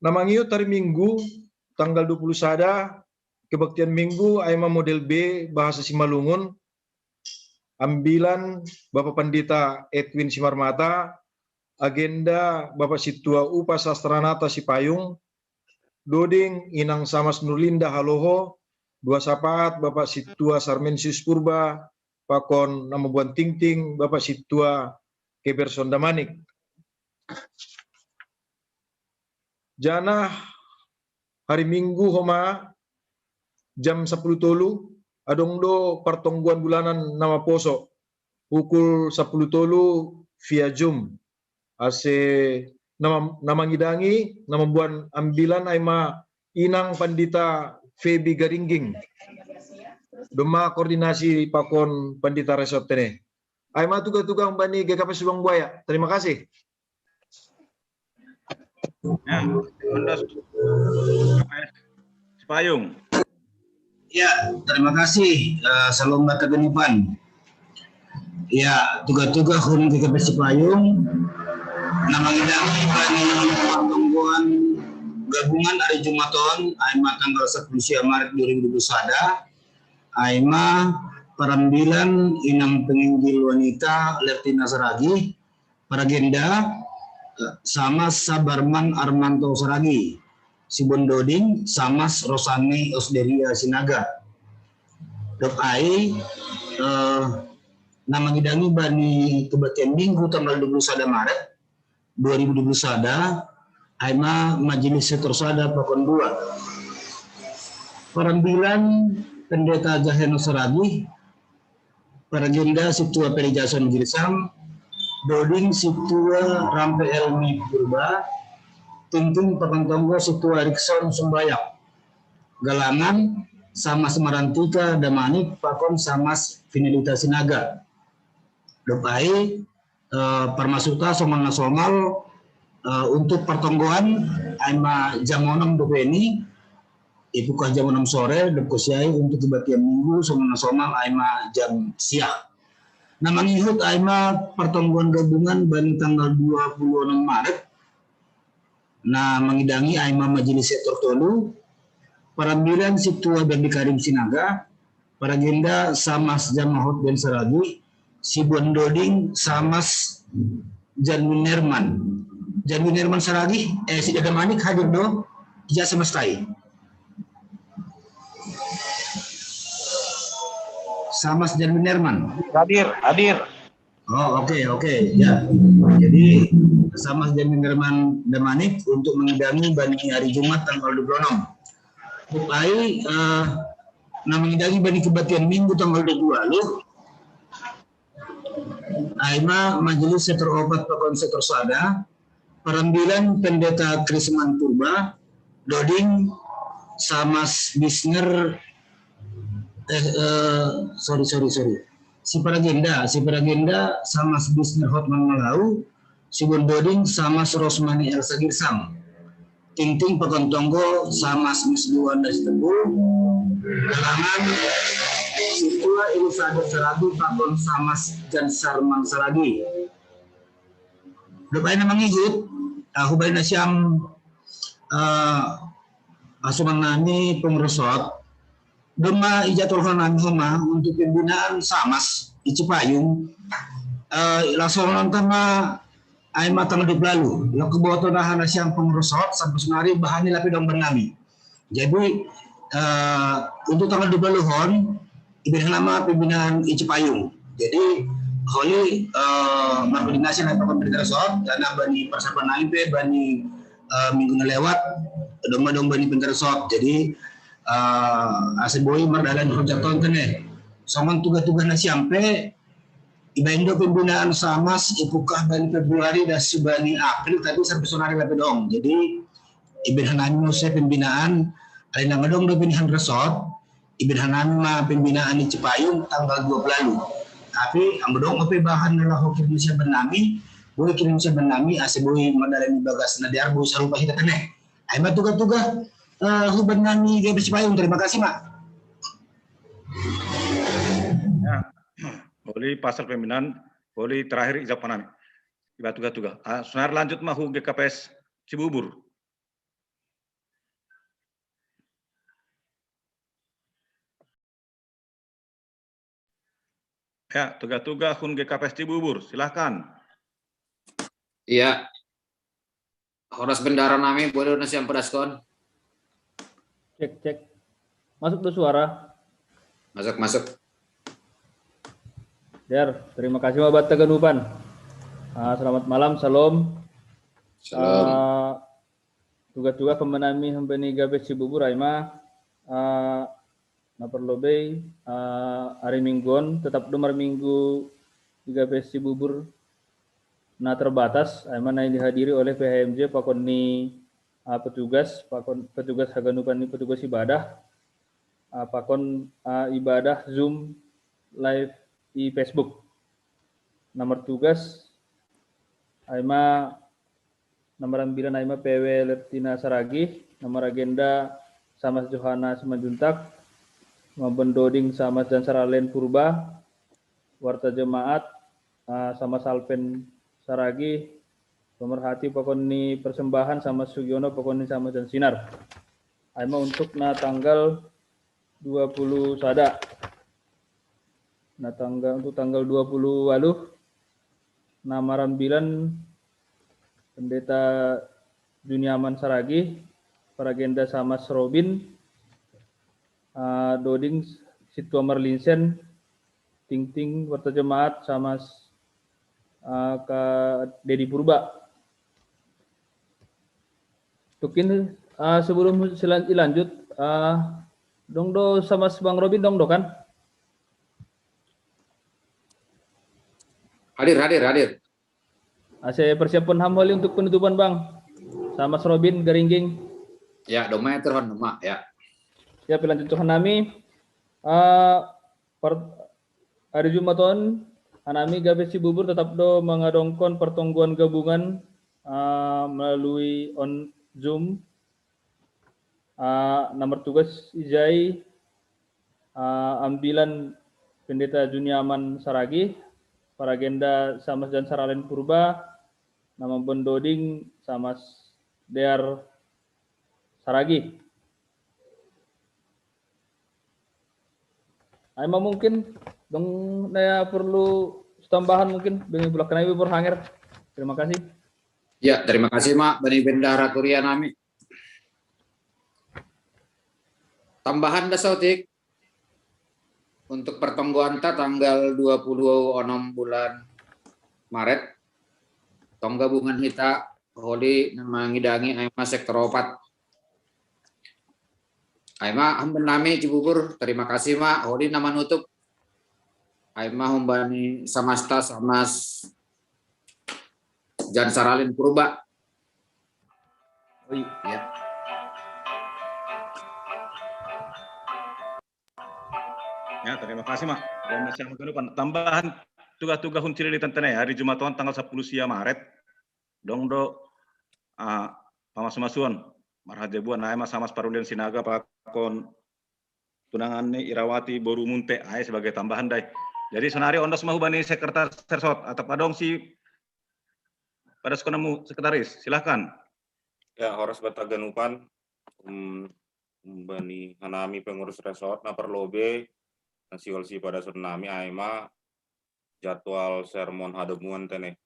Na mangihut hari Minggu, tanggal dua puluh sada, kebaktian Minggu, ai ma model B, bahasa Simalungun, ambilan Bapak Pandita Edwin Simarmata, agenda Bapak Situa Upa Sastranata Sipayung, doding inang Samas Nurlinda Haloho, dua sapaat Bapak Situa Sarmensius Purba, pakon na mamboan tingting Bapak Situa Keberson Damanik. Janah hari Minggu homa jam sapuluh tolu, adong do partonggoan bulanan na maposo, pukul sapuluh tolu via Zoom. Ase na, na mangidangi, na mamboan ambilan ai ma inang Pandita Feby Garingging. Domma koordinasi pakon Pandita Resort tene. Ai ma tuga-tuga humbani G K P Subang Buaya. Terima kasih. Ya, Sipayung. Ya, terima kasih. Eh, salom bata genupan. Ya, tuga-tuga hun G K P Sipayung. Na mangidangi bani partonggoan gabungan hari Jumat on, ai ma tanggal sapuluh sia Maret dua ribu dua puluh sada, ai ma parambilan inang penginjil wanita Lertina Saragi, paragenda, eh, Samas Sabarman Armanto Saragi, Sibondoding, Samas Rosani Osderia Sinaga. Dok ai, eh, na mangidangi bani kebaktian Minggu tanggal dua puluh sada Maret dua ribu dua puluh sada, ai ma majelis setor sada pakon dua. Parambilan Pendeta Jaheno Saragi, paragenda Situa Peri Jason Girsang, doding Situa Rampe Elmi Purba, tingting pakon tonggo Situa Rikson Sumbayak, galangan Samas Marantika Damanik pakon Samas Finelita Sinaga. Dok ai, eh, parmasuta somal na somal, eh, untuk partonggoan ai ma jam onom dope ni, ipukka jam onom sore, dok siai untuk kebaktian Minggu somal na somal ai ma jam sia. Na mangihut ai ma partonggoan gabungan bani tanggal dua puluh onom Maret, na mangidangi ai ma majelis setor tolu, parambilan Situa Berdi Karim Sinaga, paragenda Samas Jamahot Ben Saragi, Sibondoding Samas Janwin Herman. Janwin Herman Saragi, eh, si Damanik hadir do, ija Samas tai. Samas Janwin Herman. Hadir, hadir. Oh, oke, oke, ya. Jadi, Samas Janwin Herman Damanik untuk mangidangi bani hari Jumat tanggal dua puluh enam. Dok ai, eh, na mangidangi bani kebaktian Minggu tanggal dua puluh waluh, ai ma majelis setor opat pakon setor sada, parambilan Pendeta Krisman Purba, doding Samas Bisner, eh, eh, sorry, sorry, sorry. Si paragenda, si paragenda Samas Bisner Hotman Malau, Sibondoding Samas Rosmani Elsa Girsang, tingting pakon tonggo Samas Misduan Dasi Tebul, galangan Situa Elizabeth Saragi pakon Samas Jan Sarman Saragi. Dok ai na mangihut, ah, hubaen nasiam, eh, asuman nami pengurus sot, domma ijadwalhon nami homa untuk pembinaan Samas i Cipayung, eh, lasohononta ma ai ma tanggal dua puluh waluh, laho huboto na aha nasiam pengurus sot, sampe sonari bahan ni lape dong bannami. Jadi, eh, untuk tanggal dua puluh waluh on, Ibaen hanami ma pembinaan i Cipayung. Jadi holi, eh, markoordinasi nami pakon pemerintah resort, karena bani persiapan nami pe bani, eh, minggu na lewat, domma dong bani pemerintah resort. Jadi, eh, asa boi mardalan hujat on tene. Songon tugas-tugas na sian pe, ibaen do pembinaan Samas, ipukah bani Februari das bani April, tapi sampai sonari lape dong. Jadi ibaen hanami muse pembinaan, alai nang adong do pembinaan resort, ibaen hanami ma pembinaan i Cipayung tanggal dua puluh lalu. Tapi anggo dong ope bahan na laho kirim sian nami, boi kirim sian nami, asa boi mardalan di bagas na dear boi sarupa hita tene. Ai ma tugas-tugas, eh, hubaen nami G B S Cipayung. Terima kasih ma. Ya. Holi pasal pembinaan, holi terakhir ijawab hanami. Iba tugas-tugas. Ah, sonari lanjut ma hu G K P S Cibubur. Ya, tugas-tugas hun G K P S Cibubur, silahkan. Iya. Horas bendahara nami, boi do na sian padaskon. Cek, cek. Masuk do suara? Masuk, masuk. Dear, terima kasih ma banta ganupan. Ah, selamat malam, salam. Salam. Ah, tugas-tugas pembinaan nami humbani G K P S Cibubur ai ma, ah, na parlobei, ah, ari Minggu on tetap do marminggu di G K P S Cibubur na terbatas, ai ma na dihadiri oleh P H M J pakon ni, ah, petugas, pakon petugas haganupan ni petugas ibadah, ah, pakon, ah, ibadah Zoom live i Facebook. Na martugas ai ma, na marambilan ai ma P W Lertina Saragih, na maragenda Samas Johana Simanjuntak, mambaen doding Samas Jan Saralen Purba, warta jemaat, ah, Samas Alpen Saragih, pemerhati pakon ni persembahan Samas Sugiono pakon ni Samas Jan Sinar. Ai ma untuk na tanggal dua puluh sada. Na tanggal, untuk tanggal dua puluh waluh na marambilan Pendeta Juniaman Saragih, paragenda Samas Robin, ah, doding Sintua Marlinsen, tingting warta jemaat Samas, ah, ka Dedi Purba. Tukin, ah, sebelum silan-, ilanjut, ah, dong do Samas Bang Robin dong do kan? Hadir, hadir, hadir. Asa persiapan ham holi untuk penutupan Bang. Samas Robin Garingging. Ya, domma ya terhon domma ya. Ya, pelanjut Tuhan nami. Ah, per, hari Jumat on, hanami G K P S Cibubur tetap do mangadongkon pertonggoan gabungan, ah, melalui on Zoom. Ah, na martugas ijai, ah, ambilan Pendeta Juniaman Saragih, paragenda Samas Jan Saralen Purba, na mambaen doding Samas Dear Saragih. Ai ma mungkin dong na perlu tambahan mungkin bagi bulak kenai berhanger. Terima kasih. Ya, terima kasih ma bani bendahara kuria nami. Tambahan da saotik untuk pertonggoan ta tanggal dua puluh enam bulan Maret. Tong gabungan hita holi na mangidangi ai ma sektor opat. Ai ma humbani nami Cibubur, terima kasih ma, holi na manutup. Ai ma humbani samasta Samas Jan Saralen Purba. Oi. Ya. Ya, terima kasih ma. Dan masih ada tambahan tugas-tugas hun Cililitan tene hari Jumat on tanggal sepuluh sia Maret. Dong do, ah, pamas-masuon marhajabuan ai ma Samas Parulian Sinaga pakon tunangan ni Irawati boru Munte ai sebagai tambahan dai. Jadi sonari ondos ma hubani sekretaris resort atau padong si pada sekonamu sekretaris, silahkan. Ya, horas banta ganupan, um, humbani hanami pengurus resort na parlobei na sihol sipadason nami ai ma jadwal sermon hadomuan tene.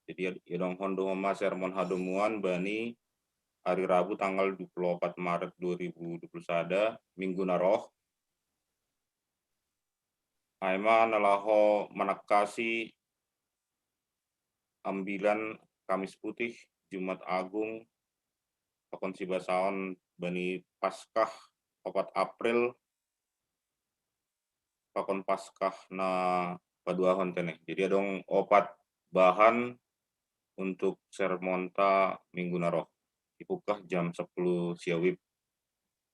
Jadi ya, ya dong hondo ma sermon hadomuan bani hari Rabu tanggal dua puluh empat Maret dua ribu dua puluh sada, minggu na roh. Ai ma na laho manangkasi ambilan Kamis Putih, Jumat Agung, pakon sibasaon bani Paskah opat April, pakon Paskah na paduahon tene. Jadi adong opat bahan untuk sermonta minggu na ro. Ipungkah jam sapuluh sia WIB.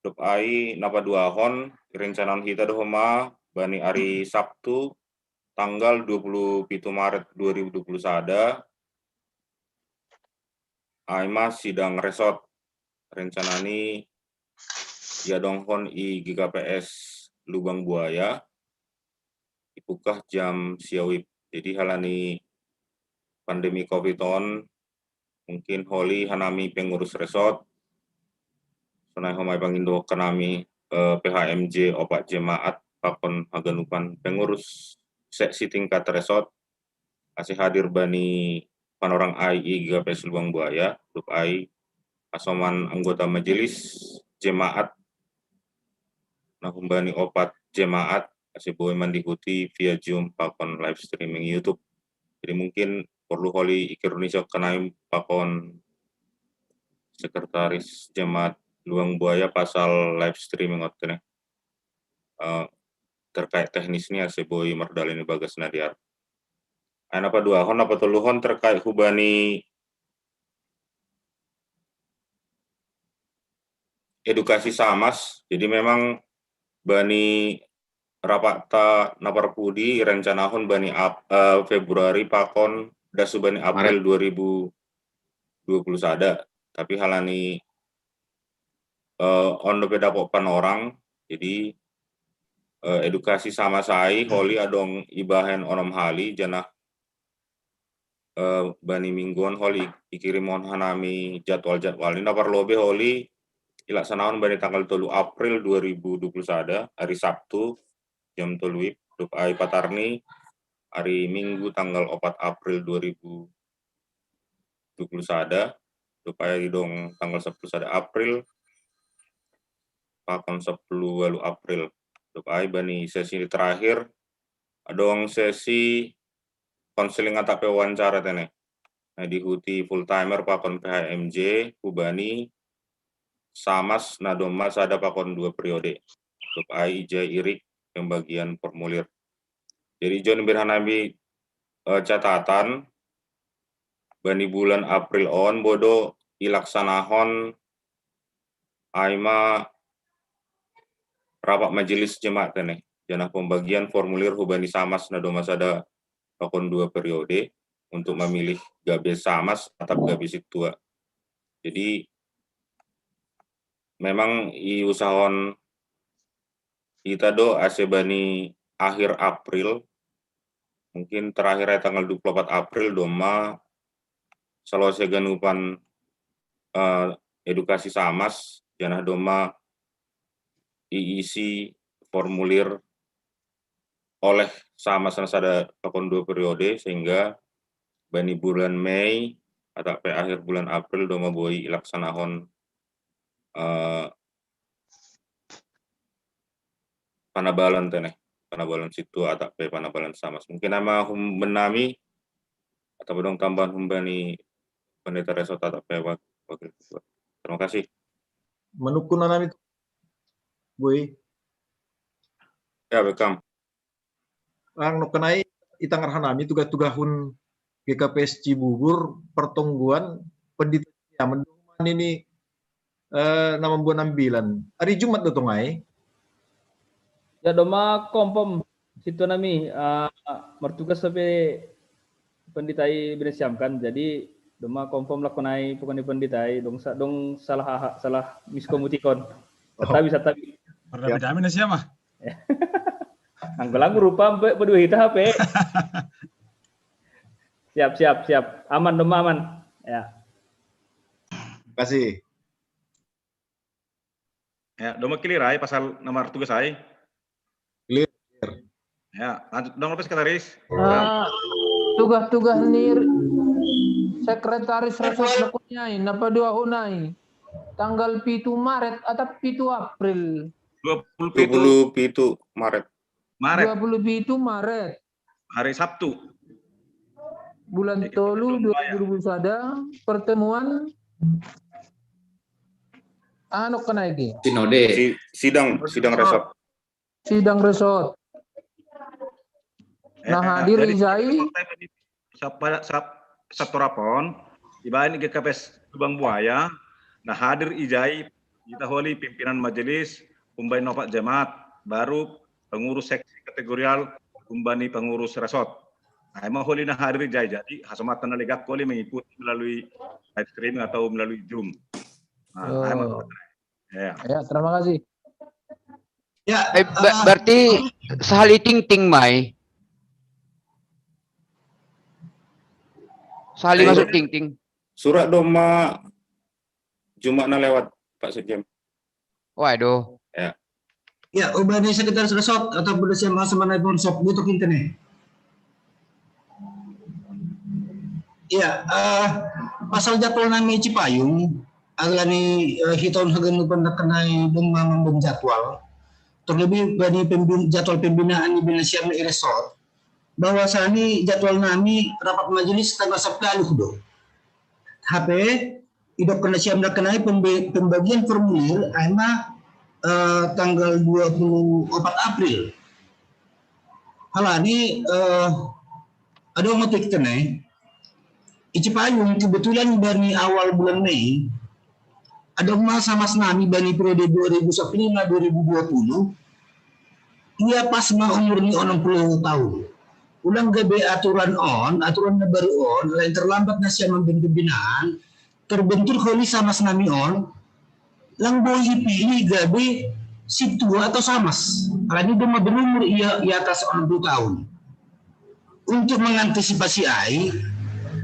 Dob ai na paduahon, irencanaon hita do homa bani ari Sabtu tanggal dua puluh pitu Maret dua ribu dua puluh sada, ai ma sidang resort. Rencanani iadonghon i GKPS Lubang Buaya, ipungkah jam sia WIB. Jadi halani pandemi covid on, mungkin holi hanami pengurus resort, sonai homa ipangindo hanami, eh, PHMJ opat jemaat pakon haganupan pengurus seksi tingkat resort, ase hadir bani panorang ai i GKPS Lubang Buaya, dob ai hasoman anggota majelis jemaat na humbani opat jemaat, ase boi mandihuti via Zoom pakon live streaming YouTube. Jadi mungkin porlu holi ikir ni so hanami pakon sekretaris jemaat Lubang Buaya pasal live streaming on tene. Eh, terkait teknis ni ase boi mardalani bagas na dear. Ai na paduahon, na patoluhon terkait hubani edukasi samas. Jadi memang bani rapatta na parpudi irencanahon bani ap-, eh, Februari pakon das hubani April dua ribu dua puluh sada. Tapi halani, eh, on dope dapot panorang, jadi, eh, edukasi samas ai holi adong ibahen onom hali, janah, eh, bani minggu on holi ikirimon hanami jadwal-jadwal ni. Na parlobei holi ilaksanahon bani tanggal tolu April dua ribu dua puluh sada, ari Sabtu, jam tolu WIB, dob ai patarni ari Minggu tanggal opat April dua ribu dua puluh sada, dob ai didong tanggal sapuluh sada April pakon sapuluh walu April. Dob ai bani sesi terakhir adong sesi konseling atap pe wawancara tene. Na dihuti full timer pakon PHMJ hubani samas na domma sada pakon dua periode. Dob ai ijai irik pembagian formulir. Jadi ijon iberhanami, eh, catatan bani bulan April on bodo ilaksanahon ai ma rapat majelis jemaat tene. Janah pembagian formulir hubani samas na domma sada pakon dua periode untuk memilih gabe samas atap gabe sintua. Jadi memang iusahon hita do ase bani akhir April, mungkin terakhir ai tanggal dua puluh opat April domma salose ganupan, eh, edukasi samas, janah domma iisi formulir oleh samas na sada pakon dua periode, sehingga bani bulan Mei atap pe akhir bulan April domma boi ilaksanahon, eh, panabalan tene, panabalan sintua atap pe panabalan samas. Mungkin ai ma humbannami atap adong tambahan humbani pendeta resort atap pe wak-, wakil ketua. Terima kasih. Manungkun hanami tu, Boi. Ya, welcome. Ang nokkenai itangar hanami tugah-tugahun GKPS Cibubur, pertongguan pendeta siamen domma nini, eh, na mamboan ambilan. Ari Jumat do tong ai. Ya, domma confirm sintua nami, eh, martugas dope pendeta i binasiamkan. Jadi domma confirm lakonai pokokna pendeta i, dong sa-, dong salah aha, salah miskom utikon. Santabi, santabi. Pardame-dame na siama. Anggo langgu rupa pe, pe dua hita hape. Siap, siap, siap. Aman, domma aman. Ya. Kasih. Ya, domma clear ai pasal na martugas ai. Clear. Ya, lanjut dong, Sekretaris. Ah, tugah-tugah ni Sekretaris Resort Lekuniai, na paduahon ai. Tanggal pitu Maret atap pitu April. Dua puluh pitu. Dua puluh pitu Maret. Maret, dua puluh pitu Maret, hari Sabtu. Bulan Di tolu Gedung Buaya. dua ribu dua puluh satu, pertemuan anu kena iki, Sinode. Si, sidang sidang resort. Sidang resort. Eh, Nah, hadir jadi ijai. Sapa sap satorapon, ibaen G K P S Lubang Buaya. Nah, hadir ijai, kita holi pimpinan majelis, umbai nopat jemaat, baru pengurus seksi kategorial, umbani pengurus resort. Nah, emang holi nah hadir ijai, jadi hasomatan na legak holi mengikuti melalui live streaming atau melalui Zoom. Nah, Oh. emang, ya. Ya, terima kasih. Ya, Eh, ba- eh, berarti sahali tingting mai. Sahali Eh, masuk tingting. Surat domma Jumat na lewat, Pak Sekjen. Waduh. Ya, ubani sekretaris resort atau pada siapa semanai pun sok butuh internet. Ya, eh, pasal jadwal nami Cipayung, alani eh, hitaun hagen pendekenai domma memberi jadwal. Terlebih bani pembin, jadwal pembinaan di bina siam i resort. Bahwasani jadwal nami rapat majelis tanggal sepuluh do. H P, idok kena siam dekenai pembe- pembagian formulir, aima eh, tanggal dua puluh empat April. Halani eh, ada motif tenai. I Cipayung kebetulan dari awal bulan Mei, ada masa mas nami bani periode dua ribu sepuluh dua ribu dua puluh, ia pas ma umur ni enam puluh tahun. Ulang gabe aturan on, aturan na baru on, lain terlambat na siam memberi pembinaan, terbentur holi samas nami on, lang boi ipilih gabe si tua atau samas. Alani domma berumur ia i atas enam puluh tahun. Untuk mengantisipasi ai,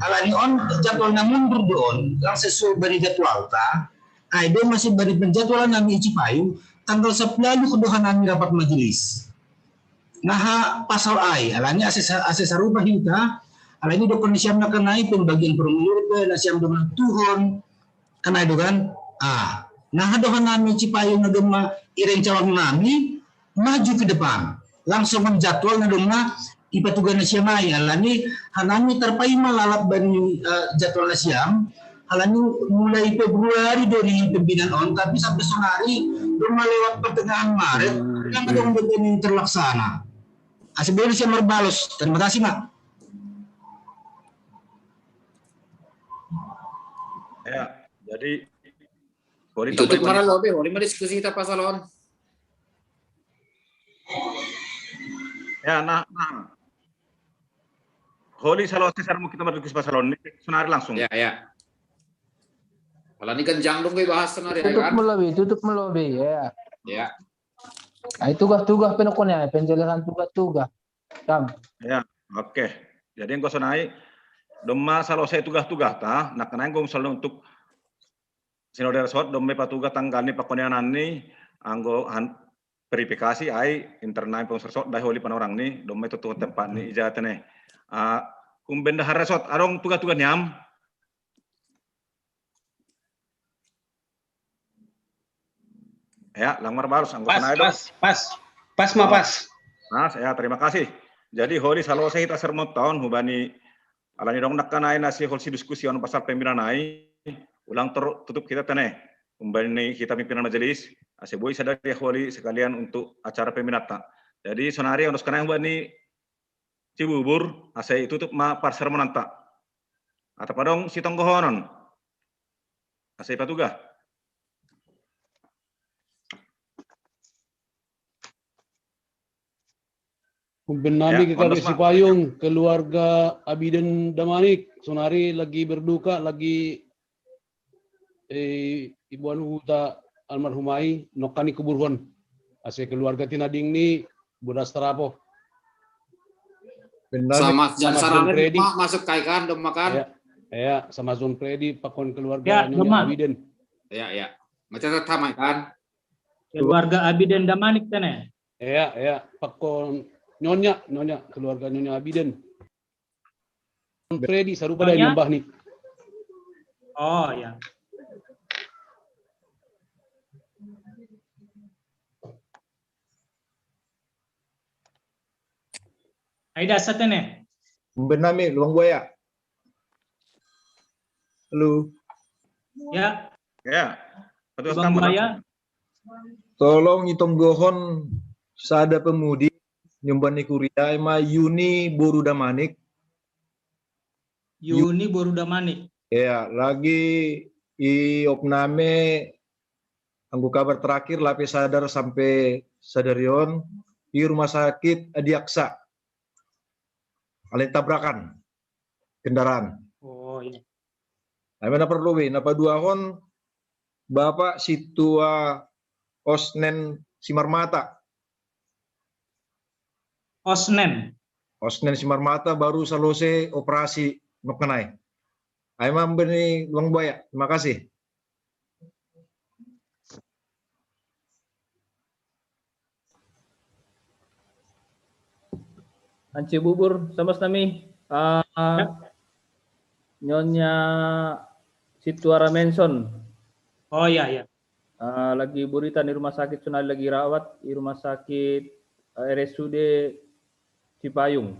alani on jadwal na mundur do on, lang sesuai bani jadwalta, ai domma si bani penjadwalan nami i Cipayung, tanggal sepuluh do hanami rapat majelis. Naha pasal ai, alani ase sa- ase sarupa hita, alani dokon siam na kenai pembagian formulir pe na siam dengan tuhon, kenai do kan? Ah, naha doha nami Cipayung na domma iring cawang nami maju ke depan. Langsung kan jadwal na domma ipatuga na siam ai, alani hanami terpaima lalap bani eh, jadwal na siam, halani mulai Februari dari pembinaan on, tapi sampai sonari domma lewat pertengahan Maret, yang kedong begini terlaksana. Ase beri siam marbalos. Terima kasih, Mak. Ya, jadi boleh Ditutup tambah mana lo be, boleh diskusi kita pasal on. Ya, nah, nah. Holi salo sesar mungkin tambah diskusi pasal on. Ini sonari langsung. Ya, ya. Kalau ini kan jangdung gue bahas sonari ya Tutup kan? Melobi, tutup Melobi, ya. Ya. Ai tugas-tugas penokon ya, penjelasan tugas-tugas. Kam. Ya, oke. Jadi yang kosonai domma salo saya tugas-tugas ta, nah kenai gom salo untuk sinodal sot domma patugas tanggal ni pakoneanan ni anggo han verifikasi ai internal pengurus resort dai holi panorang ni domma itu tuh tempat ni ijatene. Ah, kumbenda har resort arong tugas-tugas niam. Ya, langmar barus anggo Pas, kenai dong. Pas, Pas, Pas ma Oh. Pas. Nah, ya terima kasih. Jadi holi salo saya kita sermon tahun hubani alani dong nak kenai nasi hol si diskusi on pasal pembinaan ai ulang tertutup kita tene. Kembali kita pimpinan majelis, ase boi sadari holi sekalian untuk acara pembinata. Jadi sonari onos kenai hubani Cibubur, ase itutup ma parsermonanta. Atau padong si tonggohonon. Ase patuga. Kumpen nami Ya, ke K B onos, C Mak. Payung, keluarga Abiden Damanik, sonari lagi berduka, lagi eh, ibuan huta almarhum ai, nokkani kuburhon. Ase keluarga tinading ni bodas tarapo. Sama jan Sama sarana Freddy. Ma- masuk kai kan, dong makan. Ya, ya, sama Zon Freddy, pakon keluarga Ya, Nyonya Demak. Abiden. Ya, ya. Macam tetap mai kan. Keluarga Abiden Damanik tene. Ya, ya, pakon Nyonya, Nyonya, keluarga Nyonya Abiden. Freddy, sarupa dai Nyonya? Mbah ni. Oh ya. Aida, satene. Mbenami Lubang Buaya. Halo. Ya, Ya. Petugas Lubang kampus Buaya. langsung. Tolong itonggohon sada pemudi nyumbani kuria ima Yuni Boru Damanik. Yuni Boru Damanik. Ya, lagi i opname anggo kabar terakhir lape sadar sampai sadarion i rumah sakit Adiaksa. Alai tabrakan kendaraan. Oh iya. Nah, mana perlu wi, na paduahon Bapak Situa Osnen Simarmata. Osnen. Osnen Simarmata baru selesai operasi nokkenai. Ai mambeni Lubang Buaya. Terima kasih. Ance bubur, samas nami. Ah, Nyonya Situa Ramenson. Oh iya, iya. Ah, lagi buritan di rumah sakit, sonari lagi rawat di rumah sakit, eh, R S U D Cipayung.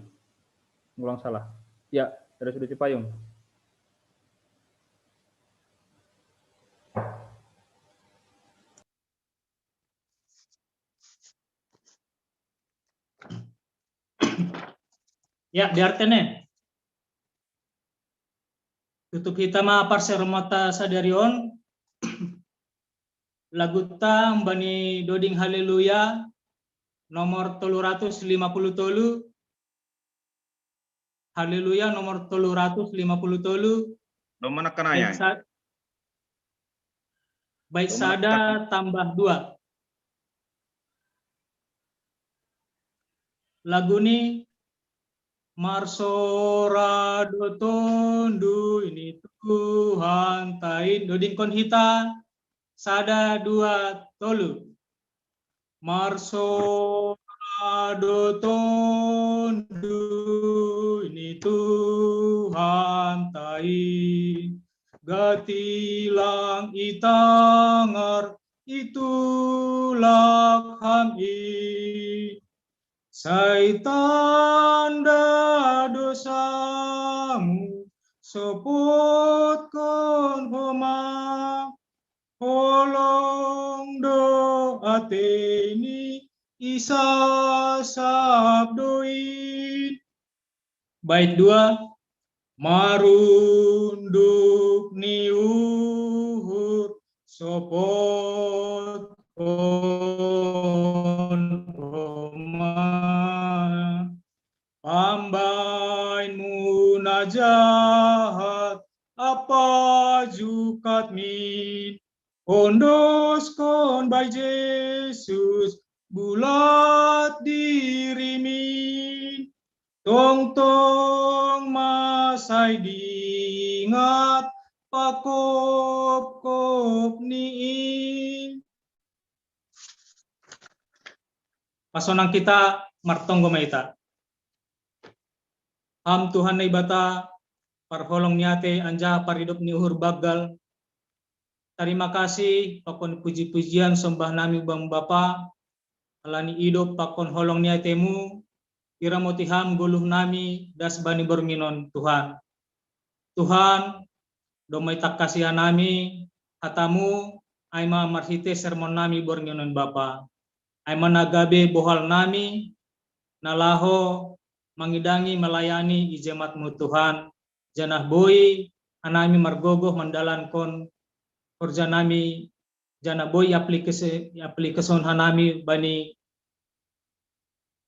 Ngulang salah. Ya, R S U D Cipayung. Ya, diartene. Tutup hita ma parsermota sadarion. Laguta mambani doding Haleluya nomor tolu ratus lima puluh tolu. Haleluya nomor tolu ratus lima puluh tolu. Lomana kanaya. Bait sada tambah dua. Lagu ni marsora do Tondu ini Tuhan tain. Dodingkon hita sada dua tolu. Marsora do Tondu ini Tuhan tain. Gatilang i tangar i tulak ham i. Sai tanda dosamu sopotkon homa. Holong do atei ni i sasap do in. Bait dua. Marunduk ni uhur sopotkon homa. Pambainmu na jahat apa jukatmin. Ondoskon bai Jesus bulat dirimin. Tongtong ma sai dingat pakopkop ni in. Pasonang kita martonggo ma ita. Ham Tuhan Naibata, parholong ni atei anjaha paridop ni uhur banggal. Tarima kasih pakon puji-pujian sombah nami Bapa, ala ni idop pakon holong ni ateimu, iramoti ham goluh nami das bani borngin on Tuhan. Tuhan, domai tangkasi hanami hatamu, ai ma marhite sermon nami borngin on Bapa. Ai ma na gabe bohal nami, na laho mangidangi melayani i jematmu Tuhan, janah boi hanami margogoh mandalankon horja nami, janah boi aplikasi, aplikasihon hanami bani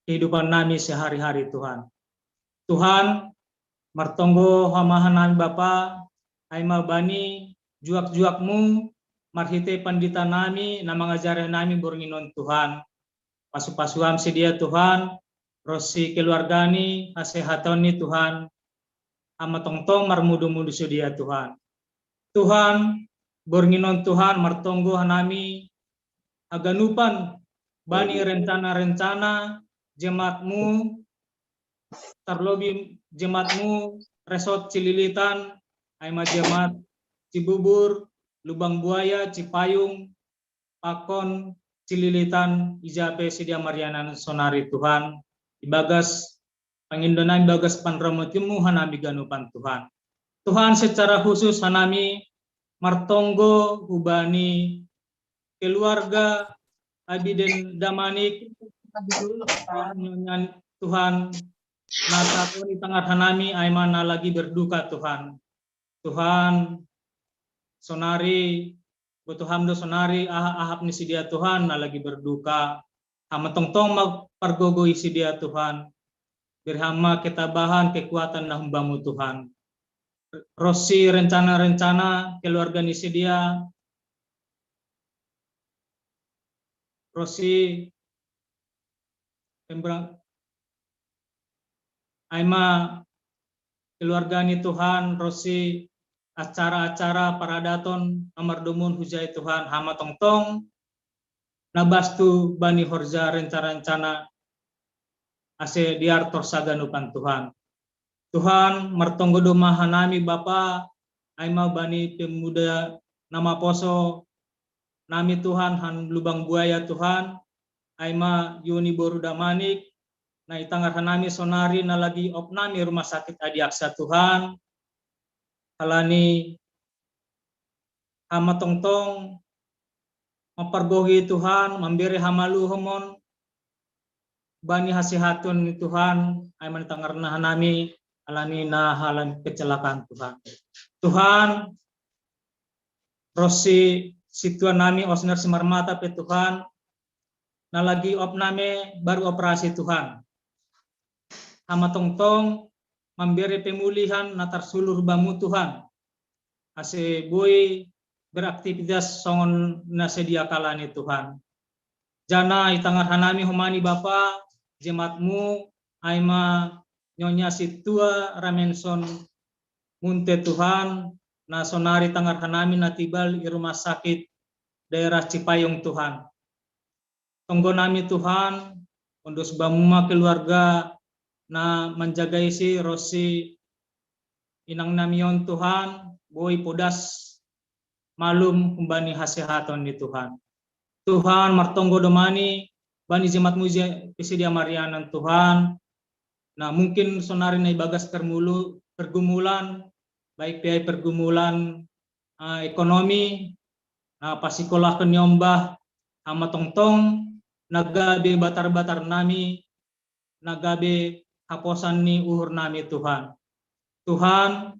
kehidupan nami sehari-hari Tuhan. Tuhan, martonggo homa hanami Bapa, ai ma bani juak-juakmu marhite pandita nami na mangajari hanami borngin on Tuhan. Pasu-pasu ham sidea Tuhan, ronsi keluarga ni, hasehaton ni Tuhan, ai ma tongtong marmudu-mudu sidea Tuhan. Tuhan, borngin on Tuhan martonggo hanami haganupan bani rencana-rencana jematmu, tarlobi jematmu resort Cililitan, ai ma jemat Cibubur, Lubang Buaya, Cipayung, pakon Cililitan, ija pe sidea marianan sonari Tuhan, ibagas Pangindo nami bagas panramotimu hanami ganupan Tuhan. Tuhan, secara khusus hanami martonggo hubani keluarga Abiden Damanik, Tuhan, nata koni tangar hanami aima na lagi berduka Tuhan. Tuhan, sonari, butuh hamdo sonari, ahap-ahap ni sidia Tuhan, na lagi berduka. Hama tongtong ma pargogo i sidia Tuhan. Beri hama ketabahan, kekuatan na humbamu Tuhan. Rosi rencana-rencana keluarga ni sidia. Rosi pemberang aima keluarga ni Tuhan, Rosi acara-acara paradaton amardomun hujai Tuhan hama tongtong nabastu bani horja rencana-rencana ase diar torsaga nupan Tuhan. Tuhan, martonggo do ma hanami Bapa, aima bani pemuda nama poso nami Tuhan han Lubang Buaya Tuhan, aima Yuni boru Damanik, na itangar hanami sonari na lagi op nami rumah sakit Adiaksa Tuhan, halani hama tongtong mapargogi Tuhan, mambere hamaluhomon bani hasehaton ni Tuhan, aima itangar hanami halani na halani kecelakaan Tuhan. Tuhan, Rosi situan nami Osner Simarmata pe Tuhan, na lagi op nami baru operasi Tuhan. Hama tongtong mambere pemulihan na tarsulur bamu Tuhan. Ase boi beraktivitas songon na sedia kalani Tuhan. Jana itangar hanami homani Bapa, jematmu, aima Nyonya Situa Ramenson Munte Tuhan, na sonari tangar hanami na tibal i rumah sakit daerah Cipayung Tuhan. Tonggo nami Tuhan, ondos bamuma keluarga na manjagai si Rosi inang nami on Tuhan, boi podas malum humbani hasehaton ni Tuhan. Tuhan martonggo domani bani jematmu je pisidia Marianan Tuhan. Nah, mungkin sonari na ibagas permulu pergumulan, baik piai pergumulan uh, ekonomi, uh, pasikolahkan nyombah hama tongtong nagabe batar-batar nami, nagabe haposan ni uhur nami Tuhan. Tuhan,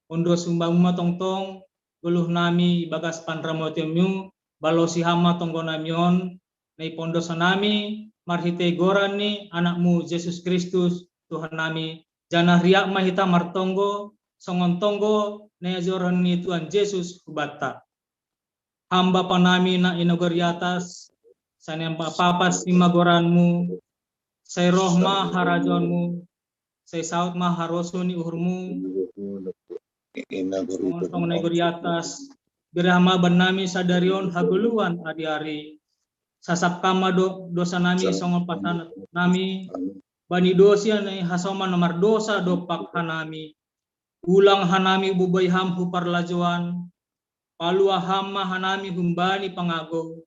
ondos humbamuma tongtong goluh nami ibagas panramotionmu, balosi hama tonggo nami on, na ipondosa nami marhitei goran ni anakmu Jesus Kristus Tuhan nami, janah riak ma hita martonggo songon tonggo na iajorhon ni Tuhan Jesus hubanta. Ham Bapa nami na i nagori atas, sai na papas ma goranmu, sai roh ma harajaonmu, sai saut ma harosuh ni uhurmu, songon na i nagori atas. Bere ma bannami sadari on hagoluhan ari-ari. Sasap ma do, dosa nami songon pasahat nami bani dosa na i hasoman na mardosa dompak hanami. Ulang hanami bobei ham hu parlajouan, palua ham ma hanami humbani pangagou.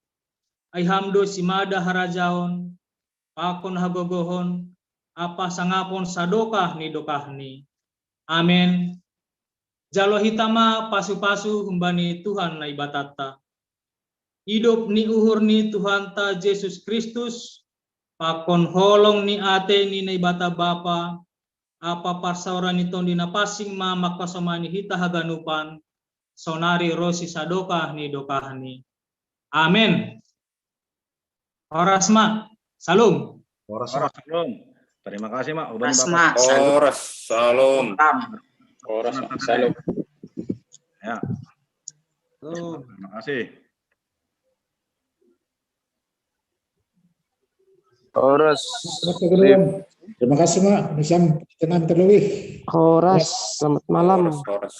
Ai ham do simada harajaon, pakon hagogohon, ampa sangapon sadokah ni dokahni. Amen. Jalo hita ma pasu-pasu humbani Tuhan Naibatanta. Idop ni uhur ni Tuhanta Jesus Kristus, pakon holong ni atei ni Naibata Bapa, ampa parsaoran ni Tondi Napansing ma mangkasomani hita haganupan, sonari ro si sadokah ni dokahni. Amen. Horas ma. Salom. Horas ma. Salom. Terima kasih ma. Ubah Horas Bapak. Ma. Salom. Horas, salom. Salam. Horas, salom. Ya. Terima kasih. Horas. Terima kasih ma. Bisa tenang terlebih. Horas. Selamat malam. Horas, horas.